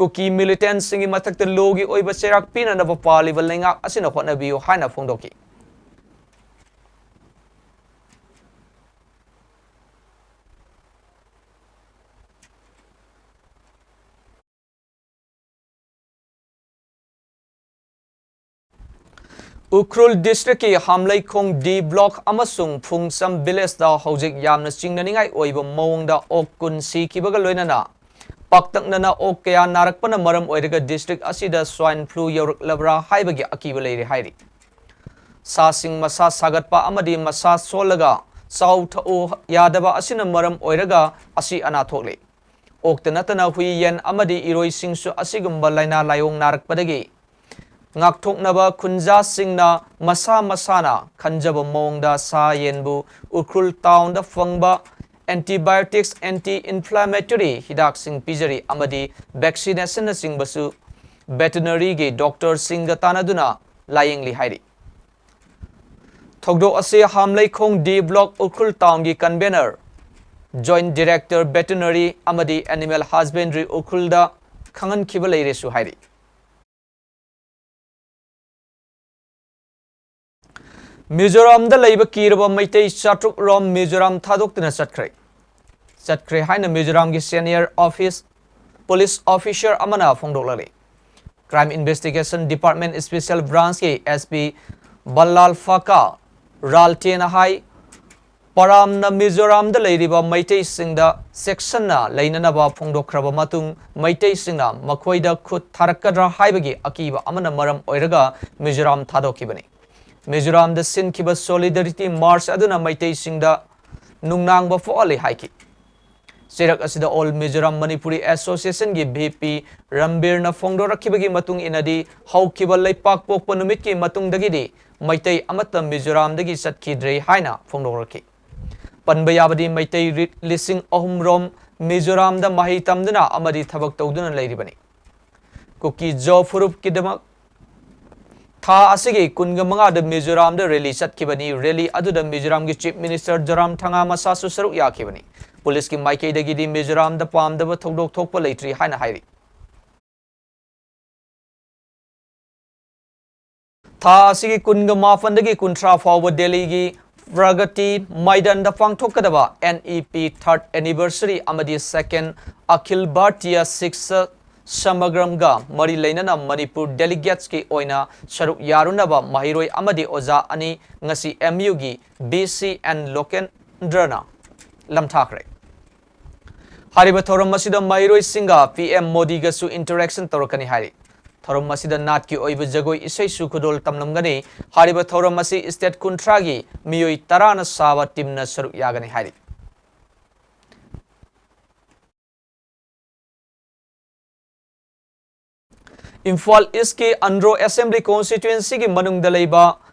ꯀꯨꯀꯤ ꯃꯤꯂꯤꯇꯦꯟꯠꯁꯤꯡꯒꯤ ꯃꯊꯛꯇ ꯂꯣꯒꯤ ꯑꯣꯏꯕ ꯆꯩꯔꯥꯛ ꯄꯤꯅꯅꯕ ꯄꯥꯜꯂꯤꯕ ꯂꯩꯉꯥꯛ ꯑꯁꯤꯅ ꯍꯣꯠꯅꯕꯤꯌꯨ ꯍꯥꯏꯅ ꯐꯣꯡꯗꯣꯛꯈꯤ꯫ ꯎꯈ꯭ꯔꯨꯜ ꯗꯤꯁꯇ꯭ꯔꯤꯛꯀꯤ ꯍꯥꯝꯂꯩꯈꯣꯡ ꯗꯤ ꯕ꯭ꯂꯣꯛ ꯑꯃꯁꯨꯡ ꯐꯨꯡꯁꯝ ꯚꯤꯂꯦꯖꯇ ꯍꯧꯖꯤꯛ ꯌꯥꯝꯅ ꯆꯤꯡꯅꯅꯤꯡꯉꯥꯏ ꯑꯣꯏꯕ ꯃꯑꯣꯡꯗ ꯑꯣꯛ ꯀꯨꯟ ꯁꯤꯈꯤꯕꯒ ꯂꯣꯏꯅꯅ ꯄꯥꯛꯇꯛꯅꯅ ꯑꯣꯛ ꯀꯌꯥ ꯅꯥꯔꯛꯄꯅ ꯃꯔꯝ ꯑꯣꯏꯔꯒ ꯗꯤꯁꯇ꯭ꯔꯤꯛ ꯑꯁꯤꯗ ꯁ꯭ꯋꯥꯏꯟ ꯐ꯭ꯂꯨ ꯌꯧꯔꯛꯂꯕ꯭ꯔꯥ ꯍꯥꯏꯕꯒꯤ ꯑꯀꯤꯕ ꯂꯩꯔꯦ ꯍꯥꯏꯔꯤ꯫ ꯁꯥꯁꯤꯡ ꯃꯁꯥ ꯁꯥꯒꯠꯄ ꯑꯃꯗꯤ ꯃꯁꯥ ꯁꯣꯜꯂꯒ ꯆꯥꯎ ꯊꯛꯎ ꯌꯥꯗꯕ ꯑꯁꯤꯅ ꯃꯔꯝ ꯑꯣꯏꯔꯒ ꯑꯁꯤ ꯑꯅꯥ ꯊꯣꯛꯂꯤ꯫ ꯑꯣꯛꯇ ꯅꯠꯇꯅ ꯍꯨꯏ, ꯌꯦꯟ ꯑꯃꯗꯤ ꯏꯔꯣꯏꯁꯤꯡꯁꯨ ꯑꯁꯤꯒꯨꯝꯕ ꯂꯥꯏꯅꯥ ꯂꯥꯏꯑꯣꯡ ꯅꯥꯔꯛꯄꯗꯒꯤ ꯉꯥꯛꯊꯣꯛꯅꯕ ꯈꯨꯟꯖꯥꯁꯤꯡꯅ ꯃꯁꯥ ꯃꯁꯥꯅ ꯈꯟꯖꯕ ꯃꯑꯣꯡꯗ ꯁꯥ ꯌꯦꯟꯕꯨ ꯎꯈ꯭ꯔꯨꯜ ꯇꯥꯎꯟꯗ ꯐꯪꯕ antibiotics, anti inflammatory ꯍꯤꯗꯥꯛꯁꯤꯡ ꯄꯤꯖꯔꯤ ꯑꯃꯗꯤ vaccinationꯅꯆꯤꯡꯕꯁꯨ ꯚꯦꯇꯤꯅꯔꯤꯒꯤ ꯗꯣꯛꯇꯔꯁꯤꯡꯒ ꯇꯥꯟꯅꯗꯨꯅ ꯂꯥꯌꯦꯡꯂꯤ ꯍꯥꯏꯔꯤ꯫ ꯊꯧꯗꯣꯛ ꯑꯁꯤ ꯍꯥꯝꯂꯩꯈꯣꯡ ꯗꯤ ꯕ꯭ꯂꯣꯛ ꯎꯈ꯭ꯔꯨꯜ ꯇꯥꯎꯟꯒꯤ ꯀꯟꯚꯦꯅꯔ, ꯖꯣꯏꯟꯠ ꯗꯤꯔꯦꯛꯇꯔ ꯚꯦꯇꯤꯅꯔꯤ ꯑꯃꯗꯤ ꯑꯦꯅꯤꯃꯦꯜ ꯍꯁꯕꯦꯟꯗ꯭ꯔꯤ ꯎꯈ꯭ꯔꯨꯜꯗ ꯈꯪꯍꯟꯈꯤꯕ ꯂꯩꯔꯦꯁꯨ ꯍꯥꯏꯔꯤ꯫ ꯃꯤꯖꯣꯔꯥꯝꯗ ꯂꯩꯕ ꯀꯤꯔꯕ ꯃꯩꯇꯩ ꯆꯥꯇ꯭ꯔꯨꯛ ꯔꯣꯝ ꯃꯤꯖꯣꯔꯥꯝ ꯊꯥꯗꯣꯛꯇꯨꯅ ꯆꯠꯈ꯭ꯔꯦ꯫ ꯆꯠꯈ꯭ꯔꯦ ꯍꯥꯏꯅ ꯃꯤꯖꯣꯔꯥꯝꯒꯤ senior office police officer ꯑꯃꯅ ꯐꯣꯡꯗꯣꯛꯂꯛꯂꯤ꯫ Crime Investigation Department Special Branchꯀꯤ S P ꯕꯜꯂꯥꯜ ꯐꯥꯀꯥ ꯔꯥꯜꯇꯦꯅ ꯍꯥꯏ, ꯄꯔꯥꯝꯅ ꯃꯤꯖꯣꯔꯥꯝꯗ ꯂꯩꯔꯤꯕ ꯃꯩꯇꯩꯁꯤꯡꯗ ꯆꯦꯛꯁꯤꯟꯅ ꯂꯩꯅꯅꯕ ꯐꯣꯡꯗꯣꯛꯈ꯭ꯔꯕ ꯃꯇꯨꯡ, ꯃꯩꯇꯩꯁꯤꯡꯅ ꯃꯈꯣꯏꯗ ꯈꯨꯠ ꯊꯥꯔꯛꯀꯗ꯭ꯔꯥ ꯍꯥꯏꯕꯒꯤ ꯑꯀꯤꯕ ꯑꯃꯅ ꯃꯔꯝ ꯑꯣꯏꯔꯒ ꯃꯤꯖꯣꯔꯥꯝ ꯊꯥꯗꯣꯛꯈꯤꯕꯅꯤ꯫ ꯃꯤꯖꯣꯔꯥꯝꯗ ꯁꯤꯟꯈꯤꯕ Solidarity March ꯑꯗꯨꯅ ꯃꯩꯇꯩꯁꯤꯡꯗ ꯅꯨꯡꯅꯥꯡꯕ ꯄꯣꯛꯍꯜꯂꯤ ꯍꯥꯏꯈꯤ꯫ ꯆꯩꯔꯛ ꯑꯁꯤꯗ All Mizoram Manipuri Association ꯒꯤ V P ꯔꯝꯕꯤꯔꯅ ꯐꯣꯡꯗꯣꯔꯛꯈꯤꯕꯒꯤ ꯃꯇꯨꯡ ꯏꯟꯅꯗꯤ, ꯍꯧꯈꯤꯕ ꯂꯩꯄꯥꯛ ꯄꯣꯛꯄ ꯅꯨꯃꯤꯠꯀꯤ ꯃꯇꯨꯡꯗꯒꯤꯗꯤ ꯃꯩꯇꯩ ꯑꯃꯠꯇ ꯃꯤꯖꯣꯔꯥꯝꯗꯒꯤ ꯆꯠꯈꯤꯗ꯭ꯔꯦ ꯍꯥꯏꯅ ꯐꯣꯡꯗꯣꯔꯛꯈꯤ꯫ ꯄꯟꯕ ꯌꯥꯕꯗꯤ, ꯃꯩꯇꯩ ꯔꯤ-, ꯂꯤꯁꯤꯡ ꯑꯍꯨꯝ ꯔꯣꯝ ꯃꯤꯖꯣꯔꯥꯝꯗ ꯃꯍꯩ ꯇꯝꯗꯨꯅ ꯑꯃꯗꯤ ꯊꯕꯛ ꯇꯧꯗꯨꯅ ꯂꯩꯔꯤꯕꯅꯤ꯫ ꯀꯨꯀꯤ ꯖꯣ ꯐꯨꯔꯨꯞꯀꯤꯗꯃꯛ ꯊꯥ ꯑꯁꯤꯒꯤ ꯀꯨꯟꯒ ꯃꯉꯥꯗ ꯃꯤꯖꯣꯔꯥꯝꯗ rally ꯆꯠꯈꯤꯕꯅꯤ꯫ Rally ꯑꯗꯨꯗ ꯃꯤꯖꯣꯔꯥꯝꯒꯤ Chief Minister ꯖꯣꯔꯥꯝꯊꯪꯒꯥ ꯃꯁꯥꯁꯨ ꯁꯔꯨꯛ ꯌꯥꯈꯤꯕꯅꯤ꯫ ꯄꯨꯂꯤꯁꯀꯤ ꯃꯥꯏꯀꯩꯗꯒꯤꯗꯤ ꯃꯤꯖꯣꯔꯥꯝꯗ ꯄꯥꯝꯗꯕ ꯊꯧꯗꯣꯛ ꯊꯣꯛꯄ ꯂꯩꯇ꯭ꯔꯤ ꯍꯥꯏꯅ ꯍꯥꯏꯔꯤ꯫ ꯊꯥ ꯑꯁꯤꯒꯤ ꯀꯨꯟꯒ ꯃꯥꯄꯟꯗꯒꯤ ꯀꯨꯟꯊ꯭ꯔꯥ ꯐꯥꯎꯕ ꯗꯦꯜꯂꯤꯒꯤ ꯄ꯭ꯔꯒꯇꯤ ꯃꯥꯏꯗꯥꯟꯗ ꯄꯥꯡꯊꯣꯛꯀꯗꯕ N E P third anniversary ꯑꯃꯗꯤ second ꯑꯈꯤꯜ ꯚꯥꯔꯇꯤꯌ ꯁꯤꯛꯁ ꯁꯃꯒ꯭ꯔꯝꯒ ꯃꯔꯤ ꯂꯩꯅꯅ ꯃꯅꯤꯄꯨꯔ delegates ꯀꯤ ꯑꯣꯏꯅ ꯁꯔꯨꯛ ꯌꯥꯔꯨꯅꯕ ꯃꯍꯩꯔꯣꯏ ꯑꯃꯗꯤ ꯑꯣꯖꯥ ꯑꯅꯤ ꯉꯁꯤ M U ꯒꯤ V C N ꯂꯣꯀꯦꯟꯗ꯭ꯔꯅ ꯂꯝꯊꯥꯈ꯭ꯔꯦ꯫ ꯍꯥꯏꯔꯤꯕ ꯊꯧꯔꯝ ꯑꯁꯤꯗ ꯃꯍꯩꯔꯣꯏꯁꯤꯡꯒ P M ꯃꯣꯗꯤꯒꯁꯨ interaction ꯇꯧꯔꯛꯀꯅꯤ ꯍꯥꯏꯔꯤ꯫ ꯊꯧꯔꯝ ꯑꯁꯤꯗ ꯅꯥꯠꯀꯤ ꯑꯣꯏꯕ ꯖꯒꯣꯏ ꯏꯁꯩꯁꯨ ꯈꯨꯗꯣꯜ ꯇꯝꯂꯝꯒꯅꯤ꯫ ꯍꯥꯏꯔꯤꯕ ꯊꯧꯔꯝ ꯑꯁꯤ state ꯀꯨꯟꯊ꯭ꯔꯥꯒꯤ ꯃꯤꯑꯣꯏ ꯇꯔꯥꯅ ꯁꯥꯕ teamꯅ ꯁꯔꯨꯛ ꯌꯥꯒꯅꯤ ꯍꯥꯏꯔꯤ꯫ ꯏꯝꯐꯥꯜ East ꯀꯤ ꯑꯟꯗ꯭ꯔꯣ Assembly Constituency ꯒꯤ ꯃꯅꯨꯡꯗ ꯂꯩꯕ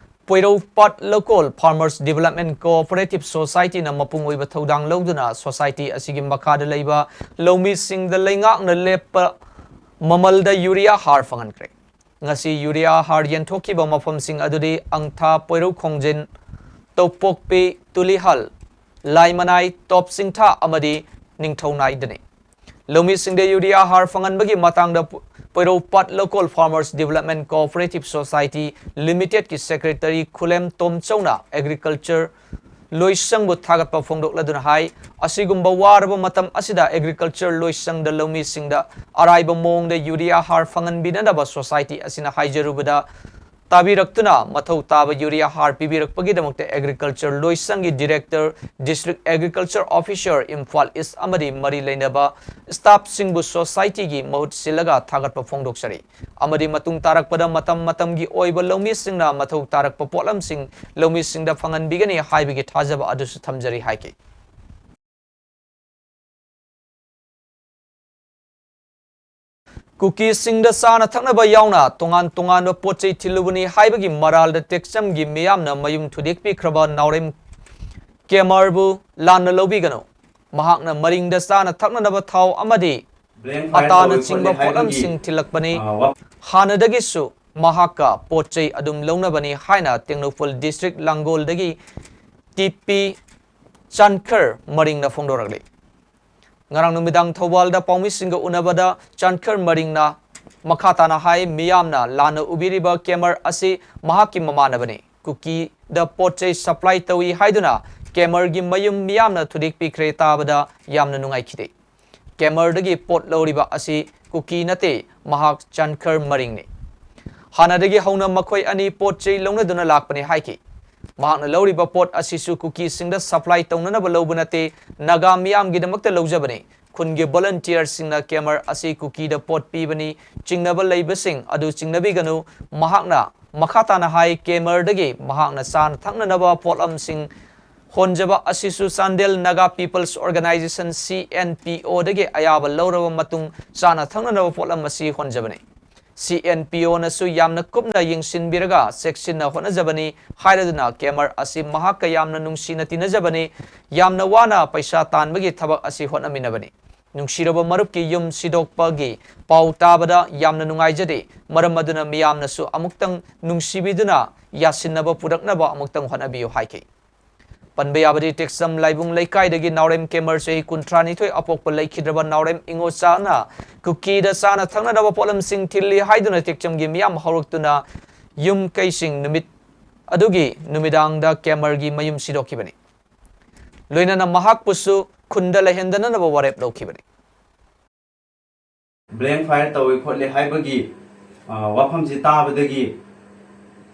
ꯄꯣꯏꯔꯧꯄꯥꯠ Local Farmers Development Cooperative Society ꯅ ꯃꯄꯨꯡ ꯑꯣꯏꯕ ꯊꯧꯗꯥꯡ ꯂꯧꯗꯨꯅ society ꯑꯁꯤꯒꯤ ꯃꯈꯥꯗ ꯂꯩꯕ ꯂꯧꯃꯤꯁꯤꯡꯗ ꯂꯩꯉꯥꯛꯅ ꯂꯦꯞꯄ ꯃꯃꯜꯗ urea ꯍꯥꯔ ꯐꯪꯍꯟꯈ꯭ꯔꯦ꯫ ꯉꯁꯤ urea ꯍꯥꯔ ꯌꯦꯟꯊꯣꯛꯈꯤꯕ ꯃꯐꯝꯁꯤꯡ ꯑꯗꯨꯗꯤ ꯑꯪꯊꯥ, ꯄꯣꯏꯔꯧ ꯈꯣꯡꯖꯤꯟ, ꯇꯧꯄꯣꯛꯄꯤ, ꯇꯨꯂꯤꯍꯜ, ꯂꯥꯏꯃꯅꯥꯏ, ꯇꯣꯞ ꯆꯤꯡꯊꯥ ꯑꯃꯗꯤ ꯅꯤꯡꯊꯧꯅꯥꯏꯗꯅꯤ꯫ ꯂꯧꯃꯤꯁꯤꯡꯗ urea ꯍꯥꯔ ꯐꯪꯍꯟꯕꯒꯤ ꯃꯇꯥꯡꯗ ꯄ-, ꯄꯣꯏꯔꯧꯄꯥꯠ Local Farmers Development Cooperative Society Limited ꯀꯤ secretary ꯈꯨꯂꯦꯝ ꯇꯣꯝꯆꯧꯅ agriculture ꯂꯣꯏꯁꯪꯕꯨ ꯊꯥꯒꯠꯄ ꯐꯣꯡꯗꯣꯛꯂꯗꯨꯅ ꯍꯥꯏ, ꯑꯁꯤꯒꯨꯝꯕ ꯋꯥꯔꯕ ꯃꯇꯝ ꯑꯁꯤꯗ agriculture ꯂꯣꯏꯁꯪꯗ ꯂꯧꯃꯤꯁꯤꯡꯗ ꯑꯔꯥꯏꯕ ꯃꯑꯣꯡꯗ urea ꯍꯥꯔ ꯐꯪꯍꯟꯕꯤꯅꯅꯕ society ꯑꯁꯤꯅ ꯍꯥꯏꯖꯔꯨꯕꯗ ꯇꯥꯕꯤꯔꯛꯇꯨꯅ ꯃꯊꯧ ꯇꯥꯕ ꯌꯨꯔꯤꯌꯥ ꯍꯥꯔ ꯄꯤꯕꯤꯔꯛꯄꯒꯤꯗꯃꯛꯇ Agriculture ꯂꯣꯏꯁꯪꯒꯤ Director, District Agriculture Officer, Imphal ꯏꯁ ꯑꯃꯗꯤ ꯃꯔꯤ ꯂꯩꯅꯕ staff ꯁꯤꯡꯕꯨ society ꯒꯤ ꯃꯍꯨꯠ ꯁꯤꯜꯂꯒ ꯊꯥꯒꯠꯄ ꯐꯣꯡꯗꯣꯛꯆꯔꯤ꯫ ꯑꯃꯗꯤ ꯃꯇꯨꯡ ꯇꯥꯔꯛꯄꯗ ꯃꯇꯝ ꯃꯇꯝꯒꯤ ꯑꯣꯏꯕ ꯂꯧꯃꯤꯁꯤꯡꯅ ꯃꯊꯧ ꯇꯥꯔꯛꯄ ꯄꯣꯠꯂꯝꯁꯤꯡ ꯂꯧꯃꯤꯁꯤꯡꯗ ꯐꯪꯍꯟꯕꯤꯒꯅꯤ ꯍꯥꯏꯕꯒꯤ ꯊꯥꯖꯕ ꯑꯗꯨꯁꯨ ꯊꯝꯖꯔꯤ ꯍꯥꯏꯈꯤ꯫ ꯀꯨꯀꯤꯁꯤꯡꯗ ꯆꯥꯅ ꯊꯛꯅꯕ ꯌꯥꯎꯅ ꯇꯣꯉꯥꯟ ꯇꯣꯉꯥꯟꯕ ꯄꯣꯠ ꯆꯩ ꯊꯤꯜꯂꯨꯕꯅꯤ ꯍꯥꯏꯕꯒꯤ ꯃꯔꯥꯜꯗ ꯇꯦꯛꯆꯝꯒꯤ ꯃꯤꯌꯥꯝꯅ ꯃꯌꯨꯝ ꯊꯨꯗꯦꯛꯄꯤꯈ꯭ꯔꯕ ꯅꯥꯎꯔꯦꯝ ꯀꯦꯃꯔꯕꯨ ꯂꯥꯟꯅ ꯂꯧꯕꯤꯒꯅꯨ꯫ ꯃꯍꯥꯛꯅ ꯃꯔꯤꯡꯗ ꯆꯥꯅ ꯊꯛꯅꯅꯕ ꯊꯥꯎ ꯑꯃꯗꯤ ꯑꯇꯥꯅꯆꯤꯡꯕ ꯄꯣꯠꯂꯝꯁꯤꯡ ꯊꯤꯜꯂꯛꯄꯅꯤ꯫ ꯍꯥꯟꯅꯗꯒꯤꯁꯨ ꯃꯍꯥꯛꯀ ꯄꯣꯠ ꯆꯩ ꯑꯗꯨꯝ ꯂꯧꯅꯕꯅꯤ ꯍꯥꯏꯅ ꯇꯦꯡꯅꯧꯄꯜ district ꯂꯥꯡꯒꯣꯜꯗꯒꯤ ꯇꯤ ꯄꯤ ꯆꯥꯟꯈꯔ ꯃꯔꯤꯡꯅ ꯐꯣꯡꯗꯣꯔꯛꯂꯤ꯫ ꯉꯔꯥꯡ ꯅꯨꯃꯤꯗꯥꯡ ꯊꯧꯕꯥꯜꯗ ꯄꯥꯎꯃꯤꯁꯤꯡꯒ ꯎꯅꯕꯗ ꯆꯥꯟꯈꯔ ꯃꯔꯤꯡꯅ ꯃꯈꯥ ꯇꯥꯅ ꯍꯥꯏ, ꯃꯤꯌꯥꯝꯅ ꯂꯥꯟꯅ ꯎꯕꯤꯔꯤꯕ ꯀꯦꯃꯔ ꯑꯁꯤ ꯃꯍꯥꯛꯀꯤ ꯃꯃꯥꯟꯅꯕꯅꯤ꯫ ꯀꯨꯀꯤꯗ ꯄꯣꯠ ꯆꯩ supply ꯇꯧꯏ ꯍꯥꯏꯗꯨꯅ ꯀꯦꯃꯔꯒꯤ ꯃꯌꯨꯝ ꯃꯤꯌꯥꯝꯅ ꯊꯨꯗꯦꯛꯄꯤꯈ꯭ꯔꯦ꯫ ꯇꯥꯕꯗ ꯌꯥꯝꯅ ꯅꯨꯡꯉꯥꯏꯈꯤꯗꯦ꯫ ꯀꯦꯃꯔꯗꯒꯤ ꯄꯣꯠ ꯂꯧꯔꯤꯕ ꯑꯁꯤ ꯀꯨꯀꯤ ꯅꯠꯇꯦ, ꯃꯍꯥꯛ ꯆꯥꯟꯈꯔ ꯃꯔꯤꯡꯅꯤ꯫ ꯍꯥꯟꯅꯗꯒꯤ ꯍꯧꯅ ꯃꯈꯣꯏ ꯑꯅꯤ ꯄꯣꯠ ꯆꯩ ꯂꯧꯅꯗꯨꯅ ꯂꯥꯛꯄꯅꯤ ꯍꯥꯏꯈꯤ꯫ ꯃꯍꯥꯛꯅ ꯂꯧꯔꯤꯕ ꯄꯣꯠ ꯑꯁꯤꯁꯨ ꯀꯨꯀꯤꯁꯤꯡꯗ supply ꯇꯧꯅꯅꯕ ꯂꯧꯕ ꯅꯠꯇꯦ, ꯅꯥꯒꯥ ꯃꯤꯌꯥꯝꯒꯤꯗꯃꯛꯇ ꯂꯧꯖꯕꯅꯤ꯫ ꯈꯨꯟꯒꯤ volunteer ꯁꯤꯡꯅ ꯀꯦꯃꯔ ꯑꯁꯤ ꯀꯨꯀꯤꯗ ꯄꯣꯠ ꯄꯤꯕꯅꯤ ꯆꯤꯡꯅꯕ ꯂꯩꯕꯁꯤꯡ ꯑꯗꯨ ꯆꯤꯡꯅꯕꯤꯒꯅꯨ꯫ ꯃꯍꯥꯛꯅ ꯃꯈꯥ ꯇꯥꯅ ꯍꯥꯏ, ꯀꯦꯃꯔꯗꯒꯤ ꯃꯍꯥꯛꯅ ꯆꯥꯅ ꯊꯛꯅꯅꯕ ꯄꯣꯠꯂꯝꯁꯤꯡ ꯍꯣꯟꯖꯕ ꯑꯁꯤꯁꯨ ꯆꯥꯟꯗꯦꯜ ꯅꯥꯒꯥ People's Organisation, ꯁꯤ ꯑꯦꯟ ꯄꯤ ꯑꯣ, ꯗꯒꯤ ꯑꯌꯥꯕ ꯂꯧꯔꯕ ꯃꯇꯨꯡ ꯆꯥꯅ ꯊꯛꯅꯅꯕ ꯄꯣꯠꯂꯝ ꯑꯁꯤ ꯍꯣꯟꯖꯕꯅꯤ꯫ ꯁꯤ ꯑꯦꯟ ꯄꯤ ꯑꯣ ꯅꯁꯨ ꯌꯥꯝꯅ ꯀꯨꯞꯅ ꯌꯦꯡꯁꯤꯟꯕꯤꯔꯒ ꯆꯦꯛꯁꯤꯟꯅ ꯍꯣꯠꯅꯖꯕꯅꯤ ꯍꯥꯏꯔꯗꯨꯅ ꯀꯦꯃꯔ ꯑꯁꯤ ꯃꯍꯥꯛꯀ ꯌꯥꯝꯅ ꯅꯨꯡꯁꯤꯅ ꯇꯤꯟꯅꯖꯕꯅꯤ, ꯌꯥꯝꯅ ꯋꯥꯅ ꯄꯩꯁꯥ ꯇꯥꯟꯕꯒꯤ ꯊꯕꯛ ꯑꯁꯤ ꯍꯣꯠꯅꯃꯤꯟꯅꯕꯅꯤ꯫ ꯅꯨꯡꯁꯤꯔꯕ ꯃꯔꯨꯞꯀꯤ ꯌꯨꯝ ꯁꯤꯗꯣꯛꯄꯒꯤ ꯄꯥꯎ ꯇꯥꯕꯗ ꯌꯥꯝꯅ ꯅꯨꯡꯉꯥꯏꯖꯗꯦ꯫ ꯃꯔꯝ ꯑꯗꯨꯅ ꯃꯤꯌꯥꯝꯅꯁꯨ ꯑꯃꯨꯛꯇꯪ ꯅꯨꯡꯁꯤꯕꯤꯗꯨꯅ ꯌꯥꯁꯤꯟꯅꯕ ꯄꯨꯔꯛꯅꯕ ꯑꯃꯨꯛꯇꯪ ꯍꯣꯠꯅꯕꯤꯌꯨ ꯍꯥꯏꯈꯤ꯫ ꯄꯟꯕ ꯌꯥꯕꯗꯤ, ꯇꯦꯛꯆꯝ ꯂꯥꯏꯕꯨꯡ ꯂꯩꯀꯥꯏꯗꯒꯤ ꯅꯥꯎꯔꯦꯝ ꯀꯦꯃꯔ ꯆꯍꯤ ꯀꯨꯟꯊ꯭ꯔꯥ ꯅꯤꯊꯣꯏ ꯑꯄꯣꯛꯄ ꯂꯩꯈꯤꯗ꯭ꯔꯕ ꯅꯥꯎꯔꯦꯝ ꯏꯉꯣꯆꯥꯅ ꯀꯨꯀꯤꯗ ꯆꯥꯅ ꯊꯛꯅꯅꯕ ꯄꯣꯠꯂꯝꯁꯤꯡ ꯊꯤꯜꯂꯤ ꯍꯥꯏꯗꯨꯅ ꯇꯦꯛꯆꯝꯒꯤ ꯃꯤꯌꯥꯝ ꯍꯧꯔꯛꯇꯨꯅ ꯌꯨꯝ ꯀꯩꯁꯤꯡ ꯅꯨꯃꯤꯠ ꯑꯗꯨꯒꯤ ꯅꯨꯃꯤꯗꯥꯡꯗ ꯀꯦꯃꯔꯒꯤ ꯃꯌꯨꯝ ꯁꯤꯗꯣꯛꯈꯤꯕꯅꯤ꯫ ꯂꯣꯏꯅꯅ ꯃꯍꯥꯛꯄꯨꯁꯨ ꯈꯨꯟꯗ ꯂꯩꯍꯟꯗꯅꯅꯕ ꯋꯥꯔꯦꯞ ꯂꯧꯈꯤꯕꯅꯤ꯫ Blank fire ꯇꯧꯏ ꯈꯣꯠꯂꯤ ꯍꯥꯏꯕꯒꯤ, ꯑ, ꯋꯥꯐꯝꯁꯤ ꯇꯥꯕꯗꯒꯤ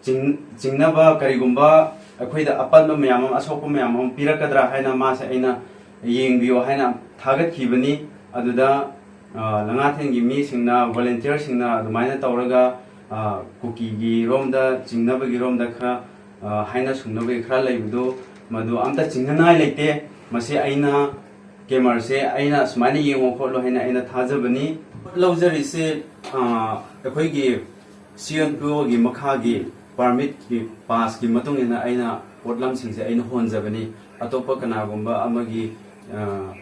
ꯆꯤꯡ-, ꯆꯤꯡꯅꯕ ꯀꯔꯤꯒꯨꯝꯕ ꯑꯩꯈꯣꯏꯗ ꯑꯄꯟꯕ ꯃꯌꯥꯝ ꯑꯃ, ꯑꯁꯣꯛꯄ ꯃꯌꯥꯝ ꯑꯃ ꯄꯤꯔꯛꯀꯗ꯭ꯔꯥ ꯍꯥꯏꯅ ꯃꯥꯁꯦ ꯑꯩꯅ ꯌꯦꯡꯕꯤꯌꯣ ꯍꯥꯏꯅ ꯊꯥꯒꯠꯈꯤꯕꯅꯤ꯫ ꯑꯗꯨꯗ, ꯑ, ꯂꯉꯥꯊꯦꯟꯒꯤ ꯃꯤꯁꯤꯡꯅ, volunteerꯁꯤꯡꯅ ꯑꯗꯨꯃꯥꯏꯅ ꯇꯧꯔꯒ, ꯑ, ꯀꯨꯀꯤꯒꯤ ꯔꯣꯝꯗ ꯆꯤꯡꯅꯕꯒꯤ ꯔꯣꯝꯗ ꯈꯔ, ꯑ, ꯍꯥꯏꯅ ꯁꯨꯡꯅꯕꯒꯤ ꯈꯔ ꯂꯩꯕꯗꯨ, ꯃꯗꯨ ꯑꯝꯇ ꯆꯤꯡꯅꯅꯤꯡꯉꯥꯏ ꯂꯩꯇꯦ꯫ ꯃꯁꯤ ꯑꯩꯅ cameraꯁꯦ ꯑꯩꯅ ꯁꯨꯃꯥꯏꯅ ꯌꯦꯡꯉꯣ ꯈꯣꯠꯂꯣ ꯍꯥꯏꯅ ꯑꯩꯅ ꯊꯥꯖꯕꯅꯤ꯫ ꯂꯧꯖꯔꯤꯁꯦ, ꯑ, ꯑꯩꯈꯣꯏꯒꯤ C N P Oꯒꯤ ꯃꯈꯥꯒꯤ permitꯀꯤ passꯀꯤ ꯃꯇꯨꯡ ꯏꯟꯅ ꯑꯩꯅ ꯄꯣꯠꯂꯝꯁꯤꯡꯁꯦ ꯑꯩꯅ ꯍꯣꯟꯖꯕꯅꯤ꯫ ꯑꯇꯣꯞꯄ ꯀꯅꯥꯒꯨꯝꯕ ꯑꯃꯒꯤ, ꯑ,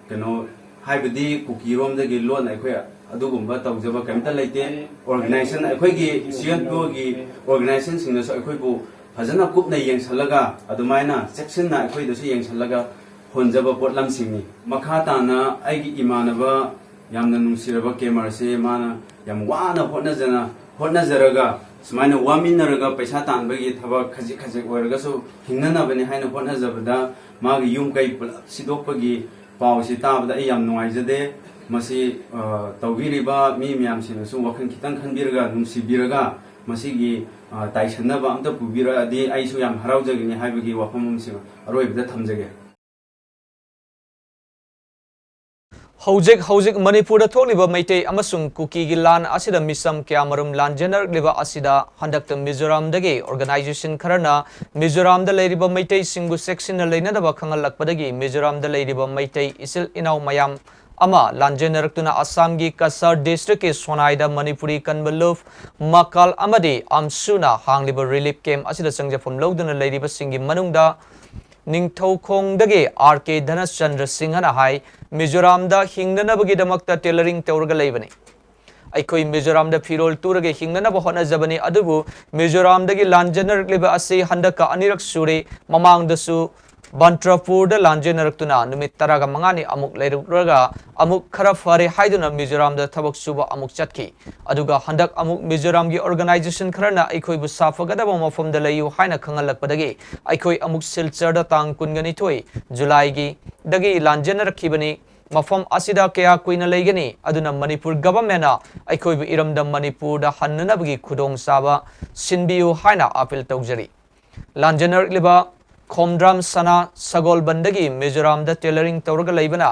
ꯀꯩꯅꯣ, ꯍꯥꯏꯕꯗꯤ ꯀꯨꯀꯤꯔꯣꯝꯗꯒꯤ ꯂꯣꯟꯅ ꯑꯩꯈꯣꯏ ꯑꯗꯨꯒꯨꯝꯕ ꯇꯧꯖꯕ ꯀꯩꯝꯇ ꯂꯩꯇꯦ꯫ Organization, ꯑꯩꯈꯣꯏꯒꯤ C N P Oꯒꯤ organizationꯁꯤꯡꯅꯁꯨ ꯑꯩꯈꯣꯏꯕꯨ ꯐꯖꯅ ꯀꯨꯞꯅ ꯌꯦꯡꯁꯜꯂꯒ, ꯑꯗꯨꯃꯥꯏꯅ ꯆꯦꯛꯁꯤꯟꯅ ꯑꯩꯈꯣꯏꯗꯁꯨ ꯌꯦꯡꯁꯜꯂꯒ ꯍꯣꯟꯖꯕ ꯄꯣꯠꯂꯝꯁꯤꯡꯅꯤ꯫ ꯃꯈꯥ ꯇꯥꯅ ꯑꯩꯒꯤ ꯏꯃꯥꯟꯅꯕ, ꯌꯥꯝꯅ ꯅꯨꯡꯁꯤꯔꯕ cameraꯁꯦ ꯃꯥꯅ ꯌꯥꯝ ꯋꯥꯅ ꯍꯣꯠꯅꯖꯅ, ꯍꯣꯠꯅꯖꯔꯒ, ꯁꯨꯃꯥꯏꯅ ꯋꯥꯃꯤꯟꯅꯔꯒ ꯄꯩꯁꯥ ꯇꯥꯟꯕꯒꯤ ꯊꯕꯛ ꯈꯖꯤꯛ ꯈꯖꯤꯛ ꯑꯣꯏꯔꯒꯁꯨ ꯍꯤꯡꯅꯅꯕꯅꯤ ꯍꯥꯏꯅ ꯍꯣꯠꯅꯖꯕꯗ, ꯃꯥꯒꯤ ꯌꯨꯝ ꯀꯩ ꯄꯨꯂꯞ ꯁꯤꯗꯣꯛꯄꯒꯤ ꯄꯥꯎꯁꯤ ꯇꯥꯕꯗ ꯑꯩ ꯌꯥꯝ ꯅꯨꯡꯉꯥꯏꯖꯗꯦ꯫ ꯃꯁꯤ, ꯑ, ꯇꯧꯕꯤꯔꯤꯕ ꯃꯤ ꯃꯌꯥꯝꯁꯤꯡꯅꯁꯨ ꯋꯥꯈꯜ ꯈꯤꯇꯪ ꯈꯟꯕꯤꯔꯒ, ꯅꯨꯡꯁꯤꯕꯤꯔꯒ, ꯃꯁꯤꯒꯤ, ꯑ, ꯇꯥꯏꯁꯟꯅꯕ ꯑꯝꯇ ꯄꯨꯕꯤꯔꯛꯑꯗꯤ ꯑꯩꯁꯨ ꯌꯥꯝ ꯍꯔꯥꯎꯖꯒꯅꯤ ꯍꯥꯏꯕꯒꯤ ꯋꯥꯐꯝ ꯑꯃꯁꯤ ꯑꯔꯣꯏꯕꯗ ꯊꯝꯖꯒꯦ꯫ ꯍꯧꯖꯤꯛ ꯍꯧꯖꯤꯛ ꯃꯅꯤꯄꯨꯔꯗ ꯊꯣꯛꯂꯤꯕ ꯃꯩꯇꯩ ꯑꯃꯁꯨꯡ ꯀꯨꯀꯤꯒꯤ ꯂꯥꯟ ꯑꯁꯤꯗ ꯃꯤꯆꯝ ꯀꯌꯥꯃꯔꯨꯝ ꯂꯥꯟꯖꯦꯟꯅꯔꯛꯂꯤꯕ ꯑꯁꯤꯗ ꯍꯟꯗꯛꯇ ꯃꯤꯖꯣꯔꯥꯝꯗꯒꯤ organization ꯈꯔꯅ ꯃꯤꯖꯣꯔꯥꯝꯗ ꯂꯩꯔꯤꯕ ꯃꯩꯇꯩꯁꯤꯡꯕꯨ ꯆꯦꯛꯁꯤꯟꯅ ꯂꯩꯅꯅꯕ ꯈꯪꯍꯜꯂꯛꯄꯗꯒꯤ ꯃꯤꯖꯣꯔꯥꯝꯗ ꯂꯩꯔꯤꯕ ꯃꯩꯇꯩ ꯏꯆꯤꯜ ꯏꯅꯥꯎ ꯃꯌꯥꯝ ꯑꯃ ꯂꯥꯟꯖꯦꯟꯅꯔꯛꯇꯨꯅ ꯑꯁꯥꯝꯒꯤ ꯀꯁꯥꯔ districtꯀꯤ ꯁꯣꯅꯥꯏꯗ ꯃꯅꯤꯄꯨꯔꯤ ꯀꯟꯕ ꯂꯨꯞ ꯃꯀꯥꯜ ꯑꯃꯗꯤ ꯑꯝꯁꯨꯅ ꯍꯥꯡꯂꯤꯕ relief camp ꯑꯁꯤꯗ ꯆꯪꯖꯐꯝ ꯂꯧꯗꯨꯅ ꯂꯩꯔꯤꯕꯁꯤꯡꯒꯤ ꯃꯅꯨꯡꯗ ꯅꯤꯡꯊꯧꯈꯣꯡꯗꯒꯤ R K ꯙꯅꯆꯟꯗ꯭ꯔ ꯁꯤꯡꯍꯅ ꯍꯥꯏ, ꯃꯤꯖꯣꯔꯥꯝꯗ ꯍꯤꯡꯅꯅꯕꯒꯤꯗꯃꯛꯇ tailoring ꯇꯧꯔꯒ ꯂꯩꯕꯅꯤ꯫ ꯑꯩꯈꯣꯏ ꯃꯤꯖꯣꯔꯥꯝꯗ ꯐꯤꯔꯣꯜ ꯇꯨꯔꯒ ꯍꯤꯡꯅꯅꯕ ꯍꯣꯠꯅꯖꯕꯅꯤ, ꯑꯗꯨꯕꯨ ꯃꯤꯖꯣꯔꯥꯝꯗꯒꯤ ꯂꯥꯟꯖꯦꯟꯅꯔꯛꯂꯤꯕ ꯑꯁꯤ ꯍꯟꯗꯛꯀ ꯑꯅꯤꯔꯛ ꯁꯨꯔꯦ꯫ ꯃꯃꯥꯡꯗꯁꯨ ꯕꯟꯇ꯭ꯔꯄꯨꯔꯗ ꯂꯥꯟꯖꯦꯟꯅꯔꯛꯇꯨꯅ ꯅꯨꯃꯤꯠ ꯇꯔꯥꯒ ꯃꯉꯥꯅꯤ ꯑꯃꯨꯛ ꯂꯩꯔꯨꯔꯒ ꯑꯃꯨꯛ ꯈꯔ ꯐꯔꯦ ꯍꯥꯏꯗꯨꯅ ꯃꯤꯖꯣꯔꯥꯝꯗ ꯊꯕꯛ ꯁꯨꯕ ꯑꯃꯨꯛ ꯆꯠꯈꯤ꯫ ꯑꯗꯨꯒ ꯍꯟꯗꯛ ꯑꯃꯨꯛ ꯃꯤꯖꯣꯔꯥꯝꯒꯤ organization ꯈꯔꯅ ꯑꯩꯈꯣꯏꯕꯨ ꯁꯥꯐꯒꯗꯕ ꯃꯐꯝꯗ ꯂꯩꯌꯨ ꯍꯥꯏꯅ ꯈꯪꯍꯜꯂꯛꯄꯗꯒꯤ ꯑꯩꯈꯣꯏ ꯑꯃꯨꯛ ꯁꯤꯜꯆꯔꯗ ꯇꯥꯡ ꯀꯨꯟꯒ ꯅꯤꯊꯣꯏ ꯖꯨꯂꯥꯏꯒꯤ ꯗꯒꯤ ꯂꯥꯟꯖꯦꯟꯅꯔꯛꯈꯤꯕꯅꯤ꯫ ꯃꯐꯝ ꯑꯁꯤꯗ ꯀꯌꯥ ꯀꯨꯏꯅ ꯂꯩꯒꯅꯤ? ꯑꯗꯨꯅ ꯃꯅꯤꯄꯨꯔ governmentꯅ ꯑꯩꯈꯣꯏꯕꯨ ꯏꯔꯝꯗꯝ ꯃꯅꯤꯄꯨꯔꯗ ꯍꯟꯅꯅꯕꯒꯤ ꯈꯨꯗꯣꯡꯆꯥꯕ ꯁꯤꯟꯕꯤꯌꯨ ꯍꯥꯏꯅ appeal ꯇꯧꯖꯔꯤ꯫ ꯂꯥꯟꯖꯦꯟꯅꯔꯛꯂꯤꯕ ꯈꯣꯝꯗ꯭ꯔꯥꯝ ꯁꯅꯥ ꯁꯒꯣꯜꯕꯟꯗꯒꯤ ꯃꯤꯖꯣꯔꯥꯝꯗ tailoring ꯇꯧꯔꯒ ꯂꯩꯕꯅ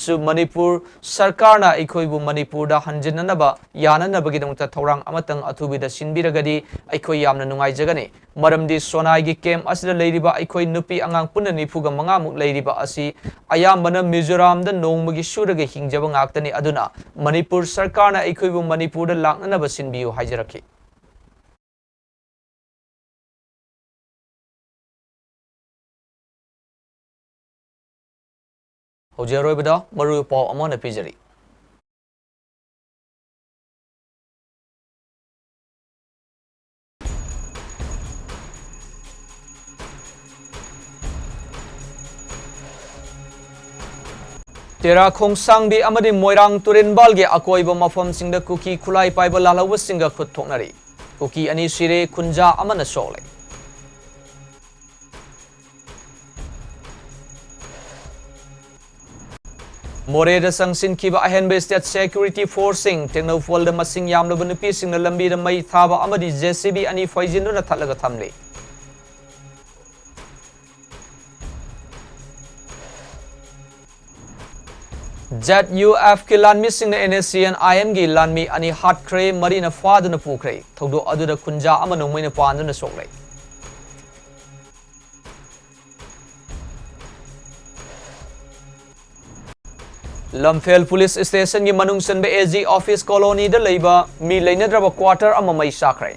ꯁꯨ ꯃꯅꯤꯄꯨꯔ ꯁꯔꯀꯥꯔꯅ ꯑꯩꯈꯣꯏꯕꯨ ꯃꯅꯤꯄꯨꯔꯗ ꯍꯟꯖꯤꯟꯅꯅꯕ ꯌꯥꯅꯅꯕꯒꯤꯗꯃꯛꯇ ꯊꯧꯔꯥꯡ ꯑꯃꯇꯪ ꯑꯊꯨꯕꯤꯗ ꯁꯤꯟꯕꯤꯔꯒꯗꯤ ꯑꯩꯈꯣꯏ ꯌꯥꯝꯅ ꯅꯨꯡꯉꯥꯏꯖꯒꯅꯤ꯫ ꯃꯔꯝꯗꯤ ꯁꯣꯅꯥꯏꯒꯤ camp ꯑꯁꯤꯗ ꯂꯩꯔꯤꯕ ꯑꯩꯈꯣꯏ ꯅꯨꯄꯤ ꯑꯉꯥꯡ ꯄꯨꯟꯅ ꯅꯤꯐꯨꯒ ꯃꯉꯥꯃꯨꯛ ꯂꯩꯔꯤꯕ ꯑꯁꯤ ꯑꯌꯥꯝꯕꯅ ꯃꯤꯖꯣꯔꯥꯝꯗ ꯅꯣꯡꯃꯒꯤ ꯁꯨꯔꯒ ꯍꯤꯡꯖꯕ ꯉꯥꯛꯇꯅꯤ꯫ ꯑꯗꯨꯅ ꯃꯅꯤꯄꯨꯔ ꯁꯔꯀꯥꯔꯅ ꯑꯩꯈꯣꯏꯕꯨ ꯃꯅꯤꯄꯨꯔꯗ ꯂꯥꯛꯅꯅꯕ ꯁꯤꯟꯕꯤꯌꯨ ꯍꯥꯏꯖꯔꯛꯈꯤ꯫ ꯍꯧꯖꯤꯛ ꯑꯔꯣꯏꯕꯗ ꯃꯔꯨꯑꯣꯏꯕ ꯄꯥꯎ ꯑꯃ ꯑꯣꯏꯅ ꯄꯤꯖꯔꯤ꯫ ꯇꯦꯔꯥ ꯈꯣꯡꯁꯥꯡꯕꯤ ꯑꯃꯗꯤ ꯃꯣꯏꯔꯥꯡ ꯇꯨꯔꯦꯟꯕꯥꯜꯒꯤ ꯑꯀꯣꯏꯕ ꯃꯐꯝꯁꯤꯡꯗ ꯀꯨꯀꯤ ꯈꯨꯠꯂꯥꯏ ꯄꯥꯏꯕ ꯂꯥꯜꯍꯧꯕꯁꯤꯡꯒ ꯈꯨꯠ ꯊꯣꯛꯅꯔꯤ꯫ ꯀꯨꯀꯤ ꯑꯅꯤ ꯁꯤꯔꯦ, ꯈꯨꯟꯖꯥ ꯑꯃꯅ ꯁꯣꯛꯂꯦ꯫ ꯃꯣꯔꯦꯗ ꯆꯪꯁꯤꯟꯈꯤꯕ ꯑꯍꯦꯟꯕ state security forceꯁꯤꯡ, ꯇꯦꯡꯅꯧꯄꯜꯗ ꯃꯁꯤꯡ ꯌꯥꯝꯂꯕ ꯅꯨꯄꯤꯁꯤꯡꯅ ꯂꯝꯕꯤꯗ ꯃꯩ ꯊꯥꯕ ꯑꯃꯗꯤ JCB ꯑꯅꯤ ꯐꯩꯖꯤꯟꯗꯨꯅ ꯊꯠꯂꯒ ꯊꯝꯂꯤ꯫ ZUFꯀꯤ ꯂꯥꯟꯃꯤꯁꯤꯡꯅ NSCN-IMꯒꯤ ꯂꯥꯟꯃꯤ ꯑꯅꯤ ꯍꯥꯠꯈ꯭ꯔꯦ, ꯃꯔꯤꯅ ꯐꯥꯗꯨꯅ ꯄꯨꯈ꯭ꯔꯦ꯫ ꯊꯧꯗꯣꯛ ꯑꯗꯨꯗ ꯈꯨꯟꯖꯥ ꯑꯃ ꯅꯣꯡꯃꯩꯅ ꯄꯥꯟꯗꯨꯅ ꯁꯣꯛꯂꯦ꯫ ꯂꯝꯐꯦꯜ police stationꯒꯤ ꯃꯅꯨꯡ ꯆꯟꯕ AG office colonyꯗ ꯂꯩꯕ ꯃꯤ ꯂꯩꯅꯗ꯭ꯔꯕ quarter ꯑꯃ ꯃꯩ ꯆꯥꯛꯈ꯭ꯔꯦ꯫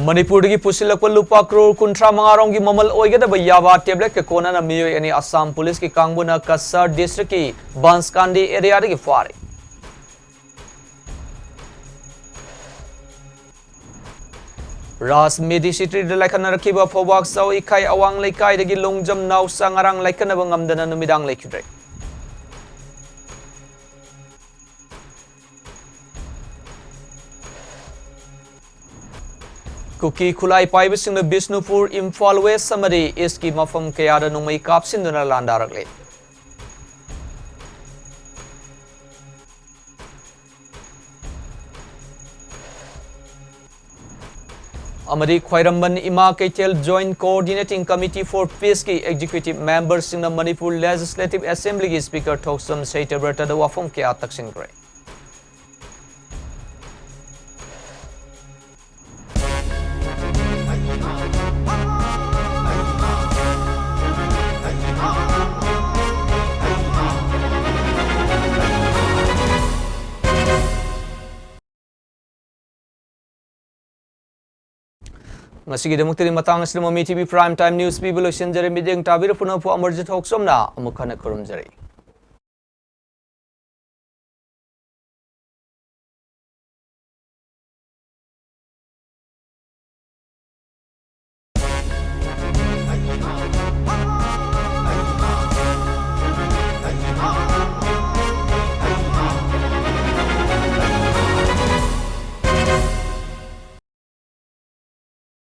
ꯃꯅꯤꯄꯨꯔꯗꯒꯤ ꯄꯨꯁꯤꯜꯂꯛꯄ ꯂꯨꯄꯥ ꯀ꯭ꯔꯣꯔ ꯀꯨꯟꯊ꯭ꯔꯥ ꯃꯉꯥ ꯔꯣꯝꯒꯤ ꯃꯃꯜ ꯑꯣꯏꯒꯗꯕ ꯌꯥꯕ tabletꯀ ꯀꯣꯟꯅꯅ ꯃꯤꯑꯣꯏ ꯑꯅꯤ ꯑꯁꯥꯝ policeꯀꯤ ꯀꯥꯡꯕꯨꯅ ꯀꯁꯥꯔ districtꯀꯤ ꯕꯟꯁꯀꯥꯟꯗꯤ areaꯗꯒꯤ ꯐꯥꯔꯦ꯫ ꯔꯥꯖ medicityꯗ ꯂꯥꯏꯈꯠꯅꯔꯛꯈꯤꯕ ꯐꯧꯕꯥꯛ ꯆꯥꯎ ꯏꯈꯥꯏ ꯑꯋꯥꯡ ꯂꯩꯀꯥꯏꯗꯒꯤ ꯂꯣꯡꯖꯝ ꯅꯥꯎꯆꯥ ꯉꯔꯥꯡ ꯂꯥꯏꯈꯠꯅꯕ ꯉꯝꯗꯅ ꯅꯨꯃꯤꯗꯥꯡ ꯂꯩꯈꯤꯗ꯭ꯔꯦ꯫ ꯀꯨꯀꯤ ꯈꯨꯠꯂꯥꯏ ꯄꯥꯏꯕꯁꯤꯡꯅ ꯕꯤꯁꯅꯨꯄꯨꯔ, ꯏꯝꯐꯥꯜ ꯋꯦꯁ ꯑꯃꯗꯤ ꯏꯁꯀꯤ ꯃꯐꯝ ꯀꯌꯥꯗ ꯅꯣꯡꯃꯩ ꯀꯥꯞꯁꯤꯟꯗꯨꯅ ꯂꯥꯟꯗꯥꯔꯛꯂꯤ꯫ ꯑꯃꯗꯤ ꯈ꯭ꯋꯥꯏꯔꯝꯕꯟ ꯏꯃꯥ ꯀꯩꯊꯦꯜ Joint Coordinating Committee for Peace ꯀꯤ executive member ꯁꯤꯡꯅ ꯃꯅꯤꯄꯨꯔ Legislative Assembly ꯒꯤ Speaker ꯊꯣꯛꯆꯝ ꯁꯩꯇꯕ꯭ꯔꯇꯗ ꯋꯥꯐꯝ ꯀꯌꯥ ꯇꯛꯁꯤꯟꯈ꯭ꯔꯦ꯫ ꯉꯁꯤꯒꯤꯗꯃꯛꯇꯗꯤ ꯃꯇꯥꯡ ꯑꯁꯤꯗ ꯃꯃꯤ TV Prime Time News ꯄꯤꯕ ꯂꯣꯏꯁꯤꯟꯖꯔꯦ꯫ ꯃꯤꯠꯌꯦꯡ ꯇꯥꯕꯤꯔ ꯄꯨꯝꯅꯃꯛꯄꯨ ꯑꯃꯔꯖꯤꯠ ꯊꯣꯛꯆꯝꯅ ꯑꯃꯨꯛ ꯍꯟꯅ ꯈꯨꯔꯨꯝꯖꯔꯤ꯫